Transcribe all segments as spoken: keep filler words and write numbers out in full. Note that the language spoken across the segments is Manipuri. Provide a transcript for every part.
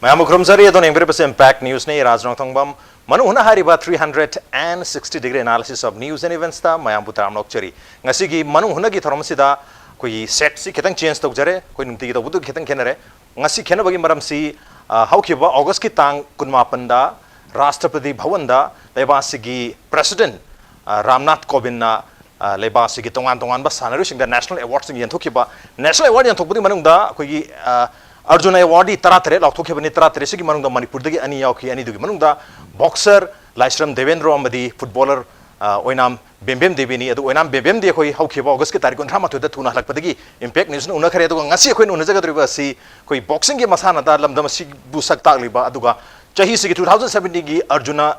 ꯃꯌꯥꯝꯕꯨ ꯈꯨꯔꯨꯝꯖꯔꯤ꯫ ꯑꯗꯣꯝꯅ ꯌꯦꯡꯕꯤꯔꯤꯕꯁꯤ Impact Newsꯅꯤ꯫ ꯔꯥꯖ ꯅꯣꯡꯊꯣꯡꯕꯝ꯫ ꯃꯅꯨꯡ ꯍꯨꯠꯅ ꯍꯥꯏꯔꯤꯕ three hundred and sixty degree analysis of news and eventsꯇ ꯃꯌꯥꯝꯕꯨ ꯇꯔꯥꯝꯅ ꯑꯣꯛꯆꯔꯤ꯫ ꯉꯁꯤꯒꯤ ꯃꯅꯨꯡ ꯍꯨꯠꯅꯒꯤ ꯊꯧꯔꯝ ꯑꯁꯤꯗ ꯑꯩꯈꯣꯏꯒꯤ setꯁꯤ ꯈꯤꯇꯪ change ꯇꯧꯖꯔꯦ꯫ ꯑꯩꯈꯣꯏ ꯅꯨꯡꯇꯤꯒꯤ ꯇꯧꯕꯗꯨ ꯈꯤꯇꯪ ꯈꯦꯠꯅꯔꯦ꯫ ꯉꯁꯤ ꯈꯦꯠꯅꯕꯒꯤ ꯃꯔꯝꯁꯤ, ꯑ, ꯍꯧꯈꯤꯕ Augustꯀꯤ ꯇꯥꯡ ꯀꯨꯟꯃꯥꯄꯟꯗ ꯔꯥꯁꯇ꯭ꯔꯄꯇꯤ ꯚꯋꯟꯗ ꯂꯩꯕꯥꯛ ꯑꯁꯤꯒꯤ President, ꯑ, ꯔꯥꯝꯅꯥꯊ ꯀꯣꯕꯤꯟꯗꯅ, ꯑ, ꯂꯩꯕꯥꯛ ꯑꯁꯤꯒꯤ ꯇꯣꯉꯥꯟ ꯇꯣꯉꯥꯟꯕ ꯁꯥꯟꯅꯔꯣꯏꯁꯤꯡꯗ National Awardꯁꯤꯡ ꯌꯦꯟꯊꯣꯛꯈꯤꯕ꯫ National Award ꯌꯦꯟꯊꯣꯛꯄꯒꯤ ꯃꯅꯨꯡꯗ ꯑꯩꯈꯣꯏꯒꯤ, ꯑ, ꯑꯔꯖꯨꯟ Awardꯗꯤ ꯇꯔꯥꯇꯔꯦꯠ ꯂꯥꯎꯊꯣꯛꯈꯤꯕꯅꯤ꯫ ꯇꯔꯥꯇꯔꯦꯠꯁꯤꯒꯤ ꯃꯅꯨꯡꯗ ꯃꯅꯤꯄꯨꯔꯗꯒꯤ ꯑꯅꯤ ꯌꯥꯎꯈꯤ꯫ ꯑꯅꯤꯗꯨꯒꯤ ꯃꯅꯨꯡꯗ boxer ꯂꯥꯏꯁ꯭ꯔꯝ ꯗꯦꯕꯦꯟꯗ꯭ꯔꯣ ꯑꯃꯗꯤ footballer, ꯑ, ꯑꯣꯏꯅꯥꯝ ꯕꯦꯝꯕꯦꯝ ꯗꯦꯕꯤꯅꯤ꯫ ꯑꯗꯨ ꯑꯣꯏꯅꯥꯝ ꯕꯦꯝꯕꯦꯝꯗꯤ ꯑꯩꯈꯣꯏ ꯍꯧꯈꯤꯕ Augustꯀꯤ ꯇꯥꯔꯤꯛ ꯀꯨꯟꯊ꯭ꯔꯥꯃꯥꯊꯣꯏꯗ ꯊꯨꯅ ꯍꯜꯂꯛꯄꯗꯒꯤ Impact Newsꯅ ꯎꯅꯈ꯭ꯔꯦ꯫ ꯑꯗꯨꯒ ꯉꯁꯤ ꯑꯩꯈꯣꯏꯅ ꯎꯅꯖꯒꯗꯧꯔꯤꯕ ꯑꯁꯤ ꯑꯩꯈꯣꯏ boxingꯒꯤ ꯃꯁꯥꯟꯅꯗ ꯂꯝꯗꯝ ꯑꯁꯤꯕꯨ ꯁꯛ ꯇꯥꯛꯂꯤꯕ, ꯑꯗꯨꯒ ꯆꯍꯤꯁꯤꯒꯤ two thousand seventeenꯒꯤ ꯑꯔꯖꯨꯅ,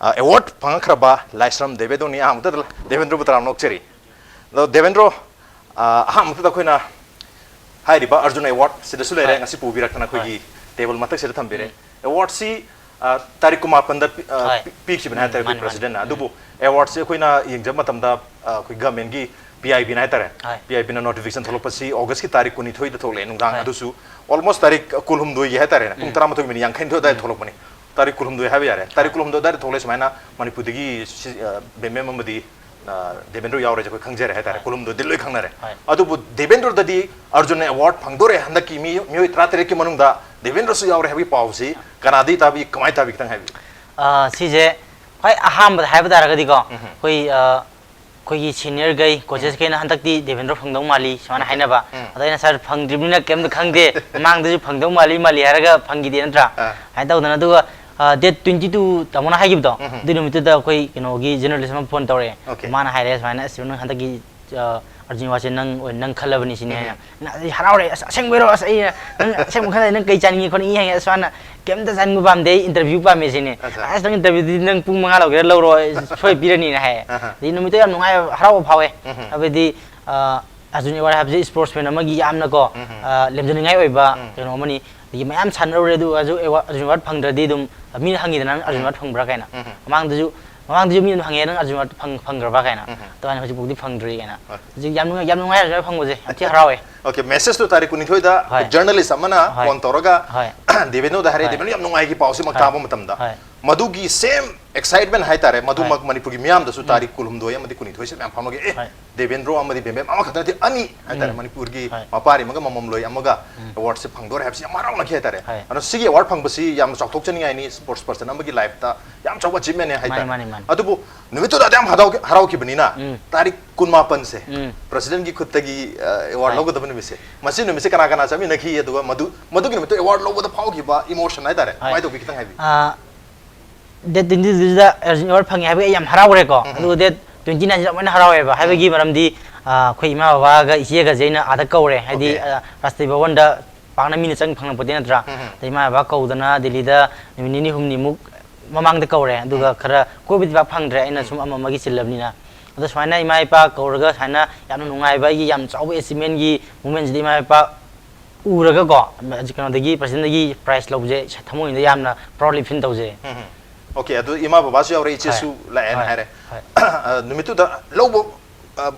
ꯑ, award ꯐꯪꯉꯛꯈ꯭ꯔꯕ ꯂꯥꯏꯁ꯭ꯔꯝ ꯗꯦꯕꯦꯟꯗ꯭ꯔꯣꯅꯤ꯫ ꯑꯍꯥꯟꯕꯗ ꯗꯦꯕꯦꯟꯗ꯭ꯔꯣꯕꯨ ꯇꯔꯥꯝꯅ ꯑꯣꯛꯆꯔꯤ꯫ ꯑꯗꯣ ꯗꯦꯕꯦꯟꯗ꯭ꯔꯣ, ꯑ, ꯑꯍꯥꯟꯕꯗ ꯑꯩꯈꯣꯏꯅ ꯍꯥꯏꯔꯤꯕ ꯑꯔꯖꯨꯟ Award ꯁꯤꯗꯁꯨ ꯂꯩꯔꯦ꯫ ꯍꯣꯏ꯫ ꯉꯁꯤ ꯄꯨꯕꯤꯔꯛꯇꯅ ꯑꯩꯈꯣꯏꯒꯤ ꯍꯣꯏ꯫ Table ꯃꯊꯛꯁꯤꯗ ꯊꯝꯕꯤꯔꯦ꯫ ꯎꯝ꯫ Awardꯁꯤ, ꯑ, ꯇꯥꯔꯤꯛ ꯀꯨꯟꯃꯥꯄꯟꯗ ꯄꯤ-, ꯑ, ꯍꯣꯏ꯫ ꯄꯤ-, ꯄꯤꯈꯤꯕꯅꯦ ꯎꯝ, ꯍꯥꯏꯇꯥꯔꯦ ꯑꯩꯈꯣꯏ ꯃꯥꯅꯤ, ꯃꯥꯅꯤ꯫ Presidentꯅ꯫ ꯎꯝ꯫ ꯑꯗꯨꯕꯨ Awardꯁꯤ ꯑꯩꯈꯣꯏꯅ ꯌꯦꯡꯖꯕ ꯃꯇꯝꯗ, ꯑ, ꯑꯩꯈꯣꯏ governmentꯀꯤ PIBꯅ ꯍꯥꯏꯇꯥꯔꯦ꯫ ꯍꯣꯏ꯫ PIBꯅ notification ꯊꯣꯛꯂꯛꯄꯁꯤ Augustꯀꯤ ꯇꯥꯔꯤꯛ ꯀꯨꯟꯅꯤꯊꯣꯏꯗ ꯊꯣꯛꯂꯛꯑꯦ ꯅꯨꯡꯗꯥꯡ꯫ ꯍꯣꯏ꯫ ꯑꯗꯨꯁꯨ almost ꯇꯥꯔꯤꯛ ꯀꯨꯟꯍꯨꯝꯗꯣꯏꯒꯤ ꯍꯥꯏꯇꯥꯔꯦꯅꯦ, ꯄꯨꯡ ꯎꯝ꯫ ꯇꯔꯥꯃꯥꯊꯣꯏ ꯃꯤꯅꯤꯠ ꯌꯥꯡꯈꯩꯅꯤꯊꯣꯏ ꯑꯗꯨꯋꯥꯏꯗ ꯎꯝ꯫ ꯊꯣꯛꯂꯛꯄꯅꯤ꯫ ꯇꯥꯔꯤꯛ ꯀꯨꯟꯍꯨꯝꯗꯣꯏ ꯍꯥꯏꯕ ꯌꯥꯔꯦ꯫ ꯇꯥꯔꯤꯛ ꯍꯣꯏ꯫ ꯀꯨꯟꯍꯨꯝꯗꯣꯏ ꯑꯗꯨꯋꯥꯏꯗ ꯊꯣꯛꯂꯛꯑꯦ ꯁꯨꯃꯥꯏꯅ ꯃꯅꯤꯄꯨꯔꯗꯒꯤ ꯁꯤ, ꯑ, ꯕꯦꯝꯕꯦꯝ ꯑꯃꯗꯤ, ꯑ, ꯗꯦꯕꯦꯟꯗ꯭ꯔꯣ ꯌꯥꯎꯔꯦꯁꯦ ꯑꯩꯈꯣꯏ ꯈꯪꯖꯔꯦ ꯍꯥꯏꯇꯥꯔꯦ꯫ ꯍꯣꯏ꯫ ꯀꯨꯟꯍꯨꯝꯗꯣꯏꯗꯤ ꯂꯣꯏ ꯈꯪꯅꯔꯦ꯫ ꯍꯣꯏ꯫ ꯑꯗꯨꯕꯨ ꯗꯦꯕꯦꯟꯗ꯭ꯔꯣꯗꯗꯤ ꯑꯔꯖꯨꯟ Award ꯐꯪꯗꯣꯔꯦ ꯍꯟꯗꯛꯀꯤ ꯃꯤ-, ꯃꯤꯑꯣꯏ ꯇꯔꯥꯇꯔꯦꯠꯀꯤ ꯃꯅꯨꯡꯗ ꯗꯦꯕꯦꯟꯗ꯭ꯔꯣꯁꯨ ꯌꯥꯎꯔꯦ ꯍꯥꯏꯕꯒꯤ ꯄꯥꯎꯁꯤ ꯀꯅꯥꯗꯒꯤ ꯇꯥꯕꯤ, ꯀꯃꯥꯏꯅ ꯇꯥꯕꯤ, ꯈꯤꯇꯪ ꯍꯥꯏꯕꯤꯌꯨ꯫ ꯑ, ꯁꯤꯁꯦ ꯈ꯭ꯋꯥꯏ ꯑꯍꯥꯟꯕꯗ ꯍꯥꯏꯕ ꯇꯥꯔꯒꯗꯤꯀꯣ, ꯎꯝ꯫ ꯑꯩꯈꯣꯏ, ꯑ, ꯑꯩꯈꯣꯏꯒꯤ seniorꯈꯩ, coachesꯈꯩꯅ ꯍꯟꯗꯛꯇꯤ ꯗꯦꯕꯦꯟꯗ꯭ꯔꯣ ꯐꯪꯗꯧ ꯃꯥꯜꯂꯤ ꯁꯨꯃꯥꯏꯅ Okay. ꯍꯥꯏꯅꯕ꯫ ꯎꯝ꯫ ꯑꯗ ꯑꯩꯅ, "Sir, ꯐꯪꯗ꯭ꯔꯤꯕꯅꯤꯅ ꯀꯩꯝꯇ ꯈꯪꯗꯦ, ꯃꯃꯥꯡꯗꯁꯨ ꯐꯪꯗꯧ ꯃꯥꯜꯂꯤ ꯃꯥꯜꯂꯤ" ꯍꯥꯏꯔꯒ ꯐꯪꯈꯤꯗꯦ ꯅꯠꯇ꯭ꯔꯥ? ꯑꯥ꯫ ꯍꯥꯏꯅ ꯇꯧꯗꯅ, ꯑꯗꯨꯒ, ꯑ, date twenty two ꯇꯥꯃꯣꯅ ꯍꯥꯏꯈꯤꯕꯗꯣ, ꯎꯝ꯫ ꯑꯗꯨ ꯅꯨꯃꯤꯠꯇꯨꯗ ꯑꯩꯈꯣꯏ ꯀꯩꯅꯣꯒꯤ journalist ꯑꯃ phone ꯇꯧꯔꯛꯑꯦ꯫ Okay. ꯃꯥꯅ ꯍꯥꯏꯔꯛꯑꯦ ꯁꯨꯃꯥꯏꯅ, "ꯑꯁ, ꯅꯪ ꯍꯟꯗꯛꯀꯤ, ꯑ, ꯑꯔꯖꯨꯟ Awardꯁꯦ ꯅꯪ ꯑꯣꯏꯅ, ꯅꯪ ꯈꯜꯂꯕꯅꯤ ꯁꯤꯅꯤ" ꯎꯝ꯫ ꯍꯥꯏꯅ꯫ ꯑꯩꯅ, "ꯑꯩ ꯍꯔꯥꯎꯔꯦ, ꯑꯁ, ꯑꯁꯦꯡꯕꯩꯔꯣ? ꯑꯁ, ꯑꯩ, ꯅꯪ ꯑꯁꯦꯡꯕ ꯈꯜꯂꯗꯤ ꯅꯪ ꯀꯩ ꯆꯥꯅꯤꯡꯉꯤ ꯈꯣꯠꯅꯤꯡꯉꯤ?" ꯍꯥꯏꯌꯦ꯫ ꯑꯁ, ꯃꯥꯅ, "ꯀꯩꯝꯇ ꯆꯥꯅꯤꯡꯕ ꯄꯥꯝꯗꯦ, ꯑꯩ interview ꯄꯥꯝꯃꯦ" ꯁꯤꯅꯤ꯫ ꯑꯠꯆꯥ꯫ "ꯑꯁ, ꯅꯪ interviewꯗꯨꯗꯤ ꯅꯪ ꯄꯨꯡ ꯃꯉꯥ ꯂꯧꯒꯦꯔꯥ ꯂꯧꯔꯣ, ꯑꯩ ꯁꯣꯏ ꯄꯤꯔꯅꯤꯅ" ꯍꯥꯏꯌꯦ꯫ ꯑꯍꯥ꯫ ꯑꯗꯩ ꯅꯨꯃꯤꯠꯇꯣ ꯌꯥꯝ ꯅꯨꯡꯉꯥꯏꯕ, ꯍꯔꯥꯎꯕ ꯐꯥꯎꯋꯦ꯫ ꯎꯝ꯫ ꯍꯥꯏꯕꯗꯤ, ꯑ, ꯑꯔꯖꯨꯟ Award ꯍꯥꯏꯕꯁꯦ sportsman ꯑꯃꯒꯤ ꯌꯥꯝꯅꯀꯣ, ꯎꯝ꯫ ꯑ, ꯂꯦꯝꯖꯅꯤꯡꯉꯥꯏ ꯑꯣꯏꯕ ꯎꯝ꯫ ꯀꯩꯅꯣ ꯑꯃꯅꯤ꯫ ꯑꯗꯒꯤ ꯃꯌꯥꯝ ꯁꯥꯟꯅꯔꯨꯔꯦ, ꯑꯗꯨ ꯑꯣꯏꯔꯁꯨ ꯑꯦꯋꯥ-, ꯑꯔꯖꯨꯟ Award ꯐꯪꯗ꯭ꯔꯗꯤ ꯑꯗꯨꯝ ꯃꯤꯅ ꯍꯪꯉꯤꯗꯅ, "ꯅꯪ ꯑꯔꯖꯨꯟ ꯎꯝ꯫ Award ꯐꯪꯕ꯭ꯔꯥ?" ꯀꯥꯏꯅ꯫ ꯎꯝ꯫ ꯃꯃꯥꯡꯗꯁꯨ, ꯃꯃꯥꯡꯗꯁꯨ ꯃꯤꯅ ꯑꯗꯨꯝ ꯍꯪꯉꯦ, "ꯅꯪ ꯑꯔꯖꯨꯟ Award ꯐꯪ-, ꯐꯪꯈ꯭ꯔꯕ?" ꯀꯥꯏꯅ꯫ ꯎꯝ꯫ ꯑꯗꯨꯃꯥꯏꯅ ꯍꯧꯖꯤꯛꯐꯥꯎꯗꯤ ꯐꯪꯗ꯭ꯔꯤ ꯀꯥꯏꯅ꯫ ꯍꯣꯏ꯫ ꯍꯧꯖꯤꯛ ꯌꯥꯝ ꯅꯨꯡꯉꯥꯏ, ꯌꯥꯝ ꯅꯨꯡꯉꯥꯏ ꯑꯔꯖꯨꯟ Award ꯐꯪꯕꯁꯦ, ꯌꯥꯝ ꯊꯤ ꯍꯔꯥꯎꯋꯦ꯫ Okay, message ꯇꯨ ꯇꯥꯔꯤꯛ ꯀꯨꯟꯅꯤꯊꯣꯏꯗ ꯍꯣꯏ꯫ Journalist ꯑꯃꯅ ꯍꯣꯏ꯫ Phone ꯇꯧꯔꯒ ꯍꯣꯏ꯫ Devendraꯗ ꯍꯥꯏꯔꯦ, ꯍꯣꯏ꯫ Devendra ꯌꯥꯝ ꯅꯨꯡꯉꯥꯏꯈꯤ ꯄꯥꯎꯁꯤꯃꯛ ꯍꯣꯏ꯫ ꯇꯥꯕ ꯃꯇꯝꯗ꯫ ꯍꯣꯏ꯫ ꯃꯗꯨꯒꯤ same excitement ꯍꯥꯏꯇꯥꯔꯦ, ꯃꯗꯨꯃꯛ ꯍꯣꯏ꯫ ꯃꯅꯤꯄꯨꯔꯒꯤ ꯃꯤꯌꯥꯝꯗꯁꯨ ꯇꯥꯔꯤꯛ ꯀꯨꯟꯍꯨꯝꯗꯣꯏ ꯑꯃꯗꯤ ꯀꯨꯟꯅꯤꯊꯣꯏꯁꯦ ꯃꯌꯥꯝ ꯐꯝꯃꯒꯦ, ꯑꯦ, ꯍꯣꯏ꯫ Devendra ꯑꯃꯗꯤ ꯕꯦꯝꯕꯦꯝ ꯑꯃꯈꯛꯇ ꯅꯠꯇꯦ, ꯑꯅꯤ ꯍꯥꯏꯇꯥꯔꯦ, ꯎꯝ꯫ ꯃꯅꯤꯄꯨꯔꯒꯤ ꯍꯣꯏ꯫ ꯃꯄꯥꯔꯤ ꯑꯃꯒ ꯃꯃꯝꯂꯣꯏ ꯑꯃꯒ Awardꯁꯦ ꯐꯪꯗꯣꯔꯦ ꯍꯥꯏꯕꯁꯤ ꯌꯥꯝ ꯍꯔꯥꯎꯅꯈꯤ ꯍꯥꯏꯇꯥꯔꯦ꯫ ꯍꯣꯏ꯫ ꯑꯗꯣ ꯁꯤꯒꯤ Award ꯐꯪꯕꯁꯤ ꯌꯥꯝꯅ ꯆꯥꯎꯊꯣꯛꯆꯅꯤꯡꯉꯥꯏꯅꯤ, sports person ꯑꯃꯒꯤ lifeꯇ ꯌꯥꯝ ꯆꯥꯎꯕ achievementꯅꯦ ꯍꯥꯏꯇꯥꯔꯦ꯫ ꯃꯥꯅꯤ, ꯃꯥꯅꯤ, ꯃꯥꯅꯤ꯫ ꯑꯗꯨꯕꯨ ꯅꯨꯃꯤꯠꯇꯨꯗ ꯑꯗꯨꯛ ꯌꯥꯝ ꯍꯔꯥꯎ-, ꯍꯔꯥꯎꯈꯤꯕꯅꯤꯅ, ꯎꯝ꯫ ꯇꯥꯔꯤꯛ ꯀꯨꯟꯃꯥꯄꯟꯁꯦ ꯎꯝ꯫ Presidentꯀꯤ ꯈꯨꯠꯇꯒꯤ, ꯑ, Award ꯍꯣꯏ꯫ ꯂꯧꯒꯗꯕ ꯅꯨꯃꯤꯠꯁꯦ, ꯃꯁꯤ ꯅꯨꯃꯤꯠꯁꯦ ꯀꯅꯥ ꯀꯅꯥ ꯆꯠꯃꯤꯟꯅꯈꯤ, ꯑꯗꯨꯒ ꯃꯗꯨ, ꯃꯗꯨꯒꯤ ꯅꯨꯃꯤꯠꯇꯨ Award ꯂꯧꯕꯗ ꯐꯥꯎꯈꯤꯕ emotion ꯍꯥꯏꯇꯥꯔꯦ, ꯍꯣꯏ꯫ ꯀꯃꯥꯏꯅ ꯇꯧꯕꯤ, ꯈꯤꯇꯪ ꯍꯥꯏꯕꯤꯌꯨ꯫ ꯑ, date twenty twoꯗ Arjun Award ꯐꯪꯉꯦ ꯍꯥꯏꯕꯒꯤ ꯑꯩ ꯌꯥꯝ ꯍꯔꯥꯎꯈ꯭ꯔꯦꯀꯣ꯫ ꯎꯝ꯫ ꯑꯗꯨꯒ date twenty nineꯁꯤꯗ ꯑꯃꯨꯛ ꯍꯦꯟꯅ ꯍꯔꯥꯎꯋꯦꯕ꯫ ꯍꯥꯏꯕꯒꯤ ꯃꯔꯝꯗꯤ, ꯑ, ꯑꯩꯈꯣꯏ ꯏꯃꯥ ꯕꯕꯥꯒ ꯏꯆꯦꯒꯁꯦ ꯑꯩꯅ ꯑꯥꯗ ꯀꯧꯔꯦ꯫ ꯍꯥꯏꯗꯤ, Okay꯫ ꯑ, Rashtrapati Bhavanꯗ ꯄꯥꯛꯅ ꯃꯤꯅ ꯆꯪ ꯐꯪꯂꯛꯄꯗꯤ ꯅꯠꯇ꯭ꯔꯥ? ꯎꯝ꯫ ꯑꯗꯩ ꯏꯃꯥ ꯕꯕꯥ ꯀꯧꯗꯅ ꯗꯦꯜꯂꯤꯗ ꯅꯨꯃꯤꯠ ꯅꯤꯅꯤ ꯍꯨꯝꯅꯤꯃꯨꯛ ꯃꯃꯥꯡꯗ ꯀꯧꯔꯦ꯫ ꯑꯗꯨꯒ ꯎꯝ꯫ ꯈꯔ ꯀꯣꯏꯕꯗꯤ ꯄꯥꯛ ꯐꯪꯗ꯭ꯔꯦ, ꯑꯩꯅ ꯁꯨꯝ ꯑꯃ ꯑꯃꯒꯤ ꯆꯤꯜꯂꯕꯅꯤꯅ꯫ ꯑꯗꯣ ꯁꯨꯃꯥꯏꯅ ꯏꯃꯥ ꯏꯄꯥ ꯀꯧꯔꯒ ꯁꯨꯃꯥꯏꯅ ꯌꯥꯝꯅ ꯅꯨꯡꯉꯥꯏꯕ, ꯑꯩꯒꯤ ꯌꯥꯝ ꯆꯥꯎꯕ achievementꯀꯤ momentꯁꯤꯗ ꯏꯃꯥ ꯏꯄꯥ ꯎꯔꯒꯀꯣ, ꯀꯩꯅꯣꯗꯒꯤ, Presidentꯗꯒꯤ prize ꯂꯧꯕꯁꯦ ꯊꯃꯣꯏꯗ ꯌꯥꯝꯅ proudly feel ꯇꯧꯖꯩ꯫ ꯎꯝ, ꯎꯝ꯫ Okay, ꯑꯗꯨ ꯏꯃꯥ ꯕꯕꯥꯁꯨ ꯌꯥꯎꯔꯦ, ꯏꯆꯦꯁꯨ ꯍꯣꯏ꯫ ꯂꯥꯛꯑꯦꯅ ꯍꯣꯏ꯫ ꯍꯥꯏꯔꯦ꯫ ꯍꯣꯏ꯫ ꯑ, ꯅꯨꯃꯤꯠꯇꯨꯗ ꯂꯧꯕ, ꯑ,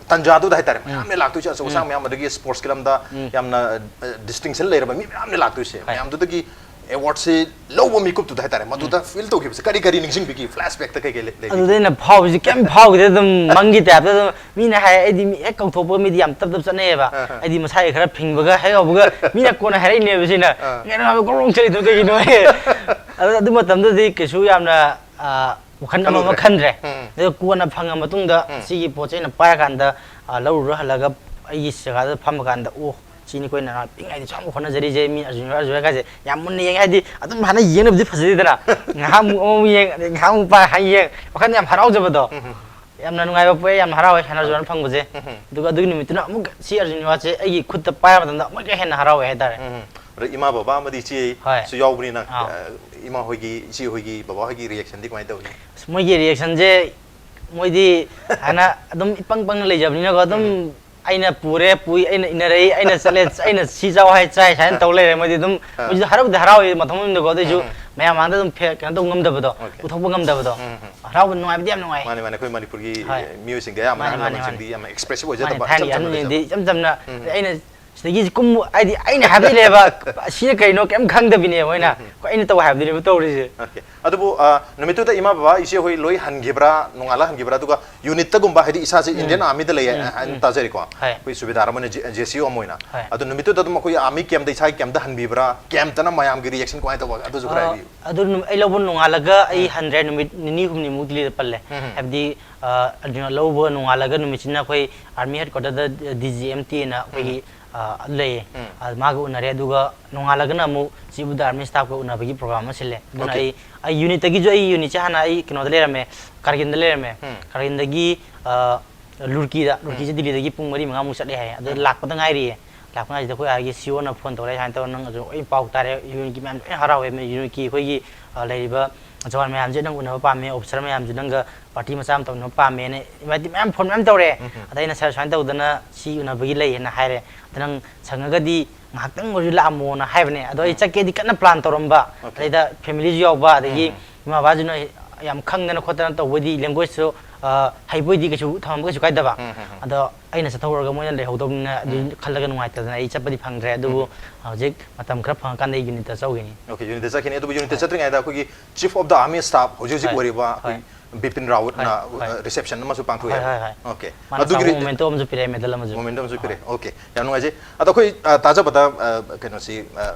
ꯇꯟꯖꯥꯗꯨꯗ ꯍꯥꯏꯇꯥꯔꯦ, ꯃꯌꯥꯝꯅ ꯂꯥꯛꯇꯣꯏꯁꯦ, ꯑꯆꯧ ꯑꯁꯥꯡ ꯃꯌꯥꯝ, ꯑꯗꯒꯤ sportsꯀꯤ ꯂꯝꯗ ꯎꯝ꯫ ꯌꯥꯝꯅ, ꯑ, distinction ꯂꯩꯔꯕ ꯃꯤ ꯃꯌꯥꯝꯅ ꯂꯥꯛꯇꯣꯏꯁꯦ꯫ ꯍꯣꯏ꯫ ꯃꯌꯥꯝꯗꯨꯗꯒꯤ Awardꯁꯤ ꯂꯧꯕ ꯃꯤꯀꯨꯞꯇꯨꯗ ꯍꯥꯏꯇꯥꯔꯦ, ꯃꯗꯨꯗ feel ꯇꯧꯈꯤꯕꯁꯦ ꯀꯔꯤ ꯀꯔꯤ ꯅꯤꯡꯁꯤꯡꯕꯤꯒꯤ, flashbackꯇ ꯀꯩ ꯀꯩ ꯂꯩ-, ꯂꯩꯕꯤꯒꯦ? ꯑꯗꯨꯗ ꯑꯩꯅ ꯐꯥꯎꯕꯁꯤ ꯀꯩꯝ ꯐꯥꯎꯈꯤꯗꯦ꯫ ꯑꯗꯨꯝ ꯃꯪꯒꯤ typeꯇ ꯑꯗꯨꯝ, ꯃꯤꯅ ꯍꯥꯏ, ꯑꯩꯗꯤ ꯃꯤ ꯍꯦꯛ ꯀꯧꯊꯣꯛꯄ ꯃꯤꯗꯤ ꯌꯥꯝ ꯇꯞ ꯇꯞ ꯆꯠꯅꯩꯌꯦꯕ꯫ ꯑꯥ, ꯑꯥ꯫ ꯑꯩꯗꯤ ꯃꯁꯥꯒꯤ ꯈꯔ ꯐꯤꯡꯕꯒ ꯍꯦꯛ ꯍꯧꯕꯒ ꯃꯤꯅ ꯀꯣꯟꯅ ꯍꯥꯏꯔꯛꯏꯅꯦꯕ ꯁꯤꯅ꯫ ꯑꯥ꯫ "ꯀꯩꯅꯣ ꯍꯥꯏꯕ ꯒ꯭ꯔꯣꯡ ꯒ꯭ꯔꯣꯡ ꯆꯠꯂꯤꯗꯣ ꯀꯩꯒꯤꯅꯣ?" ꯑꯗꯨ, ꯑꯗꯨ ꯃꯇꯝꯗꯗꯤ ꯀꯩꯁꯨ ꯌꯥꯝꯅ, ꯑ, ꯋꯥꯈꯜ ꯑꯃ ꯑꯃ ꯈꯜꯂꯨꯗ꯭ꯔꯦ꯫ ꯈꯟꯗ꯭ꯔꯦ꯫ ꯎꯝ, ꯎꯝ꯫ ꯑꯗꯨꯒ ꯀꯣꯟꯅ ꯐꯪꯉ ꯃꯇꯨꯡꯗ ꯎꯝ꯫ ꯁꯤꯒꯤ ꯄꯣꯠꯁꯦ ꯑꯩꯅ ꯄꯥꯏꯔꯀꯥꯟꯗ, ꯑ, ꯂꯧꯔꯨꯔ ꯍꯜꯂꯒ ꯑꯩꯒꯤ ꯖꯒꯥꯗ ꯐꯝꯃꯀꯥꯟꯗ, "ꯑꯣ, ꯁꯤꯅꯤ ꯑꯩꯈꯣꯏꯅ ꯄꯤꯛꯏꯉꯩꯗ ꯁꯨꯝ ꯍꯣꯠꯅꯖꯔꯤꯁꯦ, ꯃꯤ ꯑꯔꯖꯨꯟ, ꯑꯔꯖꯨꯟ ꯀꯥꯏꯁꯦ ꯌꯥꯝ ꯃꯨꯟꯅ ꯌꯦꯡꯉꯦ", ꯍꯥꯏꯗꯤ ꯑꯗꯨꯝ ꯍꯥꯟꯅ ꯌꯦꯡꯅꯕꯗꯤ ꯐꯖꯗꯦꯗꯅ꯫ ꯉꯥꯏꯍꯥꯛ ꯑꯃꯨꯛ ꯑꯃꯃꯨꯛ ꯌꯦꯡ, ꯑꯗꯩ ꯉꯥꯏꯍꯥꯛ ꯑꯃꯨꯛ ꯄꯥꯏ, ꯍꯥꯏ ꯌꯦꯡ, ꯋꯥꯈꯜ ꯌꯥꯝ ꯍꯔꯥꯎꯖꯕꯗꯣ꯫ ꯎꯝ, ꯎꯝ꯫ ꯌꯥꯝꯅ ꯅꯨꯡꯉꯥꯏꯕ ꯄꯣꯛꯑꯦ, ꯌꯥꯝ ꯍꯔꯥꯎꯋꯦ ꯁꯨꯃꯥꯏꯅ ꯑꯔꯖꯨꯟ ꯐꯪꯕꯁꯦ꯫ ꯎꯝ, ꯎꯝ꯫ ꯑꯗꯨꯒ ꯑꯗꯨꯒꯤ ꯅꯨꯃꯤꯠꯇꯨꯅ ꯑꯃꯨꯛ ꯁꯤ ꯑꯔꯖꯨꯟ ꯑꯦꯋꯥꯔꯗꯁꯦ ꯑꯩꯒꯤ ꯈꯨꯠꯇ ꯄꯥꯏꯕ ꯃꯇꯝꯗ ꯑꯃꯨꯛꯀ ꯍꯦꯟꯅ ꯍꯥꯔꯥꯎꯋꯦ ꯍꯥꯏꯇꯥꯔꯦ꯫ ꯎꯝ, ꯎꯝ꯫ ꯑꯗꯣ ꯏꯃꯥ ꯕꯕꯥ ꯑꯃꯗꯤ ꯏꯆꯦ ꯍꯣꯏ꯫ ꯁꯨ ꯌꯥꯎꯕꯅꯤꯅ, ꯑꯥ꯫ ꯑ, ꯏꯃꯥ ꯍꯣꯏꯒꯤ, ꯏꯆꯦ ꯍꯣꯏꯒꯤ, ꯕꯕꯥ ꯍꯣꯏꯒꯤ reactionꯗꯤ ꯀꯃꯥꯏꯅ ꯇꯧꯏ? ꯑꯁ, ꯃꯣꯏꯒꯤ reactionꯁꯦ, ꯃꯣꯏꯗꯤ ꯍꯥꯟꯅ ꯑꯗꯨꯝ ꯏꯄꯪ ꯄꯪꯅ ꯂꯩꯖꯕꯅꯤꯅꯀꯣ, ꯑꯗꯨꯝ ꯎꯝ꯫ ꯑꯩꯅ ꯄꯨꯔꯦ, ꯄꯨꯏ, ꯑꯩꯅ ꯏꯟꯅꯔꯛꯏ, ꯑꯩꯅ ꯆꯠꯂꯦ, ꯑꯩꯅ ꯁꯤ ꯆꯥꯎ ꯍꯥꯏ ꯆꯥꯏ, ꯁꯨꯃꯥꯏꯅ ꯇꯧ ꯂꯩꯔꯦ꯫ ꯃꯣꯏꯗꯤ ꯑꯗꯨꯝ, ꯑꯥ꯫ ꯃꯣꯏꯁꯨ ꯍꯔꯥꯎꯗꯤ ꯍꯔꯥꯎꯋꯦ ꯃꯊꯣꯡ ꯃꯔꯝꯗꯀꯣ, ꯑꯗꯨꯏꯁꯨ ꯎꯝ꯫ ꯃꯌꯥꯝ ꯃꯥꯡꯗ ꯑꯗꯨꯝ ꯐꯦ- ꯀꯩꯅꯣ ꯇꯧꯕ ꯉꯝꯗꯕꯗꯣ, Okay. ꯎꯠꯊꯣꯛꯄ ꯉꯝꯗꯕꯗꯣ꯫ ꯎꯝ, ꯎꯝ꯫ ꯍꯔꯥꯎꯕ ꯅꯨꯡꯉꯥꯏꯕꯗꯤ ꯌꯥꯝ ꯅꯨꯡꯉꯥꯏ꯫ ꯃꯥꯅꯦ ꯃꯥꯅꯦ, ꯑꯩꯈꯣꯏ ꯃꯅꯤꯄꯨꯔꯒꯤ ꯍꯣꯏ꯫ ꯃꯤꯑꯣꯏꯁꯤꯡꯗꯤ ꯑꯌꯥꯝꯕꯅ ꯃꯥꯅꯦ, ꯃꯥꯅꯦ, ꯑꯍꯜ ꯂꯃꯟꯁꯤꯡꯗꯤ ꯃꯥꯅꯦ꯫ ꯌꯥꯝꯅ expressive ꯑꯣꯏꯖꯗꯕ, ꯃꯥꯅꯦ, ꯊꯥꯏꯅꯒꯤ ꯏꯆꯝ ꯆꯝꯅ ꯑꯍꯟꯁꯤꯡꯗꯤ ꯂꯩꯖꯕ꯫ ꯏꯆꯝ ꯆꯝꯅ ꯎꯝ, ꯎꯝ꯫ ꯑꯩꯅ ꯁꯤꯗꯒꯤ ꯀꯨꯝ ꯍꯥꯏꯗꯤ ꯑꯩꯅ ꯍꯥꯏꯕꯗꯤ ꯂꯩꯕ ꯁꯤꯅ ꯀꯩꯅꯣ ꯀꯩꯝ ꯈꯪꯗꯕꯤꯅꯦꯕ ꯃꯣꯏꯅ꯫ ꯎꯝ, ꯎꯝ꯫ ꯑꯩꯅ ꯇꯧ ꯍꯥꯏꯕꯗꯨꯅꯦꯕ ꯇꯧꯔꯤꯁꯦ꯫ Okay. ꯑꯗꯨꯕꯨ ꯑ, ꯅꯨꯃꯤꯠꯇꯨꯗ ꯏꯃꯥ ꯕꯕꯥ ꯏꯆꯦ ꯍꯣꯏ ꯂꯣꯏ ꯍꯟꯈꯤꯕ꯭ꯔꯥ, ꯅꯣꯡꯉꯥꯜꯂ ꯍꯟꯈꯤꯕ꯭ꯔꯥ? ꯑꯗꯨꯒ unitꯇꯒꯨꯝꯕ, ꯍꯥꯏꯗꯤ ꯏꯁꯥꯁꯦ ꯎꯝ, Indian ꯎꯝ꯫ Armyꯗ ꯂꯩꯌꯦ ꯎꯝ, ꯍꯥꯏꯅ ꯎꯝ꯫ ꯇꯥꯖꯔꯦꯀꯣ, ꯍꯣꯏ꯫ ꯑꯩꯈꯣꯏ ꯁꯨꯕꯦꯗꯥꯔ ꯑꯃ ꯑꯣꯏꯅ, JCO ꯑꯃ ꯑꯣꯏꯅ꯫ ꯍꯣꯏ꯫ ꯑꯗꯣ ꯅꯨꯃꯤꯠꯇꯨꯗ ꯑꯗꯨꯝ ꯑꯩꯈꯣꯏ army campꯇ ꯏꯁꯥꯒꯤ campꯇ ꯍꯟꯕꯤꯕ꯭ꯔꯥ, campꯇꯅ ꯃꯌꯥꯝꯒꯤ reaction ꯀꯃꯥꯏꯅ ꯇꯧꯕ, ꯑꯗꯨꯁꯨ ꯈꯔ ꯑ, ꯍꯥꯏꯕꯤꯌꯨ꯫ ꯑꯗꯨ ꯅꯨ- ꯑꯩ ꯂꯧꯕ ꯅꯣꯡꯉꯥꯜꯂꯒ ꯑꯩ ꯎꯝ꯫ ꯍꯟꯗ꯭ꯔꯦ, ꯅꯨꯃꯤꯠ ꯅꯤꯅꯤ ꯍꯨꯝꯅꯤꯃꯨꯛ ꯗꯤꯜꯂꯤꯗ ꯄꯜꯂꯦ꯫ ꯎꯝ, ꯎꯝ꯫ ꯍꯥꯏꯕꯗꯤ ꯑ, ꯑꯗꯨꯅ ꯂꯧꯕ ꯅꯣꯡꯉꯥꯜꯂꯒ ꯅꯨꯃꯤꯠꯁꯤꯅ ꯑꯩꯈꯣꯏ army headquarterꯗ DGMTꯅ ꯑꯩꯈꯣꯏꯒꯤ ꯑ, ꯂꯩꯌꯦ꯫ ꯎꯝ꯫ ꯑ, ꯃꯥꯒ ꯎꯅꯔꯦ, ꯑꯗꯨꯒ ꯅꯣꯡꯉꯥꯜꯂꯒꯅ ꯑꯃꯨꯛ chief of the army staffꯀ ꯎꯅꯕꯒꯤ program ꯑꯃ ꯁꯤꯜꯂꯦ꯫ ꯑꯗꯨꯅ Okay꯫ ꯑꯩ ꯑꯩ unitꯇꯒꯤꯁꯨ ꯑꯩ unitꯁꯦ ꯍꯥꯟꯅ ꯑꯩ ꯀꯩꯅꯣꯗ ꯂꯩꯔꯝꯃꯦ, ꯀꯥꯔꯒꯤꯟꯗ ꯂꯩꯔꯝꯃꯦ꯫ ꯎꯝ꯫ ꯀꯥꯔꯒꯤꯟꯗꯒꯤ ꯑ, ꯂꯨꯔꯀꯤꯗ, ꯂꯨꯔꯀꯤꯁꯦ ꯗꯤꯜꯂꯤꯗꯒꯤ ꯄꯨꯡ ꯃꯔꯤ ꯃꯉꯥꯃꯨꯛ ꯆꯠꯂꯦ ꯍꯥꯏꯌꯦ꯫ ꯑꯗꯨ ꯎꯝ꯫ ꯂꯥꯛꯄꯗ ꯉꯥꯏꯔꯤꯌꯦ꯫ ꯂꯥꯛꯄ ꯉꯥꯏꯁꯤꯗ ꯑꯩꯈꯣꯏ ꯑꯥꯒꯤ CEOꯅ phone ꯇꯧꯔꯛꯑꯦ, "ꯁꯨꯃꯥꯏꯅ ꯇꯧꯔ ꯅꯪ ꯑꯗꯨ ꯑꯩ ꯄꯥꯎ ꯇꯥꯔꯦ, unitꯀꯤ ꯃꯌꯥꯝ ꯂꯣꯏ ꯍꯔꯥꯎꯋꯦ, unitꯀꯤ ꯑꯩꯈꯣꯏꯒꯤ ꯑ, ꯂꯩꯔꯤꯕ ꯖꯋꯥꯟ ꯃꯌꯥꯝꯁꯦ ꯅꯪ ꯎꯅꯕ ꯄꯥꯝꯃꯦ, officer ꯃꯌꯥꯝꯁꯨ ꯅꯪꯒ party ꯃꯆꯥ ꯑꯃ ꯇꯧꯅꯕ ꯄꯥꯝꯃꯦꯅ invite ꯃꯌꯥꯝ phone ꯃꯌꯥꯝ ꯇꯧꯔꯛꯑꯦ꯫ ꯎꯝ, ꯎꯝ꯫ ꯑꯗ ꯑꯩꯅ, "Sir, ꯁꯨꯃꯥꯏꯅ ꯇꯧꯗꯅ ꯁꯤ ꯎꯅꯕꯒꯤ ꯂꯩꯌꯦꯅ" ꯍꯥꯏꯔꯦ꯫ "ꯑꯗ ꯅꯪ ꯁꯪꯉꯒꯗꯤ ꯉꯥꯏꯍꯥꯛꯇꯪ ꯑꯣꯏꯔꯁꯨ ꯂꯥꯛꯑꯝꯃꯣꯅ" ꯍꯥꯏꯕꯅꯦ꯫ ꯑꯗꯣ ꯑꯩ ꯎꯝ꯫ ꯆꯠꯀꯦꯗꯤ ꯀꯟꯅ plan ꯇꯧꯔꯝꯕ꯫ Okay꯫ ꯑꯗꯩꯗ familyꯁꯨ ꯌꯥꯎꯕ, ꯑꯗꯒꯤ ꯎꯝ꯫ ꯏꯃꯥ ꯕꯕꯥꯁꯨꯅ ꯌꯥꯝ ꯈꯪꯗꯅ ꯈꯣꯠꯇꯅ ꯇꯧꯕꯗꯤ, languagetweꯁꯨ ꯑ, ꯍꯩꯕ ꯑꯣꯏꯗꯤ ꯀꯩꯁꯨ ꯊꯝꯃꯝꯕ ꯀꯩꯁꯨ ꯀꯥꯏꯗꯕ꯫ ꯎꯝ, ꯎꯝ, ꯎꯝ꯫ ꯑꯗꯣ ꯑꯩꯅ ꯆꯠꯊꯣꯛꯎꯔꯒ ꯃꯣꯏꯅ ꯂꯩꯍꯧꯗꯕꯅꯤꯅ ꯑꯗꯨ ꯎꯝ꯫ ꯈꯜꯂꯒ ꯅꯨꯡꯉꯥꯏꯇꯗꯅ ꯑꯩ ꯆꯠꯄꯗꯤ ꯐꯪꯗ꯭ꯔꯦ꯫ ꯑꯗꯨꯕꯨ ꯎꯝ꯫ ꯍꯧꯖꯤꯛ ꯃꯇꯝ ꯈꯔ ꯐꯪꯉꯀꯥꯟꯗ ꯑꯩ unitꯇ ꯆꯧꯈꯤꯅꯤ꯫ Okay, unitꯇ ꯆꯠꯈꯤꯅꯤ꯫ ꯑꯗꯨꯕꯨ unitꯇ ꯆꯠꯇ꯭ꯔꯤꯉꯩꯗ ꯑꯩꯈꯣꯏꯒꯤ chief of the army staff ꯍꯧꯖꯤꯛ ꯍꯧꯖꯤꯛ ꯍꯣꯏ꯫ ꯑꯣꯏꯔꯤꯕ ꯑꯩꯈꯣꯏ ꯍꯣꯏ꯫ ꯕꯤꯄꯤꯟ ꯔꯥꯋꯠꯅ ꯍꯣꯏ, ꯍꯣꯏ꯫ reception ꯑꯃꯁꯨ ꯍꯣꯏ, ꯄꯥꯡꯊꯣꯛꯑꯦ꯫ ꯍꯣꯏ, ꯍꯣꯏ꯫ Okay꯫ ꯃꯥꯅ ꯑꯗꯨꯒꯤ ꯆꯥꯎꯕ ꯔꯤ- memento ꯑꯃꯁꯨ ꯄꯤꯔꯛꯑꯦ, medal ꯑꯃꯁꯨ꯫ Memento ꯑꯃꯁꯨ ꯍꯣꯏ꯫ ꯄꯤꯔꯛꯑꯦ꯫ Okay, ꯌꯥꯝ ꯅꯨꯡꯉꯥꯏꯖꯩ꯫ ꯑꯗꯣ ꯑꯩꯈꯣꯏ ꯑ, ꯇꯥꯖꯕꯗ ꯑ, ꯀꯩꯅꯣꯁꯤ ꯑ,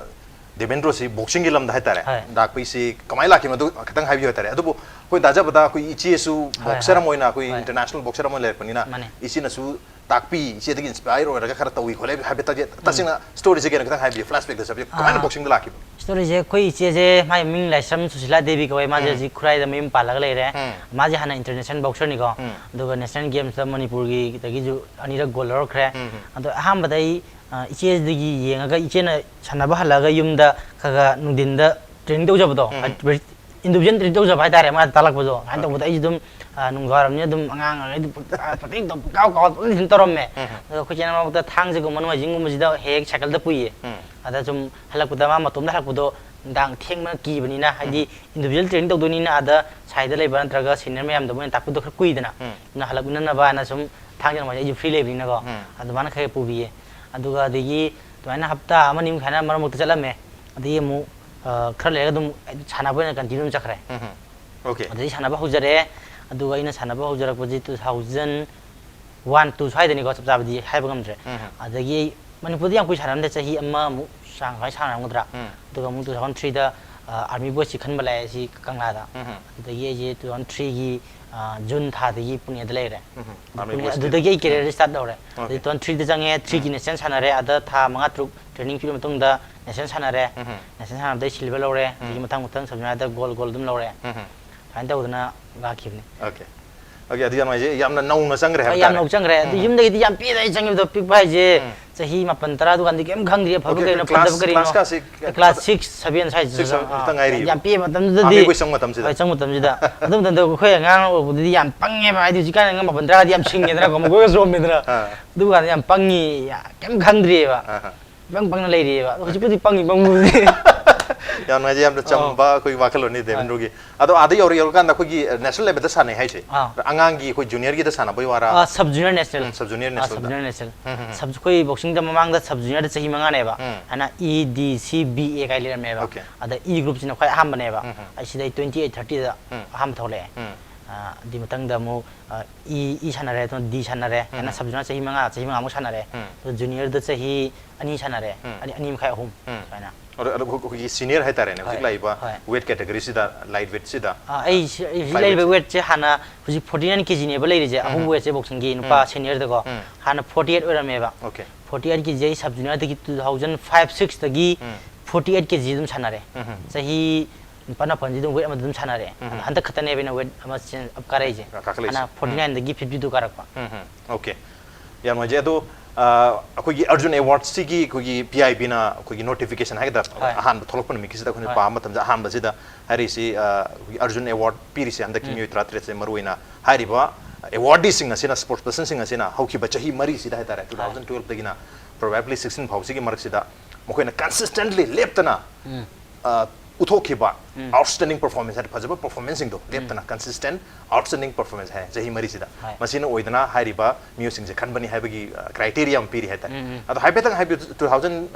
ꯗꯦꯕꯦꯟꯗ꯭ꯔꯣꯁꯤ boxingꯒꯤ ꯂꯝꯗ ꯍꯥꯏꯇꯥꯔꯦ, ꯍꯣꯏ꯫ ꯂꯥꯛꯄꯩꯁꯤ ꯀꯃꯥꯏꯅ ꯂꯥꯛꯈꯤꯕꯅꯣ ꯑꯗꯨ ꯈꯤꯇꯪ ꯍꯥꯏꯕꯤꯌꯨ ꯍꯥꯏꯇꯥꯔꯦ꯫ ꯑꯗꯨꯕꯨ ꯑꯩꯈꯣꯏ ꯇꯥꯖꯕꯗ ꯑꯩꯈꯣꯏ ꯏꯆꯦꯁꯨ ꯍꯣꯏ, boxer ꯍꯣꯏ꯫ ꯑꯃ ꯑꯣꯏꯅ ꯑꯩꯈꯣꯏ ꯍꯣꯏ꯫ international boxer ꯑꯃ ꯂꯩꯔꯛꯄꯅꯤꯅ ꯃꯥꯅꯦ꯫ ꯏꯆꯦꯅꯁꯨ ꯇꯥꯛꯄꯤ, ꯏꯆꯦꯗꯒꯤ inspire ꯑꯣꯏꯔꯒ ꯈꯔ ꯇꯧꯏ ꯈꯣꯠꯂꯦ ꯍꯥꯏꯐꯦꯠꯇ ꯇꯁꯦꯡꯅ storyꯁꯦ ꯀꯩꯅꯣ ꯈꯤꯇꯪ ꯍꯥꯏꯕꯤꯌꯨ, flashbackꯇ ꯆꯠꯄꯤꯌꯨ, ꯀꯃꯥꯏꯅ ꯑꯥ꯫ boxingꯗ ꯂꯥꯛꯈꯤꯕ? Storyꯁꯦ ꯑꯩꯈꯣꯏ ꯏꯆꯦꯁꯦ ꯃꯥꯏ ꯃꯃꯤꯡ ꯂꯥꯏꯁ꯭ꯔꯝ ꯁꯨꯁꯤꯂꯥ ꯗꯦꯕꯤ ꯀꯧꯋꯦ꯫ ꯃꯥꯁꯦ ꯎꯝ꯫ ꯍꯧꯖꯤꯛ ꯈꯨꯔꯥꯏꯗ ꯃꯌꯨꯝ ꯄꯥꯜꯂꯒ ꯂꯩꯔꯦ꯫ ꯎꯝ꯫ ꯃꯥꯁꯦ ꯍꯥꯟꯅ international boxerꯅꯤꯀꯣ꯫ ꯎꯝ꯫ ꯑꯗꯨꯒ national gamesꯇ ꯃꯅꯤꯄꯨꯔꯒꯤꯗꯒꯤꯁꯨ ꯑꯅꯤꯔꯛ gold ꯂꯧꯔꯛꯈ꯭ꯔꯦ꯫ ꯎꯝ, ꯎꯝ꯫ ꯑꯗꯣ ꯑꯍꯥꯟꯕꯗ ꯑꯩ, ꯑ, ꯏꯆꯦꯗꯒꯤ ꯌꯦꯡꯉꯒ ꯏꯆꯦꯅ ꯁꯥꯟꯅꯕ ꯍꯜꯂꯛꯑꯒ ꯌꯨꯝꯗ ꯈꯔ ꯈꯔ ꯅꯨꯡꯊꯤꯟꯗ training ꯇꯧꯖꯕꯗꯣ, ꯎꯝ꯫ ꯍꯥꯏꯗꯤ individual training ꯇꯧꯖꯕ ꯍꯥꯏꯇꯥꯔꯦ꯫ ꯃꯥꯅ ꯇꯥꯛꯂꯛꯄꯗꯣ ꯁꯨꯃꯥꯏꯅ Okay꯫ ꯇꯧꯕꯗ ꯑꯩꯁꯨ ꯑꯗꯨꯝ, ꯑ, ꯅꯨꯡꯗꯥꯡꯋꯥꯏꯔꯝꯅꯤ ꯑꯗꯨꯝ ꯑꯉꯥꯡ ꯑꯣꯏꯔꯤꯉꯩꯗ ꯄꯨꯡ ꯇꯔꯥ ꯐꯇꯦꯡ ꯇꯧ ꯄꯨꯡꯀꯥꯎ ꯀꯥꯎ ꯑꯗꯨꯝ ꯇꯧꯔꯝꯃꯦ꯫ ꯎꯝ, ꯎꯝ꯫ ꯑꯗꯣ ꯑꯩꯈꯣꯏ ꯆꯦꯅ ꯃꯔꯛꯇ ꯊꯥꯡꯖꯒꯨꯝꯕ ꯅꯣꯡꯃꯥꯏꯖꯤꯡꯒꯨꯝꯕꯁꯤꯗ ꯍꯦꯛ ꯍꯦꯛ cycleꯗ ꯄꯨꯏꯌꯦ꯫ ꯎꯝ꯫ ꯑꯗ ꯁꯨꯝ ꯍꯜꯂꯛꯄꯗ ꯃꯥ ꯃꯇꯣꯝꯗ ꯍꯜꯂꯛꯄꯗꯣ ꯅꯨꯡꯗꯥꯡ ꯊꯦꯡꯕꯅ ꯀꯤꯕꯅꯤꯅ, ꯍꯥꯏꯗꯤ individual training ꯇꯧꯗꯣꯏꯅꯤꯅ ꯑꯥꯗ ꯁꯥꯏꯗ ꯂꯩꯕ ꯅꯠꯇ꯭ꯔꯒ senior ꯃꯌꯥꯝꯗ ꯃꯣꯏꯅ ꯇꯥꯛꯄꯗꯣ ꯈꯔ ꯀꯨꯏꯗꯅ, ꯎꯝ. ꯑꯗꯨꯅ ꯍꯜꯂꯛꯃꯤꯟꯅꯅꯕ ꯍꯥꯏꯅ ꯁꯨꯝ ꯊꯥꯡꯖ ꯅꯣꯡꯃꯥꯏꯖꯤꯡ ꯑꯩꯁꯨ free ꯂꯩꯕꯅꯤꯅꯀꯣ, ꯎꯝ. ꯑꯗꯨꯃꯥꯏꯅ ꯈꯔ ꯄꯨꯕꯤꯌꯦ꯫ ꯑꯗꯨꯒ ꯑꯗꯒꯤ ꯑꯗꯨꯃꯥꯏꯅ ꯍꯞꯇꯥ ꯑꯃ ꯑꯅꯤꯃꯨꯛ ꯁꯨꯃꯥꯏꯅ ꯃꯔꯛ ꯃꯔꯛꯇ ꯆꯠꯂꯝꯃꯦ꯫ ꯑꯗꯒꯤ ꯑꯃꯨꯛ ꯑ, ꯈꯔ ꯂꯩꯔꯒ ꯑꯗꯨꯝ ꯁꯥꯟꯅꯕ ꯑꯣꯏꯅ continue ꯑꯗꯨꯝ ꯆꯠꯈ꯭ꯔꯦ꯫ ꯎꯝ. Okay. ꯑꯗꯩ ꯁꯥꯟꯅꯕ ꯍꯧꯖꯔꯛꯑꯦ꯫ ꯑꯗꯨꯒ ꯑꯩꯅ ꯁꯥꯟꯅꯕ ꯍꯧꯖꯔꯛꯄꯁꯤ two thousand one two ꯁ꯭ꯋꯥꯏꯗꯅꯤꯀꯣ, ꯆꯞ ꯆꯥꯕꯗꯤ ꯍꯥꯏꯕ ꯉꯝꯗ꯭ꯔꯦ꯫ ꯎꯝ. ꯑꯗꯒꯤ ꯑꯩ ꯃꯅꯤꯄꯨꯔꯗ ꯌꯥꯝ ꯀꯨꯏ ꯁꯥꯟꯅꯔꯝꯗꯦ, ꯆꯍꯤ ꯑꯃꯃꯨꯛ ꯆꯥꯡ ꯁꯨꯃꯥꯏꯅ ꯁꯥꯟꯅꯔꯝꯒꯗ꯭ꯔꯥ꯫ ꯎꯝ. ꯑꯗꯨꯒ ꯑꯃꯨꯛ two thousand threeꯗ ꯑꯥꯔꯃꯤ ꯕꯣꯏꯁꯤ ꯈꯟꯕ ꯂꯥꯛꯑꯦ ꯁꯤ ꯀꯪꯂꯥꯗ꯫ ꯎꯝ. ꯑꯗꯒꯤ ꯑꯩꯁꯦ two thousand threeꯒꯤ ꯖꯨꯟ ꯊꯥꯗꯒꯤ ꯄꯨꯅꯦꯗ ꯂꯩꯔꯦ꯫ ꯎꯝ. ꯑꯗꯨ Army ꯄꯨꯅꯦ- boys ꯑꯗꯨꯗꯒꯤ ꯑꯩ career start ꯇꯧꯔꯦ꯫ Okay. ꯑꯗꯩ two thousand threeꯗ ꯆꯪꯉꯦ, threeꯒꯤ national ꯁꯥꯟꯅꯔꯦ꯫ ꯑꯗ ꯊꯥ ꯃꯉꯥ ꯇꯔꯨꯛ training ꯄꯤꯕ ꯃꯇꯨꯡꯗ national ꯁꯥꯟꯅꯔꯦ꯫ ꯎꯝ. National ꯁꯥꯟꯅꯕꯗꯩ silver ꯂꯧꯔꯦ꯫ ꯑꯗꯒꯤ ꯃꯊꯪ ꯃꯊꯪ sub juniorꯗ gold, gold ꯑꯗꯨꯝ ꯂꯧꯔꯦ꯫ ꯎꯝ. ꯁꯨꯃꯥꯏꯅ ꯇꯧꯗꯅ ꯂꯥꯛꯈꯤꯕꯅꯤ꯫ Okay. Okay, ꯑꯗꯨ ꯌꯥꯝ ꯅꯨꯡꯉꯥꯏꯖꯩ꯫ ꯌꯥꯝꯅ ꯅꯧꯅ ꯆꯪꯈ꯭ꯔꯦ ꯍꯥꯏꯕ ꯑꯩ ꯌꯥꯝ ꯇꯥꯔꯦ꯫ ꯅꯧ ꯆꯪꯈ꯭ꯔꯦ꯫ ꯑꯗꯨ ꯎꯝ. ꯌꯨꯝꯗꯒꯤꯗꯤ ꯌꯥꯝ ꯄꯤꯛꯑꯦꯗ ꯑꯩ ꯆꯪꯈꯤꯕꯗꯣ, ꯄꯤꯛꯄ ꯍꯥꯏꯁꯦ ꯎꯝ. ꯆꯍꯤ ꯃꯥꯄꯟ ꯇꯔꯥ ꯗꯨꯀꯥꯟꯗꯤ ꯀꯩꯝ ꯈꯪꯗ꯭ꯔꯤ, ꯐꯕ Okay, ꯀꯩꯅꯣ class- ꯐꯠꯇꯕ ꯀꯔꯤꯅꯣ꯫ class ꯀꯥꯁꯤ Class six seven ꯁ꯭ꯋꯥꯏꯁꯤꯗ Six, seven ꯑꯥ, ꯈꯛꯇ ꯉꯥꯏꯔꯤꯕ꯫ ꯌꯥꯝ ꯄꯤꯛꯑꯦ ꯃꯇꯝꯗꯨꯗꯗꯤ꯫ Army boy ꯆꯪꯕ ꯃꯇꯝꯁꯤꯗ꯫ ꯍꯣꯏ, ꯆꯪꯕ ꯃꯇꯝꯁꯤꯗ꯫ ꯑꯗꯨ ꯃꯇꯝꯗ ꯑꯩꯈꯣꯏ ꯑꯉꯥꯡ ꯑꯣꯏꯕꯗꯗꯤ ꯌꯥꯝ ꯄꯪꯉꯦꯕ, ꯍꯥꯏꯗꯤ ꯍꯧꯖꯤꯛꯀꯥꯟ ꯑꯉꯥꯡ ꯃꯥꯄꯟ ꯇꯔꯥꯗꯤ ꯌꯥꯝ ꯁꯤꯡꯉꯦꯗꯅꯀꯣ, ꯃꯒꯣꯏꯒ ꯆꯣꯝꯃꯦꯗꯅ꯫ ꯑꯥ. ꯑꯗꯨꯀꯥꯟꯗ ꯌꯥꯝ ꯄꯪꯉꯤ, ꯌꯥ- ꯀꯩꯝ ꯈꯪꯗ꯭ꯔꯤꯑꯕ꯫ ꯑꯥ. ꯄꯪ ꯄꯪꯅ ꯂꯩꯔꯤꯑꯕ꯫ ꯑꯗꯣ ꯍꯧꯖꯤꯛꯄꯨꯗꯤ ꯄꯪꯉꯤ ꯄꯪꯕꯨꯗꯤ꯫ ꯌꯥꯝ ꯅꯨꯡꯉꯥꯏꯖꯩ, ꯌꯥꯝꯅ ꯆꯝꯕ ꯑꯩꯈꯣꯏꯒꯤ ꯋꯥꯈꯜꯂꯣꯟꯅꯤ ꯗꯦꯕꯦꯟꯗ꯭ꯔꯣꯒꯤ꯫ ꯑꯗꯣ ꯑꯥꯗ ꯌꯧꯔ ꯌꯧꯔꯀꯥꯟꯗ ꯑꯩꯈꯣꯏꯒꯤ national levelꯗ ꯁꯥꯟꯅꯩ ꯍꯥꯏꯁꯦ꯫ ꯑꯥ. ꯑꯉꯥꯡꯒꯤ ꯑꯩꯈꯣꯏ juniorꯒꯤꯗ ꯁꯥꯟꯅꯕꯩ ꯋꯥꯔꯥ? ꯑꯥ, sub junior national꯫ ꯎꯝ, sub junior ꯑꯥ, nationꯗ꯫ Sub junior national꯫ ꯎꯝ, ꯎꯝ, ꯎꯝ. Sub ꯑꯩꯈꯣꯏ boxingꯗ ꯃꯃꯥꯡꯗ sub juniorꯗ ꯆꯍꯤ ꯃꯉꯥꯅꯦꯕ꯫ ꯎꯝ. ꯍꯥꯏꯅ E D C B A ꯀꯥꯏ ꯂꯩꯔꯝꯃꯦꯕ꯫ Okay. ꯑꯗ E groupꯁꯤꯅ ꯈ꯭ꯋꯥꯏ ꯑꯍꯥꯟꯕꯅꯦꯕ꯫ ꯎꯝ, ꯎꯝ. ꯑꯩ ꯁꯤꯗꯩ twenty eight thirtyꯗ ꯎꯝ. ꯑꯍꯥꯟꯕ ꯊꯣꯛꯂꯛꯑꯦ꯫ ꯎꯝ. ꯑꯥ, ꯑꯗꯨꯏ ꯃꯊꯪꯗ ꯑꯃꯨꯛ ꯑꯥ, E, E ꯁꯥꯟꯅꯔꯦ, ꯑꯗꯨꯅ D ꯁꯥꯟꯅꯔꯦ꯫ ꯍꯥꯏꯅ ꯎꯝ. Sub junior ꯆꯍꯤ ꯃꯉꯥ, ꯆꯍꯤ ꯃꯉꯥꯃꯨꯛ ꯁꯥꯟꯅꯔꯦ꯫ ꯎꯝ. ꯑꯗꯣ juniorꯗ ꯆꯍꯤ ꯑꯅꯤ ꯁꯥꯟꯅꯔꯦ꯫ ꯎꯝ. ꯑꯅꯤ, ꯑꯅꯤ ꯃꯈꯥꯏ, ꯑꯍꯨꯝ ꯎꯝ. ꯁꯨꯃꯥꯏꯅ꯫ ꯑꯗꯣ, ꯑꯗꯣ ꯑꯩꯈꯣꯏꯒꯤ senior ꯍꯥꯏꯇꯥꯔꯦꯅꯦ, ꯍꯧꯖꯤꯛ ꯍꯣꯏ, ꯂꯥꯛꯏꯕ ꯍꯣꯏ꯫ weight categoryꯁꯤꯗ, light weightꯁꯤꯗ? ꯑꯥ, ꯑꯩ ꯁꯤ- ꯑꯩ ꯍꯧꯖꯤꯛ Five ꯂꯩꯔꯤꯕ weight. weightꯁꯦ ꯍꯥꯟꯅ ꯍꯧꯖꯤꯛ forty nine kgꯅꯦꯕ ꯂꯩꯔꯤꯁꯦ, ꯑꯍꯨꯝ ꯎꯝ. weightꯁꯦ boxingꯒꯤ ꯅꯨꯄꯥ ꯎꯝ. seniorꯗꯀꯣ꯫ ꯎꯝ. ꯍꯥꯟꯅ forty eight ꯑꯣꯏꯔꯝꯃꯦꯕ꯫ Okay. Forty eight kg ꯑꯩ sub juniorꯗꯒꯤ two thousand five sixꯇꯒꯤ ꯎꯝ. forty eight kg ꯑꯗꯨꯝ ꯁꯥꯟꯅꯔꯦ꯫ ꯎꯝ. ꯆꯍꯤ ꯅꯤꯄꯥꯟ ꯃꯥꯄꯟꯁꯤ ꯑꯗꯨꯝ weight ꯑꯃꯗ ꯑꯗꯨꯝ ꯁꯥꯟꯅꯔꯦ꯫ ꯎꯝ. ꯑꯗꯣ ꯍꯟꯗꯛ ꯈꯛꯇꯅꯦꯕ ꯑꯩꯅ weight ꯑꯃ change up ꯀꯥꯔꯛꯏꯁꯦ꯫ ꯀꯥꯈꯠꯂꯛꯏꯁꯦ. ꯍꯥꯟꯅ forty nineꯗꯒꯤ fifty two ꯀꯥꯔꯛꯄ꯫ ꯎꯝ, ꯎꯝ. Okay. ꯌꯥꯝ ꯅꯨꯡꯉꯥꯏꯖꯩ꯫ ꯑꯗꯣ, ꯑ, ꯑꯩꯈꯣꯏꯒꯤ Arjun Awardꯁꯤꯒꯤ ꯑꯩꯈꯣꯏꯒꯤ P I Bꯅ ꯑꯩꯈꯣꯏꯒꯤ notification ꯍꯥꯏꯒꯗ꯭ꯔꯥ, ꯍꯣꯏ. ꯑꯍꯥꯟꯕ ꯊꯣꯛꯂꯛꯄ ꯅꯨꯃꯤꯠꯀꯤꯁꯤꯗ ꯑꯩꯈꯣꯏꯅ ꯍꯣꯏ. ꯄꯥꯕ ꯃꯇꯝꯗ ꯑꯍꯥꯟꯕꯁꯤꯗ ꯍꯥꯏꯔꯤꯁꯤ, ꯑ, ꯑꯩꯈꯣꯏꯒꯤ Arjun Award ꯄꯤꯔꯤꯁꯦ ꯍꯟꯗꯛꯀꯤ ꯎꯝ. ꯃꯤꯑꯣꯏ ꯇꯔꯥꯇꯔꯦꯠꯁꯦ ꯃꯔꯨꯑꯣꯏꯅ ꯍꯥꯏꯔꯤꯕ awardeeꯁꯤꯡ ꯑꯁꯤꯅ, sports personꯁꯤꯡ ꯑꯁꯤꯅ ꯍꯧꯈꯤꯕ ꯆꯍꯤ ꯃꯔꯤꯁꯤꯗ ꯍꯥꯏꯇꯥꯔꯦ, ꯍꯣꯏ. two thousand twelveꯗꯒꯤꯅ probably sixteen ꯐꯥꯎꯁꯤꯒꯤ ꯃꯔꯛꯁꯤꯗ ꯃꯈꯣꯏꯅ consistently ꯂꯦꯞꯇꯅ ꯎꯝ. ꯎꯠꯊꯣꯛꯈꯤꯕ outstanding performance ꯍꯥꯏꯗꯤ ꯐꯖꯕ performanceꯁꯤꯡꯗꯣ ꯂꯦꯞꯇꯅ consistent outstanding performance ꯍꯥꯏ ꯆꯍꯤ ꯃꯔꯤꯁꯤꯗ꯫ ꯃꯁꯤꯅ ꯑꯣꯏꯗꯅ ꯍꯥꯏꯔꯤꯕ ꯃꯤꯑꯣꯏꯁꯤꯡꯁꯦ ꯈꯟꯕꯅꯤ ꯍꯥꯏꯕꯒꯤ criteria ꯑꯃ ꯄꯤꯔꯤ ꯍꯥꯏꯇꯥꯔꯦ꯫ ꯑꯗꯣ ꯍꯥꯏꯐꯦꯠꯇꯪ ꯍꯥꯏꯕꯤꯌꯨ, two thousand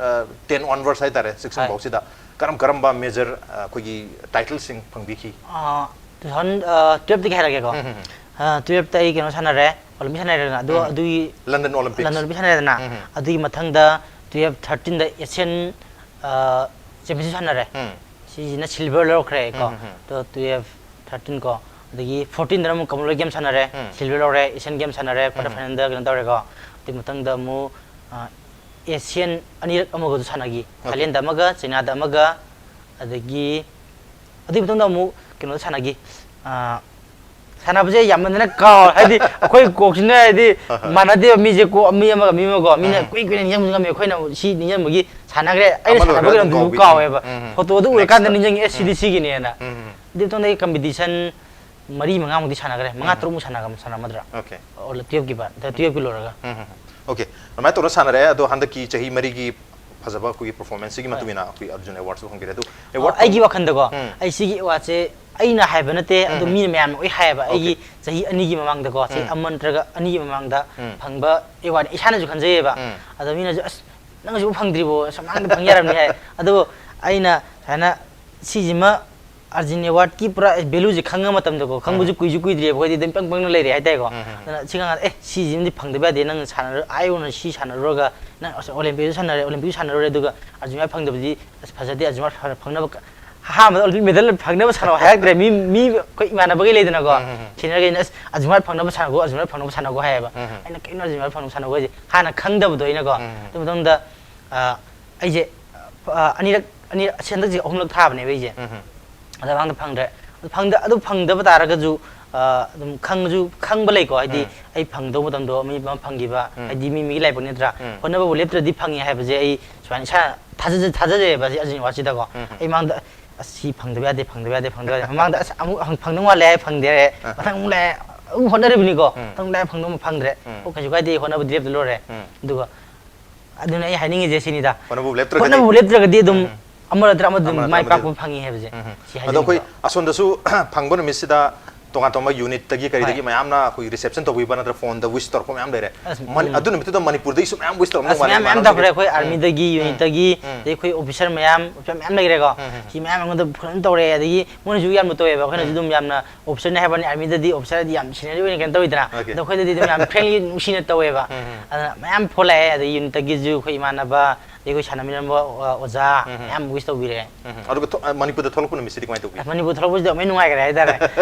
ten onwards ꯍꯥꯏꯇꯥꯔꯦ, sixteen ꯐꯥꯎꯁꯤꯗ ꯀꯔꯝ ꯀꯔꯝꯕ major ꯑꯩꯈꯣꯏꯒꯤ titleꯁꯤꯡ ꯐꯪꯕꯤꯈꯤ? Two thousand twelveꯇꯒꯤ ꯍꯥꯏꯔꯛꯀꯦꯀꯣ꯫ Twelveꯇ ꯑꯩ ꯀꯩꯅꯣ ꯁꯥꯟꯅꯔꯦ, Olympic ꯁꯥꯟꯅꯔꯦꯗꯅ꯫ ꯑꯗꯨ ꯑꯗꯨꯒꯤ London Olympics꯫ London Olympic ꯁꯥꯟꯅꯔꯦꯗꯅ꯫ ꯑꯗꯨꯒꯤ ꯃꯊꯪꯗ twelve thirteenꯗ Asian Championship ꯁꯥꯟꯅꯔꯦ꯫ ꯁꯤꯁꯤꯅ silver ꯂꯧꯔꯛꯈ꯭ꯔꯦ ꯀꯣ꯫ ꯑꯗꯣ twelve thirteen ꯀꯣ꯫ ꯑꯗꯒꯤ fourteenꯗꯅ ꯑꯃꯨꯛ Commonwealth Games ꯁꯥꯟꯅꯔꯦ, silver ꯂꯧꯔꯦ, Asian Games ꯁꯥꯟꯅꯔꯦ, quarter finalꯗ ꯀꯩꯅꯣ ꯇꯧꯔꯦꯀꯣ꯫ ꯑꯗꯨꯒꯤ ꯃꯊꯪꯗ ꯑꯃꯨꯛ Asian ꯑꯅꯤꯔꯛ ꯑꯃꯒꯁꯨ ꯁꯥꯟꯅꯈꯤ꯫ Thailandꯗ ꯑꯃꯒ, Chinaꯗ ꯑꯃꯒ, ꯑꯗꯒꯤ ꯑꯗꯨꯒꯤ ꯃꯇꯨꯡꯗ ꯑꯃꯨꯛ ꯀꯩꯅꯣꯗ ꯁꯥꯟꯅꯈꯤ꯫ ꯁꯥꯟꯅꯕꯁꯦ ꯌꯥꯝꯃꯟꯗꯅ ꯀꯥꯎꯔꯦ꯫ ꯍꯥꯏꯗꯤ ꯑꯩꯈꯣꯏ ꯀꯣꯛꯁꯤꯅ ꯍꯥꯏꯗꯤ ꯃꯥꯟꯅꯗꯦꯕ꯫ ꯃꯤꯁꯦ ꯀꯣꯛ ꯃꯤ ꯑꯃꯒ ꯃꯤ ꯑꯃꯒ ꯃꯤꯅ ꯀꯨꯏ ꯀꯨꯏꯅ ꯅꯤꯡꯁꯤꯡꯕꯁꯨ ꯉꯝꯃꯤ꯫ ꯑꯩꯈꯣꯏꯅ ꯑꯃꯨꯛ ꯁꯤ ꯅꯤꯡꯁꯤꯡꯕꯒꯤ ꯁꯥꯟꯅꯈ꯭ꯔꯦ꯫ ꯑꯩꯅ ꯁꯥꯟꯅꯕ ꯀꯩꯅꯣꯗꯨꯁꯨ ꯀꯥꯎꯋꯦꯕ꯫ Photoꯗꯨ ꯎꯔꯀꯥꯟꯗ ꯅꯤꯡꯁꯤꯡꯉꯤ, ꯑꯦ, ꯁꯤꯗꯤ ꯁꯤꯒꯤꯅꯦꯅ꯫ ꯑꯗꯨꯒꯤ ꯃꯇꯨꯡꯗ ꯑꯩ competition ꯃꯔꯤ ꯃꯉꯥꯃꯨꯛꯇꯤ ꯁꯥꯟꯅꯈ꯭ꯔꯦ꯫ ꯃꯉꯥ ꯇꯔꯨꯛꯃꯨꯛ ꯁꯥꯟꯅꯒ ꯁꯥꯟꯅꯔꯝꯃꯗ꯭ꯔꯥ? Okay꯫ Twelveꯀꯤ ꯕꯥ-, twelveꯀꯤ ꯂꯣꯏꯔꯒ꯫ Okay꯫ ꯑꯗꯨꯃꯥꯏꯅ ꯇꯧꯔ ꯁꯥꯟꯅꯔꯛꯑꯦ꯫ ꯑꯗꯣ ꯍꯟꯗꯛꯀꯤ ꯆꯍꯤ ꯃꯔꯤꯒꯤ ꯐꯖꯕ ꯑꯩꯈꯣꯏꯒꯤ performanceꯁꯤꯒꯤ ꯃꯇꯨꯡ ꯏꯟꯅ ꯑꯩꯈꯣꯏ Arjuna Awardꯁꯨ ꯐꯪꯕꯤꯔꯦ꯫ ꯑꯗꯨ ꯑꯣ, ꯑꯩꯒꯤ ꯋꯥꯈꯜꯗꯀꯣ, ꯑꯩ ꯁꯤꯒꯤ awardꯁꯦ ꯑꯩꯅ ꯍꯥꯏꯕ ꯅꯠꯇꯦ, ꯑꯗꯨ ꯃꯤꯅ ꯃꯌꯥꯝꯅ ꯂꯣꯏ ꯍꯥꯏꯌꯦꯕ꯫ ꯑꯩꯒꯤ ꯆꯍꯤ ꯑꯅꯤꯒꯤ ꯃꯃꯥꯡꯗꯀꯣ, ꯆꯍꯤ ꯑꯃ ꯅꯠꯇ꯭ꯔꯒ ꯑꯅꯤꯒꯤ ꯃꯃꯥꯡꯗ ꯐꯪꯕ award ꯏꯁꯥꯅꯁꯨ ꯈꯟꯖꯩꯌꯦꯕ꯫ ꯑꯗꯣ ꯃꯤꯅꯁꯨ, "ꯑꯁ, ꯅꯪꯁꯨ ꯐꯪꯗ꯭ꯔꯤꯕꯣ? ꯑꯁ, ꯃꯃꯥꯡꯗ ꯐꯪ ꯌꯥꯔꯝꯅꯤ" ꯍꯥꯏ꯫ ꯑꯗꯨꯕꯨ ꯑꯩꯅ ꯁꯨꯃꯥꯏꯅ ꯁꯤꯁꯤꯃ Arjuna Awardꯀꯤ ꯄꯨꯔꯥ valueꯁꯦ ꯈꯪꯉ ꯃꯇꯝꯗꯀꯣ, ꯈꯪꯕꯁꯨ ꯀꯨꯏꯁꯨ ꯀꯨꯏꯗ꯭ꯔꯤꯕ, ꯑꯩꯈꯣꯏꯗꯤ ꯑꯗꯨꯝ ꯄꯪ ꯄꯪꯅ ꯂꯩꯔꯦ ꯍꯥꯏꯇꯥꯔꯦꯀꯣ꯫ ꯑꯗꯨꯅ ꯁꯤ ꯈꯪꯉ, "ꯑꯦ, ꯁꯤꯁꯤꯃꯗꯤ ꯐꯪꯗꯕ ꯌꯥꯗꯦ, ꯅꯪ ꯁꯥꯟꯅꯔ-, ꯑꯥ ꯌꯧꯅ ꯁꯤ ꯁꯥꯟꯅꯔꯨꯔꯒ, ꯅꯪ ꯑꯁ Olympicꯁꯨ ꯁꯥꯟꯅꯔꯦ, Olympicsꯁꯨ ꯁꯥꯟꯅꯔꯨꯔꯦ, ꯑꯗꯨꯒ Arjuna Award ꯐꯪꯗꯕꯗꯤ ꯑꯁ ꯐꯖꯗꯦ, Arjuna Award ꯐꯪꯅꯕ ꯀ-," ꯑꯍꯥꯟꯕꯗ Olympic medal ꯐꯪꯅꯕ ꯁꯥꯟꯅꯧ ꯍꯥꯏꯔꯛꯇ꯭ꯔꯦ꯫ ꯃꯤ, ꯃꯤ ꯑꯩꯈꯣꯏ ꯏꯃꯥꯟꯅꯕꯈꯩ ꯂꯩꯗꯅꯀꯣ, seniorꯈꯩꯅ, "ꯑꯁ, Arjuna Award ꯐꯪꯅꯕ ꯁꯥꯟꯅꯒꯣ, Arjuna Award ꯐꯪꯅꯕ ꯁꯥꯟꯅꯒꯣ" ꯍꯥꯏꯌꯦꯕ꯫ ꯑꯩꯅ, "ꯀꯩꯅꯣ Arjuna Award ꯐꯪꯅꯕ ꯁꯥꯟꯅꯒꯣ ꯍꯥꯏꯁꯦ?" ꯍꯥꯟꯅ ꯈꯪꯗꯕꯗꯣ ꯑꯩꯅꯀꯣ꯫ ꯑꯗꯨ ꯃꯇꯨꯡꯗ, ꯑ, ꯑꯩꯁꯦ, ꯑ, ꯑꯅꯤꯔꯛ, ꯑꯅꯤꯔꯛ, ꯑꯁꯤ ꯍꯟꯗꯛꯁꯦ ꯑꯍꯨꯝꯂꯛ ꯊꯥꯕꯅꯦꯕ ꯑꯩꯁꯦ꯫ ꯑꯗ ꯃꯃꯥꯡꯗ ꯐꯪꯗ꯭ꯔꯦ꯫ ꯑꯗꯨ ꯐꯪꯗ-, ꯑꯗꯨ ꯐꯪꯗꯕ ꯇꯥꯔꯒꯁꯨ, ꯑ, ꯑꯗꯨꯝ ꯈꯪꯉꯁꯨ, ꯈꯪꯕ ꯂꯩꯀꯣ, ꯍꯥꯏꯗꯤ ꯑꯩ ꯐꯪꯗꯧꯕ ꯃꯇꯝꯗꯣ ꯃꯤ ꯑꯃ ꯐꯪꯈꯤꯕ, ꯍꯥꯏꯗꯤ ꯃꯤ ꯃꯤꯒꯤ ꯂꯥꯏꯕꯛ ꯅꯠꯇ꯭ꯔꯥ? ꯍꯣꯠꯅꯕꯕꯨ ꯂꯦꯞꯇ꯭ꯔꯗꯤ ꯐꯪꯉꯤ ꯍꯥꯏꯕꯁꯦ ꯑꯩ ꯁꯨꯃꯥꯏꯅ ꯏꯁꯥ ꯊꯥꯖꯖ-, ꯊꯥꯖꯖꯩꯑꯕ ꯁꯤ Arjuna Awardꯁꯤꯗꯀꯣ꯫ ꯑꯩ ꯃꯃꯥꯡꯗ, "ꯑꯁ, ꯁꯤ ꯐꯪꯗꯕ ꯌꯥꯗꯦ, ꯐꯪꯗꯕ ꯌꯥꯗꯦ, ꯐꯪꯗꯕ ꯌꯥꯗꯦ"꯫ ꯃꯃꯥꯡꯗ, "ꯑꯁ, ꯑꯃꯨꯛ ꯍꯪ-, ꯐꯪꯗꯧ ꯃꯥꯜꯂꯦ" ꯍꯥꯏ, ꯐꯪꯗꯦ ꯍꯥꯏ꯫ ꯃꯊꯪ ꯑꯃꯨꯛ ꯂꯥꯛꯑꯦ, ꯑꯗꯨꯝ ꯍꯣꯠꯅꯔꯤꯕꯅꯤꯀꯣ꯫ ꯃꯊꯪ ꯂꯥꯛꯑꯦ, ꯐꯪꯗꯧ ꯑꯃꯨꯛ ꯐꯪꯗ꯭ꯔꯦ꯫ ꯑꯣ, ꯀꯩꯁꯨ ꯀꯥꯏꯗꯦ, ꯍꯣꯠꯅꯕꯗꯤ ꯂꯦꯞꯇ ꯂꯣꯏꯔꯦ꯫ ꯑꯗꯨꯒ ꯑꯗꯨꯅ ꯑꯩ ꯍꯥꯏꯅꯤꯡꯉꯤꯁꯦ ꯁꯤꯅꯤꯗ꯫ ꯍꯣꯠꯅꯕꯕꯨ ꯂꯦꯞꯇ꯭ꯔꯒꯗꯤ꯫ ꯍꯣꯠꯅꯕꯕꯨ ꯂꯦꯞꯇ꯭ꯔꯒꯗꯤ ꯑꯗꯨꯝ ꯑꯃ ꯅꯠꯇ꯭ꯔ ꯑꯃꯗ ꯑꯗꯨꯝ ꯑꯃ ꯅꯠꯇ꯭ꯔ ꯃꯥꯏ ꯑꯃꯗ ꯄꯥꯛꯄ ꯐꯪꯉꯤ ꯍꯥꯏꯕꯁꯦ꯫ ꯎꯝ, ꯎꯝ꯫ ꯁꯤ ꯑꯗꯣ ꯑꯩꯈꯣꯏ ꯍꯥꯏꯖꯅꯤꯡꯕ꯫ ꯑꯁꯣꯝꯗꯁꯨ ꯐꯪꯕ ꯅꯨꯃꯤꯠꯁꯤꯗ ꯇꯣꯉꯥꯟ ꯇꯣꯉꯥꯟꯕ unit ꯇꯒꯤ ꯀꯔꯤꯗꯒꯤ ꯍꯣꯏ꯫ ꯃꯌꯥꯝꯅ ꯑꯩꯈꯣꯏ reception ꯇꯧꯕꯤꯕ ꯅꯠꯇ꯭ꯔ phone ꯗ wish ꯇꯧꯔꯛꯄ ꯃꯌꯥꯝ ꯂꯩꯔꯦ꯫ ꯑꯁ, ꯃꯅꯤ-, ꯎꯝ꯫ ꯑꯗꯨ ꯅꯨꯃꯤꯠꯇꯨꯗ ꯃꯅꯤꯄꯨꯔꯗꯒꯤꯁꯨ ꯃꯌꯥꯝ wish ꯇꯧꯔꯝꯗꯧ ꯑꯁ, ꯃꯥꯜꯂꯦ ꯃꯌꯥꯝ, ꯃꯌꯥꯝ ꯏꯃꯥꯟꯅꯕꯁꯤꯡ꯫ ꯇꯧꯈ꯭ꯔꯦ꯫ ꯑꯩꯈꯣꯏ ꯎꯝ꯫ Army ꯗꯒꯤ, ꯎꯝ꯫ Unit ꯇꯒꯤ, ꯎꯝ꯫ ꯑꯗꯩ ꯑꯩꯈꯣꯏ officer ꯃꯌꯥꯝ, officer ꯃꯌꯥꯝ ꯂꯩꯈ꯭ꯔꯦꯀꯣ꯫ ꯎꯝ, ꯎꯝ, ꯎꯝ꯫ ꯁꯤ ꯃꯌꯥꯝ ꯑꯩꯉꯣꯟꯗ phone ꯇꯧꯔꯛꯑꯦ, ꯑꯗꯒꯤ ꯃꯣꯏꯅꯁꯨ ꯌꯥꯝꯅ ꯇꯧꯋꯦꯕ, ꯑꯩꯈꯣꯏꯅꯁꯨ ꯎꯝ꯫ ꯑꯗꯨꯝ ꯌꯥꯝꯅ officer ꯅꯦ ꯍꯥꯏꯕ ꯋꯥꯅꯤ, army ꯗꯗꯤ officer ꯗꯤ ꯌꯥꯝ senior ꯑꯣꯏꯅ ꯀꯩꯅꯣ ꯇꯧꯋꯤꯗꯅ꯫ Okay꯫ ꯑꯗꯣ ꯑꯩꯈꯣꯏꯗꯗꯤ ꯑꯗꯨꯝ ꯌꯥꯝ friendly ꯅꯨꯡꯁꯤꯅ ꯇꯧꯋꯦꯕ꯫ ꯎꯝ, ꯎꯝ꯫ ꯑꯗꯨꯅ ꯃꯌꯥꯝ phone ꯂꯥꯛꯑꯦ, ꯑꯗꯩ unit ꯇꯒꯤꯁꯨ ꯑꯩꯈꯣꯏ ꯏꯃꯥꯟꯅꯕ, ꯑꯗꯩ ꯑꯩꯈꯣꯏ ꯁꯥꯟꯅꯃꯤꯟꯅꯔꯝꯕ, ꯑ, ꯑꯣꯖꯥ ꯎꯝ, ꯎꯝ꯫ ꯃꯌꯥꯝ wish ꯇꯧꯕꯤꯔꯛꯑꯦ꯫ ꯎꯝ, ꯎꯝ꯫ ꯑꯗꯨꯒ ꯊꯣ-, ꯑ, ꯃꯅꯤꯄꯨꯔꯗ ꯊꯣꯛꯂꯛꯄ ꯅꯨꯃꯤꯠꯁꯤꯗꯤ ꯀꯃꯥꯏꯅ ꯇꯧꯕꯤ? ꯑꯁ, ꯃꯅꯤꯄꯨꯔ ꯊꯣꯛꯂꯛꯄꯁꯤꯗꯤ ꯑꯃꯨꯛ ꯍꯦꯟꯅ ꯅꯨꯡꯉꯥꯏꯈ꯭ꯔꯦ ꯍꯥꯏꯇꯥꯔꯦ꯫